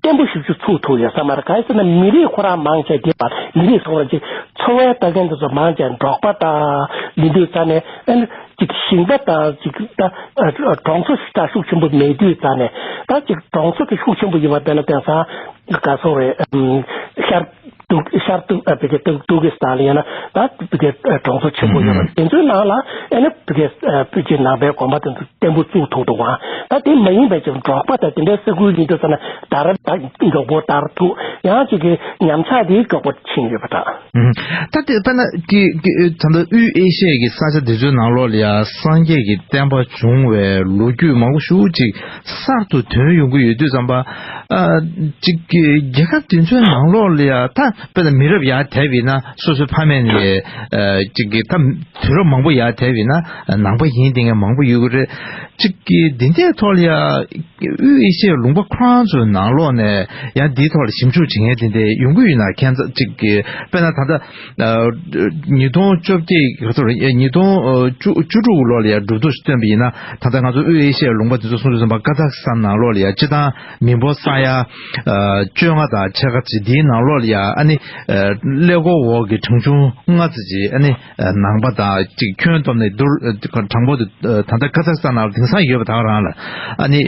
བརྟན་པོ་ཞིག་ཅིག་ཚུགས་ཐུབ་ཡོད་ས་མ་རེད། གང་ཡིན་ཟེར་ན་མི་རིགས་ཁོ་རང་མང་ཆེ་དེ་བར་མི་རིགས་སོང་བ་ཅིག་འཚོ་བའི་ལྟ་མཁན་དེ་ཚོ་མང་ཆེ་འབྲོག་པ་དང་ཡིན་དུས་ཙང་ནས་ཨ་ནི་ཅིག་ཞིང་པ་དང་ཅིག་ད་གྲོང་ཚོ་ཞིག་ད་ཤུགས་ཆེན་པོ་མེད་དུས་ཙང་ནས་ད་ཅིག་གྲོང་ཚོ་དེ་ཤུགས་ཆེན་པོ་ཡིན་པ་དཔེར་ན་དེང་སང་ག་སོང་རེད། ཤར་ཏུ་ཤར་ཏུ་ཨ་ཕ་གི་ཏུ་ཏུར་ཀི་སི་ཐན་ལ་ཡིན་ན་ད་ཕ་གི་གྲོང་ཚོ་ཆེན་པོ་ཡོད་རེད། དེ་ཚོའི་ནང་ལ་ཨ་ནི་ཕ་གི་ཕ་གི་ནང་པའི་དགོན་པ་དེ་ཚོ། བརྟན་པོ་བཙུགས་ཐུབ་འདུག་ག་ད་དེ་མ་ཡིན་པའི་ཅིག་འབྲོག་པ་དང་དེ་འདྲའི་ས་ཁུལ་ཡིན་དུས་ཙམ་ན་དར་མགྱོགས་པོ་དར་ཐུབ། ཡང་ཅིག་གི་ཉམས་ཆག་དེ་མགྱོགས་པོ་ཕྱིན་ཡོད་པ་འདྲ། ད་དེ་དཔེར་ན་ཀི་ཀི་ད་ལྟ་དབུས་ཨེ་ཤི་ཡའི་གི་ས་ཆ་དེ་ཚོའི་ནང་ལོགས་ལ་ཡང་སངས་རྒྱས་ཀྱི་བསྟན་པ་བྱུང་བའི་ལོ་རྒྱུས་མང་པོ་ཞེ་པོ་ཅིག་གསར་དུ་ཐོན་ཡོང་གི་ཡོད་དུས་ཙམ་པ། ཅིག་གི་རྒྱལ་ཁབ་དེ་ཚོའི་ནང་ལོགས་ལ་ཡང་ད་དཔེར་ན་མི་རབས་ཡར་དེད་པ་ཡིན་ན་སོ་སོའི་ཕ་མེས་ནས་ཅིག་གི་ད། དུས་རབས་མང་པོ་ཡར་དེད་པ་ཡིན་ན་ནང་པ་ཡིན་བསྡད་མཁན་མང་པོ་ཡོད་ཀྱི་རེད། གཅིག་གིས་འདི་འདྲའི་ཐོག་ལ་ཡ་དབུས་ཨེ་ཤི་ཡའི་ལུང་པ་ཁོ་རང་ཚོའི་ནང་ལོགས་ནས་ཡང་འདིའི་ཐོག་ལ་ཞིབ་འཇུག་བྱེད་མཁན་དེ་འདྲ་ཡོང་གི་ཡོད་ན། ཁྱད་མཚར་གཅིག་གིས་དཔེར་ན་ད་ལྟ་ཉིས་སྟོང་བཅོ་བརྒྱད་ག་ཚོད་རེད། ཉིས་སྟོང་བཅུ་བཅུ་དྲུག་ལོ་ལ་ཡ་གྲུབ་ཐོབ་ཞིག་བཏོན་པ་ཡིན་ན། ད་ལྟ་ང་ཚོ་དབུས་ཨེ་ཤི་ཡའི་ལུང་པ་འདི་ཚོ་སོང་དུས་ཙམ་པ་ཀ་ཛག་སི་ཐན་ནང་ལོགས་ལ་ཡ་སྤྱིར་བཏང་མི་འབོར་ས་ཡ་བཅོ་ལྔ་དང་ཕྱེད་ཀ་ཅིག་འདིའི་ནང་ལོགས་ལ་ཡ་ཨ་ནི་ཀླད་ཀོར་འོག་གི་གྲངས་ཆུང་ལྔ་ཙམ་ཅིག་ཨ་ནི། ནང་པ་དང་གཅིག་ཁྱོན་བསྡོམས་ནས་བསྡུར་གྲངས་འབོར་དེ་ད་ལྟ་ཀ་ཛག་སི་ཐན་ནང་ལ་དེང་སང་ཡོད་པ་ད་ག་རང་ལ་ཨ་ནི་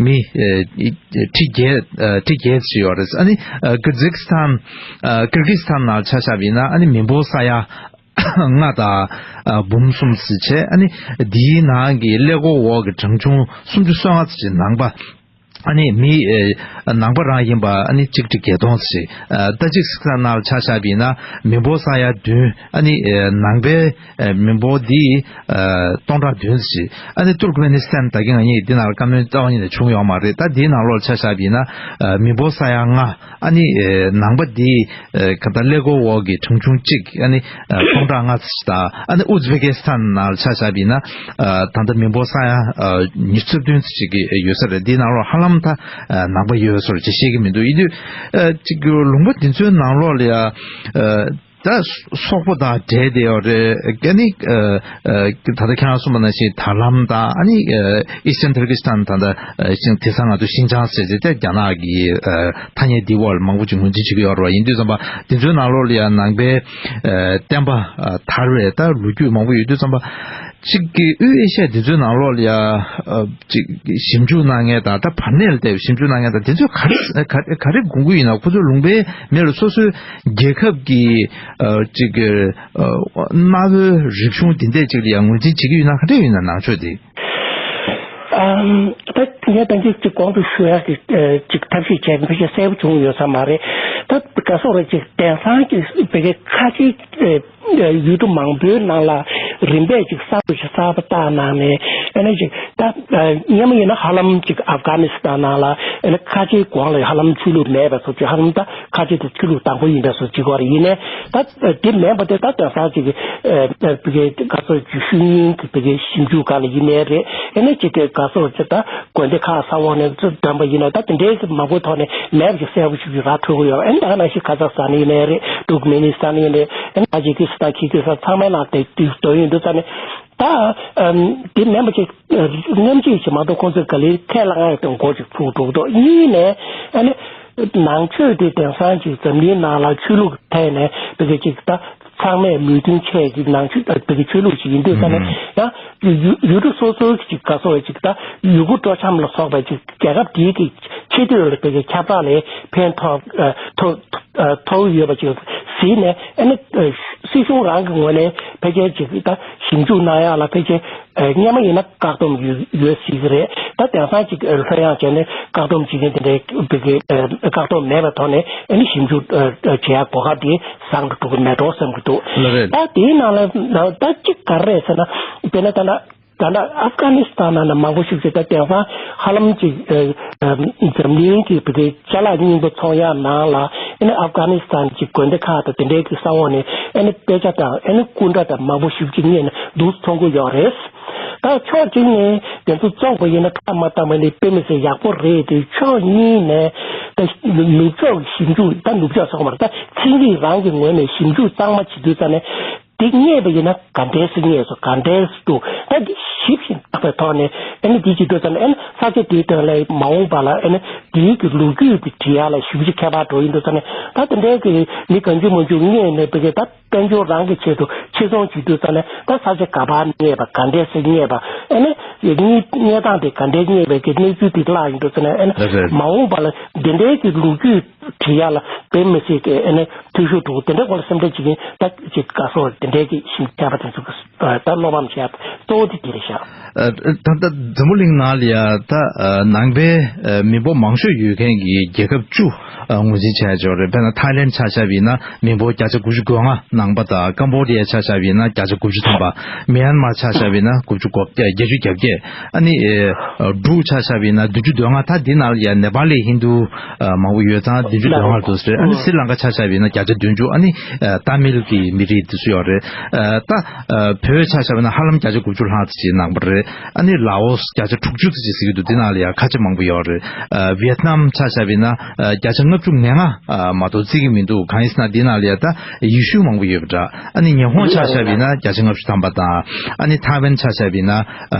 མི་ཁྲི་བརྒྱད་ཁྲི་བརྒྱད་ཅིག་ཡོད་རེད། ཨ་ནི་ཀིར་ཛི་སི་ཐན་ཀིར་གི་སི་ཐན་ནང་ཆ་བཞག་པ་ཡིན་ན་ཨ་ནི་མི་འབོར་ས་ཡ་ལྔ་དང་འབུམ་གསུམ་ཙམ་བྱས། ཨ་ནི་འདིའི་ནང་གི་ཀླད་ཀོར་འོག་གི་གྲངས་ཆུང་སུམ་ཅུ་སོ་ལྔ་ཙམ་ཅིག་ནང་པ། ཨ་ནི་མི་ཨེ་ནང་པ་རང་ཡིན་པ་ཨ་ནི་གཅིག་ཁྲི་བརྒྱད་སྟོང་ཙམ་ཞིག་ཨ་ཏ་ཇིག་སི་ཐན་ནང་ལ་ཆ་བཞག་པ་ཡིན་ན་མི་འབོར་ས་ཡ་བདུན། ཨ་ནི་ཨེ་ནང་པའི་ཨེ་མི་འབོར་འདི་ཨ་སྟོང་ཕྲག་བདུན་ཙམ་ཞིག་ཨ་ནི་ཏུར་ཀི་མེ་ནི་སི་ཐན་ད་གིན་ང་གཉིས་འདི་ནང་ལ་བཀའ་མོལ་རྩ་བ་ཉིད་ནས་བྱུང་ཡོད་མ་རེད། ད་འདིའི་ནང་ལོགས་ལ་ཆ་བཞག་པ་ཡིན་ན་ཨ་མི་འབོར་ས་ཡ་ལྔ། ཨ་ནི་ཨེ་ནང་པ་འདི་ཨེ་ག་ད་ཀླད་ཀོར་འོག་གི་གྲངས་ཆུང་གཅིག་ཨ་ནི་ཨ་སྟོང་ཕྲག་ལྔ་ཙམ་ཞིག་དང་། ཨ་ནི་ཨུ་ཛི་བེ་ཀི་སི་ཐན་ནང་ལ་ཆ་བཞག་པ་ཡིན་ན་ཨ་ད་ལྟ་མི་འབོར་ས་ཡ་ཨ་ཉི་ཤུ་རྩ་བདུན་ཙམ་ཞིག་གི་ཡོད་ས་རེད། འདིའི་ནང་ལོགས་ཧ་ལམ་ད་ཨ་ནང་པ་ཡོད་བཟོ་འདྲ་ཅིག་ཤེས་ཀྱི་མི་འདུག་ཡིན་དུས་ཨ་ཅིག་ལུང་པ་འདི་ཚོའི་ནང་ལོགས་ལ་ཡ་ཨ་ ད་སོག་པོ་དང་འབྲེལ་བསྡད་ཡོད་རེད། ཨ་ནི་ཨ་ཨ་ད་ལྟ་ཁྱེད་རང་གསུངས་པ་ནང་བཞིན་དར་ལམ་དང་ཨ་ནི་ཨ་Eastern Turkestan ད་ལྟ་ཨ་ཤིང་དེང་སང་ང་ཚོ་ཤིན་ཅང་ཟེར་ཏེ་ད་རྒྱ་ནག་གི་ཨ་ཐ་སྙད་འདི་འོག་ལ་མང་པོ་ཅིག་ངོས་འཛིན་བྱེད་ཀྱི་ཡོད་རེད་བ། ཡིན་དུས་ཙམ་པ་དེ་ཚོའི་ནང་ལོགས་ལ་ཡང་ནང་པའི་ཨ་བསྟན་པ་ཨ་དར་བའི་ད་ལོ་རྒྱུས་མང་པོ་ཡོད་དུས་ཙམ་པ། གཅིག་གི་དབུས་ཨེ་ཤ་ཡ་འདི་ཚོའི་ནང་ལོགས་ལ་ཡ་ཨ་ཅིག་ཞིབ་འཇུག་གནང་མཁན་དང་ད་བར་གནས་ལ་བསྡད་པའི་ཞིབ་འཇུག་གནང་མཁན་དང་དེ་ཚོས་ག་རེ་ག་རེ་ག་རེ་དགོངས་ཀྱི་ཡོད་ན། ཁོ་ཚོས་ལུང་པའི་མི་ལ་སོ་སོའི་རྒྱལ་ཁབ་ཀྱི་ཨ་ཅིག་གི་ཨ་གནའ་བོའི་རིག་གཞུང་འདི་འདྲས་ཅིག་ལ་ཡ་ངོས་འཛིན་བྱེད་ཀྱི་ཡོད་ན་ག་འདྲས་ཡོད་ན་ནང་ཆོས་དེ། ཨམ། ད་ངས་ད་གིན་ཅིག་གོང་དུ་ཞུ་ཡག་གི་ཨ་ཅིག་ཐབས་ཤེས་བྱས་ནས་ཕལ་ཆེར་གསལ་པོ་བྱུང་ཡོད་ས་མ་རེད། ད་ག་སོག་རེད་ཅིག་དེང་སང་གི་བོད་སྐད་ཁ་ཆེའི་ཨ་ཡུལ་གྲུ་མང་པོའི་ནང་ལ་རིམ་པས་ཅིག་གསར་དུ་ཞིག་གསར་པ་བཏགས་གནང་ནས་ཨ་ནི་ཅིག་ད་ཨ་སྔོན་མ་ཡིན་ན་ཧ་ལམ་ཅིག་ཨབ་གྷ་ནི་སི་ཐན་ནང་ལ་ཨ་ནི་ཁ་ཆེའི་གོང་ལ་ཧ་ལམ་ཆོས་ལུགས་མེད་པའི་བཟོ་ཅིག་ཧ་ལམ་ད་ཁ་ཆེ་དེ་ཆོས་ལུགས་དང་པོ་ཡིན་པའི་བཟོ་ཅིག་གོ་རེད། ཡིན་ནའི་ད་དེ་མིན་པ་དེ་ད་དེང་སང་ཅིག་ཨ་ཨ་བོད་སྐད་ག་ཚོད་ཅིག་ཤུལ་རྙིང་གི་བོད་སྐད་ཞིབ་འཇུག་སྒང་ལ་ཡིན་ནའི་རེད། ཨ་ནི་ཅིག་ག་ཚོད་ཅིག་ད་དགོན་སྡེ་ཁག་ས་འོག་ནས་ཚུར་འདོན་པ་ཡིན་ན་ད་དེ་འདྲའི་མང་པོའི་ཐོག་ནས་མེད་པ་ཅིག་གསལ་པོ་ཞིག་རག་ཐུབ་ཀྱི་ཡོད། ཨ་ནི་ད་ག་ནང་བཞིན་ཁ་ཛག་སི་ཐན་ཡིན་ནའི་རེད། ཏུར་ཀ་མེ་ནི་སི་ཐན་ཡིན་ནའི་རེད། ཨ་ནི་ཏ་ཇི་ཀི་སི་ཐན་ཁིར་གྷི་སི་ཐན་ཚང་མའི་ནང་དེ་དུས་དོན་ཡོད་འདུག་ཙང་ནས། ད་ཨམ་དེ་མིན་པ་ཅིག་ཨ་སྔོན་ཆད་ཅིག་མ་གཏོགས་ཁོང་ཚོས་ག་ལེར་ཁས་བླངས་ཡག་དེ་མགོ་ཅིག་ཚུགས་འགྲོ་གི་འདུག་གཉིས་ནས་ཨ་ནི་ནང་ཆོས་དེ་དེང་སང་ཅིག་འཛམ་གླིང་ནང་ལ་ཆོས་ལུགས་ཐད་ནས་བོད་སྐད་ཅིག་ད་ཚང་མས་མོས་མཐུན་ཆེ་གི་ནང་ཆོས་ཨ་བོད་སྐད་ཆོས་ལུགས་ཅིག་ཡིན་དུས་ཙང་ནས། ཡང་ཡུ་ཡུལ་གྲུ་སོ་སོའི་ཅིག་ག་ཚོད་ཅིག་ད་ཡུ་གུར་སྤྲོ་འཆམ་ལ་སོགས་པའི་ཅིག་རྒྱལ་ཁབ་དེའི་གི་ཆེས་མཐོའི་བོད་སྐད་ཁྱབ་བསྒྲགས་ལ་ཕན་ཐོགས་ཨ་ཐོགས་ཨ་ཐོགས་ཡོད་པ་ཅིག་གཟིགས་ནས། ཨ་ནི་ཨ་སྲིད་གཞུང་རང་གི་ངོས་ནས་ཕལ་ཆེར་ཅིག་ད་ཞིབ་འཇུག་གནང་ཡག་ལ་ཕལ་ཆེར་ཨ་སྔོན་མ་ཡིན་ན་བཀག་སྡོམ་ཡོད་ཡོད་སྲིད་ཀྱི་རེད། ད་དེང་སང་ཅིག་ཨ་ལྷོད་ཡངས་བྱས་ནས་བཀག་སྡོམ་བྱེད་མཁན་དེ་འདྲའི་བོད་སྐད་ཨ་བཀག་སྡོམ་མེད་པའི་ཐོག་ནས་ཨ་ནི་ཞིབ་འཇུག་ཨ་ཨ་བྱེད་ཡག་གོ་སྐབས་དེ་བཟང་དུ་འགྲོ་གི་མེད་འགྲོ་བསམ་གྱི་འདུག་ལགས་རེད། ད་དེའི་ནང་ལ་ད་ཅིག་ག་རེ་རེད་ཟེར་ན། དཔེར་ན་ད་ལྟ་ད་ལྟ་ཨབ་གྷ་ནི་སི་ཐན་ནང་ན་མང་པོ་ཞིག་ཅིག་ད་དེང་སང་ཧ་ལམ་ཅིག་ཨ་ཨ་འཛམ་གླིང་གི་བོད་སྐད་ཅ་ལག་རྙིང་པ་ཚོང་ཡག་ནང་ལ་ཨ་ནི་ཨབ་གྷ་ནི་སི་ཐན་གྱི་དགོན་སྡེ་ཁག་དང་དེ་འདྲའི་གི་ས་འོག་ནས་ཨ་ནི་དཔེ་ཆ་དང་ཨ་ནི་སྐུ་འདྲ་དང་མང་པོ་ཞིག་ཅིག་རྙེད་ནས་འདུག་མཐོང་གི་ཡོད་རེད། ད་ཕྱོགས་གཅིག་ནས་དེ་ཚོ་བཙོངས་པ་ཡིན་ན་ཁྲག་མ་བཏང་བ་ནི་དཔེ་མི་སྲིད་ཡག་པོ་རེད་དེ། ཕྱོགས་གཉིས་ནས་ད་ནུབ་ཕྱོགས་ཀྱི་ཞིབ་འཇུག་ད་ནུབ་ཕྱོགས་སོགས་མ་རེད། ད་ཚན་རིག་རང་གི་ངོས་ནས་ཞིབ་འཇུག་གཙང་མ་བྱེད་དུས་ཙང་ནས། དེ་རྙེད་པ་ཡིན་ན་ག་འདྲས་སེ་རྙེད་སོང་། ག་འདྲས་སེ་འདུག་ད་འདི་ཞིབ་ཞིབ་བརྟག་པའི་ཐོག་ནས་ཨ་ནི་འདི་བྱེད་དུས་ཙམ་ནས་ཨ་ནི་ས་ཆ་དེའི་དོན་ལ་མ་འོངས་པ་ལ་ཨ་ནི་དེའི་གི་ལོ་རྒྱུས་དེ་འབྲི་ཡག་ལ་ཞེ་པོ་ཅིག་ཁྱད་པར་འགྲོ་ཡིན་འདུག་ཙང་ནས། ད་དེ་འདྲའི་གི་མི་གང་བྱུང་མང་བྱུང་རྙེད་ནས་བོད་སྐད་ད་དཔལ་འབྱོར་རང་གི་ཆེད་དུ་ཕྱིར་ཚོང་བྱེད་དུས་ཙམ་ནས་ད་ས་ཆ་ག་པར་རྙེད་པ། ག་འདྲས་སེ་རྙེད་པ། ཨ་ནི་རྙེད་རྙེད་སྟངས་དེ་ག་འདྲས་རྙེད་པའི་གི་གནས་ཚུལ་དེ་བརླག་ཡིན་འདུག་ཙང་ནས། ཨ་ནི་ལགས་རེད། མ་འོངས་པ་ལ་དེ་འདྲའི་གི་ལོ་རྒྱུས་བྲིས་ཡག་ལ་དཔེ་མི་སྲིད་ཀྱི་ཨ་ནི་འཐུས་ཤོར་འགྲོ་གི། དེ་འདྲའི་སྐོར་ལ་སེམས་ཁྲལ་བྱེད་མཁན་ད་ཅིག་ག་སོགས་དེ་འདྲའི་གི་ཞིབ་ཕྲ་བ་དེ་ཚོ་གི་ད་བློ་ཕམ་བྱས་གཙོ་བོ་དེ་དེ་རེད་ཤག་ཨ་ད་ལྟ་འཛམ་བུ་གླིང་ནང་ལ་ཡ་ད་ཨ་ནང་པའི་ཨ་མི་འབོར་མང་ཤོས་ཡོད་མཁན་གྱི་རྒྱལ་ཁབ་བཅུ་ཨ་ངོས་འཛིན་བྱས་ཡོད་རེད། དཔེར་ན་ཐའི་ལེན་ཆ་བཞག་པ་ཡིན་ན་མི་འབོར་བརྒྱ་ཆ་དགུ་བཅུ་གོ་ལྔ་ནང་པ་དང་། ཀམ་བོ་ཌི་ཡ་ཆ་བཞག་པ་ཡིན་ན་བརྒྱ་ཆ་དགུ་བཅུ་ཐམ་པ། མེན་མར་ཆ་བཞག་པ་ཡིན་ན་དགུ་བཅུ་གོ་བརྒྱད་ཅུ་གྱ་བརྒྱད། ཨ་ནི་ཨེ་འབྲུག་ཆ་བཞག་པ་ཡིན་ན་བདུན་ཅུ་དོན་ལྔ། ད་འདི་ནང་ལ་ཡ་ནེ་པ་ལི་ཧིན་དུ་ཨ་མང་པོ་ཡོད་ཙང་བདུན་ཅུ་དོན་ལྔ་འདུག་ཟེར། ཨ་ནི་སི་རི་ལང་ཀ་ཆ་བཞག་པ་ཡིན་ན་བརྒྱ་ཆ་བདུན་ཅུ། ཨ་ནི་ཨ་ཏཱ་མིལ་གྱི་མི་རིགས་འདི་ཚོ་ཡོད་རེད། ཨ་ད་ཨ་བོད་ཆ་བཞག་པ་ཡིན་ན་ཧ་ལམ་བརྒྱ་ཆ་དགུ་བཅུ་ལྷག་ཙམ་ཅིག་ནང་པ་རེད། ཨ་ནི་ལའོ་སི་བརྒྱ་ཆ་དྲུག་ཅུ་ཙམ་ཅིག་ཟེར་གྱི་འདུག་འདི་ནང་ལ་ཡ་ཁ་ཆེ་མང་པོ་ཡོད་རེད། ཨ་ཝི་ཡེད་ནམ་ཆ་བཞག་པ་ཡིན་ན་ཨ་བརྒྱ་ཆ་ལྔ་བཅུ་ང་ལྔ་ཨ་མ་གཏོགས་བརྩི་གི་མི་འདུག་གང་ཡིན་ཟེར་ན་འདི་ནང་ལ་ཡ་ད་ཡེ་ཤུ་མང་པོ་ཡོད་པ་འདྲ། ཨ་ནི་ཉི་ཧོང་ཆ་བཞག་པ་ཡིན་ན་བརྒྱ་ཆ་ལྔ་བཅུ་ཐམ་པ་དང་། ཨ་ནི་ཐའེ་ཝན་ཆ་བཞག་པ་ཡིན་ན་ཨ་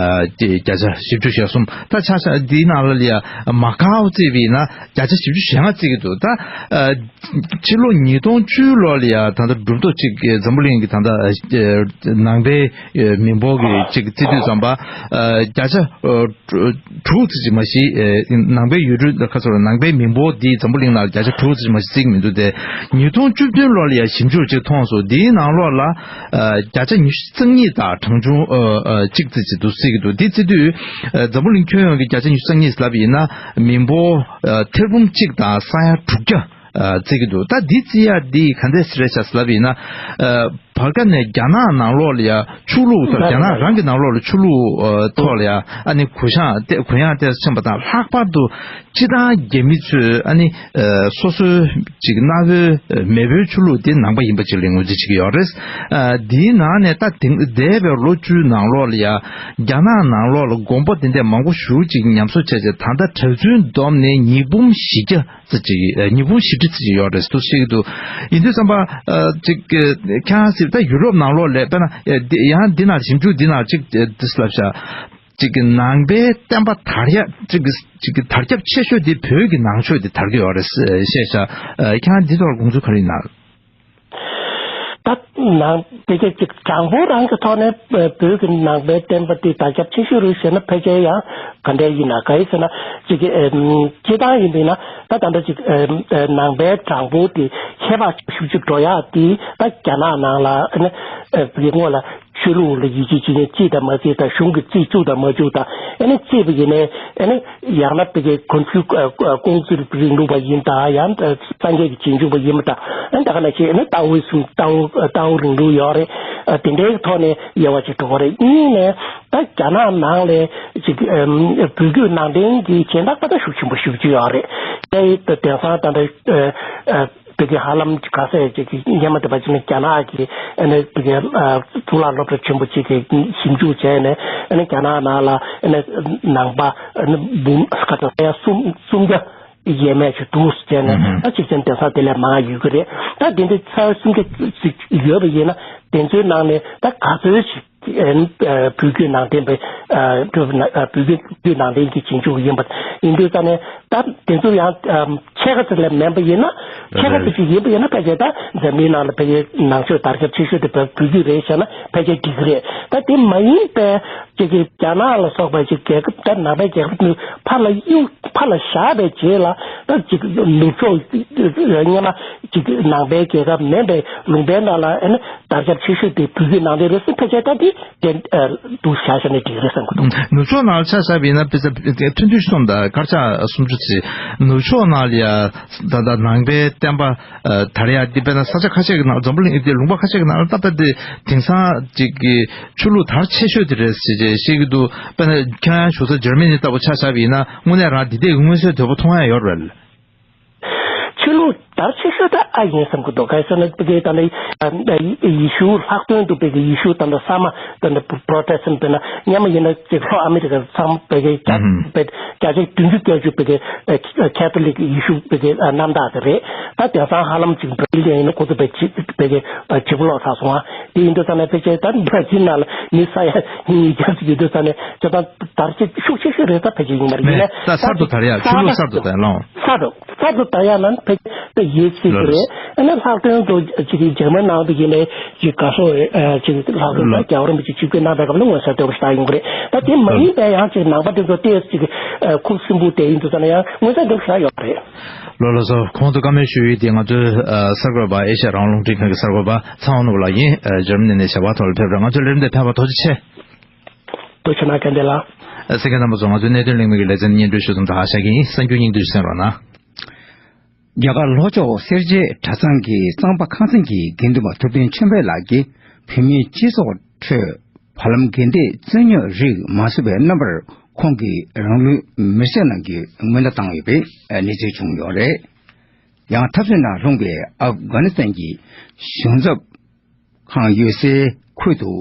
བརྒྱ་ཆ་བཞི་བཅུ་ཞེ་གསུམ། ད་ཆ་བཞག་འདིའི་ནང་ལ་ཡ་མ་ཀའོ་བརྩིས་པ་ཡིན་ན་བརྒྱ་ཆ་བཞི་བཅུ་ཞེ་ལྔ་བརྩི་གི་འདུག་ད་ཨ་ཕྱི་ལོ་ཉིས་སྟོང་བཅུ་ལོ་ལ་ཡ་ད་ལྟ་གྲུབ་ཐོབ་ཅིག་འཛམ་བུ་གླིང་གི་ད་ལྟ་ཨ་ནང་པའི་ཨ་མི་འབོར་གྱི་ཅིག་བརྩི་དུས་ཙམ་པ་ཨ་བརྒྱ་ཆ་ཨ་དྲུག་ཙམ་ཅིག་མ་གཞི་ཨ་ནང་པའི་ཡུལ་གྲུ་ཁ་ཚོར་ནང་པའི་མི་འབོར་འདི་འཛམ་བུ་གླིང་ནང་ལ་བརྒྱ་ཆ་དྲུག་ཙམ་ཅིག་མ་གཞི་བརྩི་གི་མི་འདུག་སྟེ། ཉིས་སྟོང་བཅུ་བདུན་ལོ་ལ་ཡ་ཞིབ་འཇུག་ཅིག་མཐོང་སོང་། འདིའི་ནང་ལོགས་ལ་ཨ་བརྒྱ་ཆ་ཉི་ཤུ་རྩ་གཉིས་དང་གྲངས་ཆུང་ཨ་ཨ་གཅིག་ཙམ་ཅིག་འདུག་བརྩི་གི་འདུག་འདི་བརྩི་དུས་ཨ་འཛམ་བུ་གླིང་ཁྱོན་ཡོངས་ཀྱི་བརྒྱ་ཆ་ཉི་ཤུ་རྩ་གཉིས་ལབ་ཡིན་ན་མི་འབོར་ཨ་ཐེར་འབུམ་གཅིག་དང་ས་ཡ་དྲུག་བརྒྱ་ཨ་བརྩི་གི་འདུག་ད་འདི་བརྩི་ཡ་འདི་ག་འདྲས་རེད་ཤག་ལབ་ཡིན་ན། ཨ་ བར་སྐབས་ནས་རྒྱ་ནག་ནང་ལོགས་ལ་ཡ་ཆོས་ལུགས་དང་རྒྱ་ནག་རང་གི་ནང་ལོགས་ལ་ཆོས་ལུགས་ཨ་ཐོག་ལ་ཡ་ཨ་ནི་གུ་ཡངས་ཏེ་གུ་ཡངས་ཏེ་ཕྱིན་པ་དང་། ལྷག་པར་དུ་སྤྱིར་བཏང་རྒྱ་མི་ཚོས་ཨ་ནི་ཨ་སོ་སོའི་ཅིག་གནའ་བོའི་མེས་པོའི་ཆོས་ལུགས་དེ་ནང་པ་ཡིན་པ་ཅིག་ལ་ངོས་འཛིན་བྱེད་ཀྱི་ཡོད་རེད། ཨ་འདིའི་ནང་ནས་ད་དེང་འདས་པའི་ལོ་བཅུའི་ནང་ལོགས་ལ་ཡ་རྒྱ་ནག་ནང་ལོགས་ལ་དགོན་པ་དེ་འདྲ་མང་པོ་ཞེ་ཅིག་ཉམས་གསོ་བྱས་རྗེས་ད་ལྟ་གྲྭ་བཙུན་བསྡོམས་ནས་ཉིས་འབུམ་བཞི་བརྒྱ་ཙམ་ཅིག་ཨ་ཉིས་འབུམ་བཞི་ཁྲི་ཙམ་ཅིག་ཡོད་རེད་འདུག་བཤད་ཀྱི་འདུག་ཡིན་དུས་ཙམ་པ་ཨ་ཅིག་ཁྱེད་རང་ཟེར་ད་ཡུ་རོབ་ནང་ལོགས་ལ་དཔེར་ན་ཨ་འདི་ཡང་འདི་ནང་ཞིབ་འཇུག་འདི་ནང་ཅིག་ཨ་འདི་ལབ་ཤག་ཅིག་གི་ནང་པའི་བསྟན་པ་དར་ཡག་ཅིག་གི་ཅིག་གི་དར་ཁྱབ་ཆེ་ཤོས་དེ་བོད་ཀྱི་ནང་ཆོས་དེ་དར་གྱི་ཡོད་རེད་བཤད་ཤག་ཨ་ཁྱེད་རང་འདི་ཐོག་ལ་དགོངས་ཚུལ་ག་རེ་ཡིན་ན། ད་ནང་དེ་ག་ཅིག་དྲང་པོ་རང་གི་ཐོག་ནས་བོད་ཀྱི་ནང་པའི་བསྟན་པ་དེ་དར་ཁྱབ་ཆེ་ཤོས་རེད་ཟེར་ན་ཕལ་ཆེར་ཡང་ག་འདྲ་ཡིན་ན་ག་ཡིན་ཟེར་ན་ཅིག་གི་ཨེམ་སྤྱིར་བཏང་ཡིན་པས་ན་ད་ད་ལྟ་ཅིག་ཨེམ་ནང་པའི་དྲང་པོ་དེ་ཁྱད་པར་ཞུ་ཅིག་འགྲོ་ཡག་དེ་ད་རྒྱ་ནག་ནང་ལ་ཨ་ནི་ཨེ་བོད་སྔོན་ལ། ཆོས་ལུགས་ལ་ཡིད་ཆེས་བྱེད་མཁན་གཅིག་དང་མ་གཅིག་དང་གཞུང་གི་རྩིས་བཙུགས་དང་མ་བཙུགས་དང་ཨ་ནི་གཅིག་པ་ཡིན་ནའི་ཨ་ནི་ཡང་ན་བོད་ཀྱི་ཀོན་ཕུ་ཨ་ཀོང་ཙུའི་རིང་ལུགས་པ་ཡིན་དང་ཡང་སངས་རྒྱས་ཀྱི་རྗེས་འཇུག་པ་ཡིན་པ་དང་ཨ་ནི་ད་ག་ནང་བཞིན་ཨ་ནི་ཏའོ་ཝི་སུམ་ཏའོ་ཏའོ་རིང་ལུགས་ཡོད་རེད། ཨ་དེ་འདྲའི་ཐོག་ནས་དབྱེ་བ་ཕྱེ་འགྲོ་གི་རེད། གཉིས་ནས་ད་རྒྱ་ནག་ནང་ལ་ཅིག་ཨམ་བོད་བརྒྱུད་ནང་བསྟན་གྱི་སྦྱིན་བདག་ད་ལྟ་ཤུགས་ཆེན་པོ་ཞེ་པོ་ཅིག་ཡོད་རེད། དེ་དེང་སང་ད་ལྟ་ཨ། བོད་ཀྱི་ཧ་ལམ་ག་ཚད་ཅིག་གི་སྔོན་མ་དེ་བ་ཅིག་ནི་རྒྱ་ནག་གི་ཨ་ནི་བོད་ཀྱི་ཨ་གཙུག་ལག་སློབ་གྲྭ་ཆེན་པོ་ཅིག་གིས་ཞིབ་འཇུག་བྱས་ནས་ཨ་ནི་རྒྱ་ནག་ནང་ལ་ཨ་ནི་ནང་པ་ཨ་ནི་འབུམ་ཁ་ཚ་ཡ་གསུམ་གསུམ་བརྒྱ་ཡས་མས་ཅིག་འདུག་བྱས་ནས་ཨ་གཅིག་ཅན་དེང་སང་དེ་ལས་མང་ཡོད་ཀྱི་རེད། ད་དེ་འདྲ་ཚ་གསུམ་བརྒྱ་ཅིག་ཡོད་པ་ཡིན་ན་དེ་ཚོའི་ནང་ནས་ད་ག་ཚོད་ཅིག་ཨ་ནི་བོད་བརྒྱུད་ནང་བསྟན་པའི་ཨ་སྒྲུབ་ན་ཨ་བོད་བརྒྱུད་ནང་བསྟན་གྱི་རྗེས་འཇུག་ཡིན་པ་ཡིན་དུས་ཙང་ནས་ད་དེ་ཚོ་ཡང་ཨམ་ཕྱེད་ཀ་ཙམ་ལས་མིན་པ་ཡིན་ན་ཕྱེད་ཀ་ཙམ་ཞིག་ཡིན་པ་ཡིན་ན་ཕལ་ཆེར་ད་འཛམ་གླིང་ནང་ལ་ཕལ་ཆེར་ནང་ཆོས་དར་ཁྱབ་ཆེ་ཤོས་དེ་བོད་བོད་བརྒྱུད་རེད་བཤད་ན་ཕལ་ཆེར་འགྲིག་གི་རེད། ད་དེ་མ་ཡིན་པའི་ཅིག་གི་རྒྱ་ནག་ལ་སོགས་པའི་ཅིག་རྒྱལ་ཁབ་ད་ནང་པའི་རྒྱལ་ཁབ་ནི་ཕར་ལ་གཡུག་ཕར་ལ་བཞག་པའི་རྗེས་ལ་ད་ཅིག་ནུབ་ཕྱོགས་སྔོན་མ་ཅིག་ནང་པའི་རྒྱལ་ཁབ་མིན་པའི་ལུང་པའི་ནང་ལ་ཨ་ནི་དར་ཁྱབ་ཆེ་ཤོས་དེ་བོད་བརྒྱུད་ནང་བསྟན་རེད་ཟེར་ཕལ་ཆེར་ད་དེ་དེ་ཨ་འདུག་བཞག་བཞག་ནས་འགྲིག་རེད་བསམ་གྱི་འདུག་ནུབ་ཕྱོགས་ནང་ལ་ཆ་བཞག་པ་ཡིན་ན་དཔེ་ཆ་ཐུང་ཐུང་ཞིག་གསུངས་དང་དཀར་ཆག་སུམ་ཅུ་ཙམ་ནུབ་ཕྱོགས་ནང་ལ་ཡ་ད་ལྟ་ནང་པའི་བསྟན་པ་ཨ་དར་ཡག་འདི་དཔེར་ན་ས་ཆ་ཁ་ཤས་ཀྱི་ནང་འཛམ་བུ་གླིང་འདི་ལུང་པ་ཁ་ཤས་ཀྱི་ནང་ལ་ད་ལྟ་འདི་དེང་སང་ཅིག་གི་ཆོས་ལུགས་དར་ཆེ་ཤོས་དེ་རེད་ཟེར་བཤད་ཀྱི་འདུག་དཔེར་ན་ཁྱེད་རང་བཞུགས་ས་འཇར་མ་ནི་ལྟ་བུ་ཆ་བཞག་པ་ཡིན་ན་དངོས་གནས་རང་འདི་ལྟའི་མངོན་གསལ་དོད་པོ་མཐོང་ཡག་ཡོད་རེད། ཆོས་ལུགས་དར་ཆེ་ཤོས་དེ་ཨ་ཡིན་བསམ་གྱི་འདུག་གལ་སྲིད་ན་དཔེ་ད་ནི་ཡེ་ཤུ་ལྷག་དོན་དུ་དཔེ་ཡེ་ཤུ་ད་ནི་ས་མ་ད་ནི་པྲོ་ཊེ་སི་ཊན་དཔེར་ན་སྔོན་མ་ཡིན་ན་ཅིག་ལྷོ་ཨ་མི་རི་ཀ་ཚང་དཔེ་བརྒྱ་ཆ་བརྒྱད་ཅུ་དོན་བརྒྱད་ཅུ་དཔེ་ཁེ་ཐོ་ལིག་ཡེ་ཤུ་དཔེ་རྣམ་དག་དེ་རེད། ད་དེང་སང་ཧ་ལམ་ཅིག་བྷ་ར་ཛིལ་ཡིན་ན་ཁོ་ཚོ་དཔེ་ཇི་དཔེ་ཇི་པོ་ལོག་ཚར་སོང་ཨ། དེ་ཡིན་དུས་ཙང་ནས་ཕལ་ཆེར་ད་བྷ་ར་ཛིལ་ནང་ལ་མི་ས་ཡ་ཉིས་བརྒྱ་ཙམ་ཡོད་དུས་ཙང་ནས་ཇི་ལྟར་དར་ཆེ་ཤུགས་ཆེ་ཤོས་རེད། ད་ཕལ་ཆེར་ཡིན་པ་རེད། ཡིན་ནའི་ད་གསར་དུ་དར་ཡག་ཆོས་ལུགས་གསར་དུ་དར་ཡག་ལོང་། གསར་དུ་གསར་དུ་དར་ཡག་ལ་ཕལ་ཆེར་ཡིད་ཆེས་ཀྱི་རེད། ཨ་ནི་ལྷག་དོན་དུ་ཅིག་འཇར་མན་ནང་དུ་ཡིན་ནའི་ཅིག་ག་སོ་ཅིག་ལྷག་དོན་དུ་རྒྱལ་བ་རིན་པོ་ཆེ་ཆིབས་བསྒྱུར་གནང་པའི་སྐབས་ལ་མངོན་གསལ་དོད་པོ་ཞིག་ཡིན་དགོས་རེད། ད་དེ་མ་ཡིན་པའི་ཡང་ཅིག་ནང་པ་དེ་ཚོ་ཏོག་ཙམ་ཅིག་ཁུ་སིམ་པོ་དེ་ཡིན་དུས་ཙང་ནས་ཡང་མངོན་གསལ་དོད་པོ་ཞིག་ཡོད་རེད། ལགས་ལགས་སོ། གོང་དུ་བཀའ་མོལ་ཞུ་ཡུལ་དེ་ང་ཚོའི་ཨ་གསར་འགོད་པ་ཨེ་ཤ་ཡ་རང་དབང་རླུང་འཕྲིན་ཁང་གི་གསར་འགོད་པ་ཚེ་དབང་ནོར་བུ་ལགས་ཡིན། ཨ་འཇར་མ་ནི་ནས་ཞལ་པར་ཐོག་ལ་ཕེབས་རེད། ང་ཚོའི་ལས་རིམ་དེ་ཕེབས་པར་ཐུགས་རྗེ་ཆེ། ཐུགས་རྗེ་གནང་། བཀྲ་ཤིས་བདེ་ལེགས། ཨ་གསན་མཁན་རྣམ་པ་ཚོ་ང་ཚོའི་གནད་དོན་གླེང་མོལ་གྱི་ལེ་ཚན་སྙན་སྒྲོན་ཞུ་མཚམས་དང་ཧ་ཤག་གི་ཡིན། གསར་འགྱུར་སྙིང་བསྡུས་ཤིག་གསན་རོགས་གནང་། རྒྱ་གར་ལྷོ་ཕྱོགས་སེར་བྱེས་གྲྭ་ཚང་གི་གཙང་པ་ཁང་ཚན་གྱི་དགེ་འདུན་པ་ཐུབ་བསྟན་ཆོས་འཕེལ་ལགས་ཀྱིས་བོད་མིའི་སྤྱི་ཚོགས་ཁྲོད་བར་ལམ་འགལ་ཟླའི་རྩོད་རྙོག་རིགས་མ་བཟོ་བའི་རྣམ་པར་ཁོང་གིས་རང་ལུས་མེར་སྲེག་གནང་རྒྱུའི་སྔོན་བརྡ་བཏང་ཡོད་པའི་གནས་ཚུལ་བྱུང་ཡོད་རེད། ཡང་འཐབ་རྩོད་ནང་ལྷུང་བའི་ཨབ་གྷ་ནི་སི་ཐན་གྱི་གཞུང་ཚབ་ཁང་ཡོད་སའི་ཁུལ་དུ་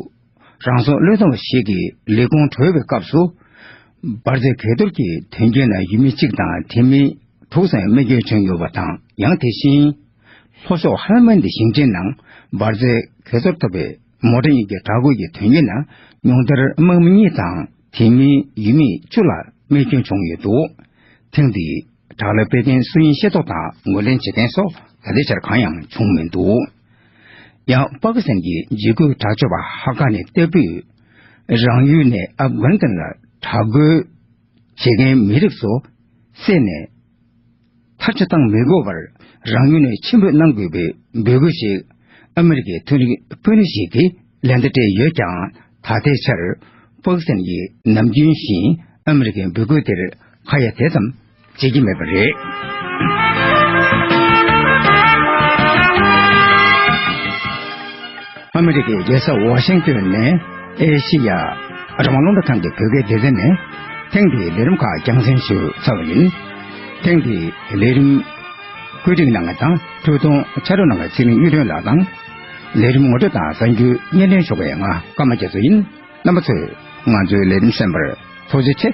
རང་སྲུང་བློན་ཟུར་པ་ཞིག་གི་ལས་ཁུངས་གྲོལ་བའི་སྐབས་སུ། འབར་རྫས་གས་གཏོར་གྱི་དོན་རྐྱེན་ནང་ཡུལ་མི་གཅིག་དང་དེ་མིན་དྲུག་ཙམ་རྨས་སྐྱོན་བྱུང་ཡོད་པ་དང་། ཡང་དེ་བཞིན་ལྷོ་ཕྱོགས་ཧལ་མན་ཌི་ཞིང་ཆེན་ནང་འབར་རྫས་གས་གཏོར་ཐུབ་པའི་མོ་ཊ་གཉིས་ཀྱི་དྲག་རྒོལ་གྱི་དོན་རྐྱེན་ནང་ཉུང་མཐར་དམག་མི་གཉིས་དང་དེ་མིན་ཡུལ་མི་བཅུ་ལ་རྨས་སྐྱོན་བྱུང་ཡོད་འདུག་ཐེངས་འདིའི་དྲག་ལས་སྤེལ་རྐྱེན་སུ་ཡིན་ཤེས་རྟོགས་དང་ངོས་ལེན་བྱེད་མཁན་སོགས་ད་ལྟའི་ཆར་གང་ཡང་བྱུང་མི་འདུག་ཡང་པ་ཀི་སི་ཐན་གྱི་འཇིགས་སྐུལ་དྲག་སྤྱོད་པ་ཧ་ཀ་ནི་ཏེ་པུས་རང་ཡུལ་ནས་ཨབ་གྷ་ནི་སི་ཐན་ལ་དྲག་རྒོལ་བྱེད་མཁན་མི་རིགས་ཚོ་བསད་ནས་མཐར་ཕྱིན་བཏང་མི་དགོས་པར་རང་ཡུལ་ནས་ཕྱིར་འབུད་གནང་དགོས་པའི་འབོད་སྐུལ་ཞིག་ཨ་མི་རི་ཀའི་འཐུས་མི་དཔོན་རིགས་ཤིག་གིས་ལན་འདེབས་སྤྲད་ཡོད་ཀྱང་། ད་ལྟའི་ཆར་པ་ཀི་སི་ཐན་གྱིས་ནམ་རྒྱུན་བཞིན་ཨ་མི་རི་ཀའི་འབོད་སྐུལ་དེར་ཁ་ཡ་དེ་ཙམ་བྱེད་ཀྱི་མེད་པ་རེད། ཨ་མི་རི་ཀའི་རྒྱལ་ས་ཝ་ཤིང་ཏོན་ནས་ཨེ་ཤི་ཡ་རང་དབང་རླུང་འཕྲིན་ཁང་གི་བོད་སྐད་སྡེ་ཚན་ནས་ཐེངས་འདིའི་ལས་རིམ་ཁག་རྒྱང་སྲིང་ཞུ་ཚར་བ་ཡིན། ཐེངས་འདིའི་ལས་རིམ་བཀོད་སྒྲིག་གནང་མཁན་དང་ཐུགས་ཐུགས་ཕྱག་རོགས་གནང་མཁན་ཚེ་རིང་གཡུ་སྒྲོན་ལགས་དང་། ལས་རིམ་ངོ་སྤྲོད་དང་གསར་འགྱུར་སྙན་སྒྲོན་ཞུ་མཁན་ང་ཀརྨ་རྒྱ་མཚོ་ཡིན། རྣམ་པ་ཚོས་ང་ཚོའི་ལས་རིམ་གསན་པར་ཐུགས་རྗེ་ཆེ།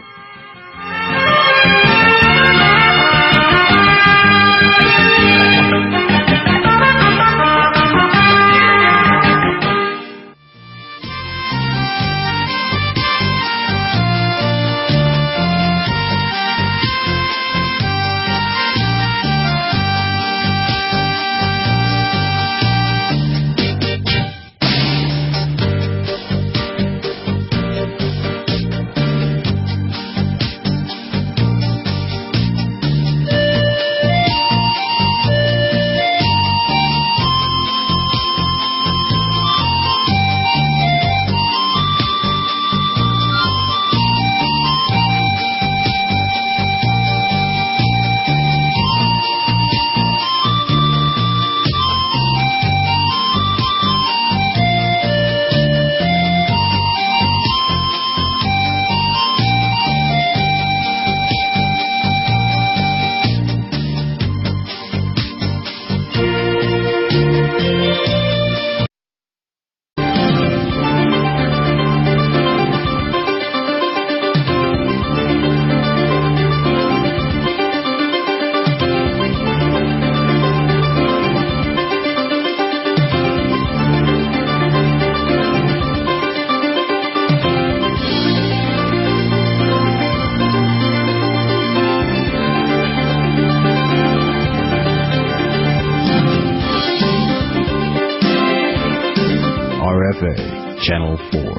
R F A Channel four.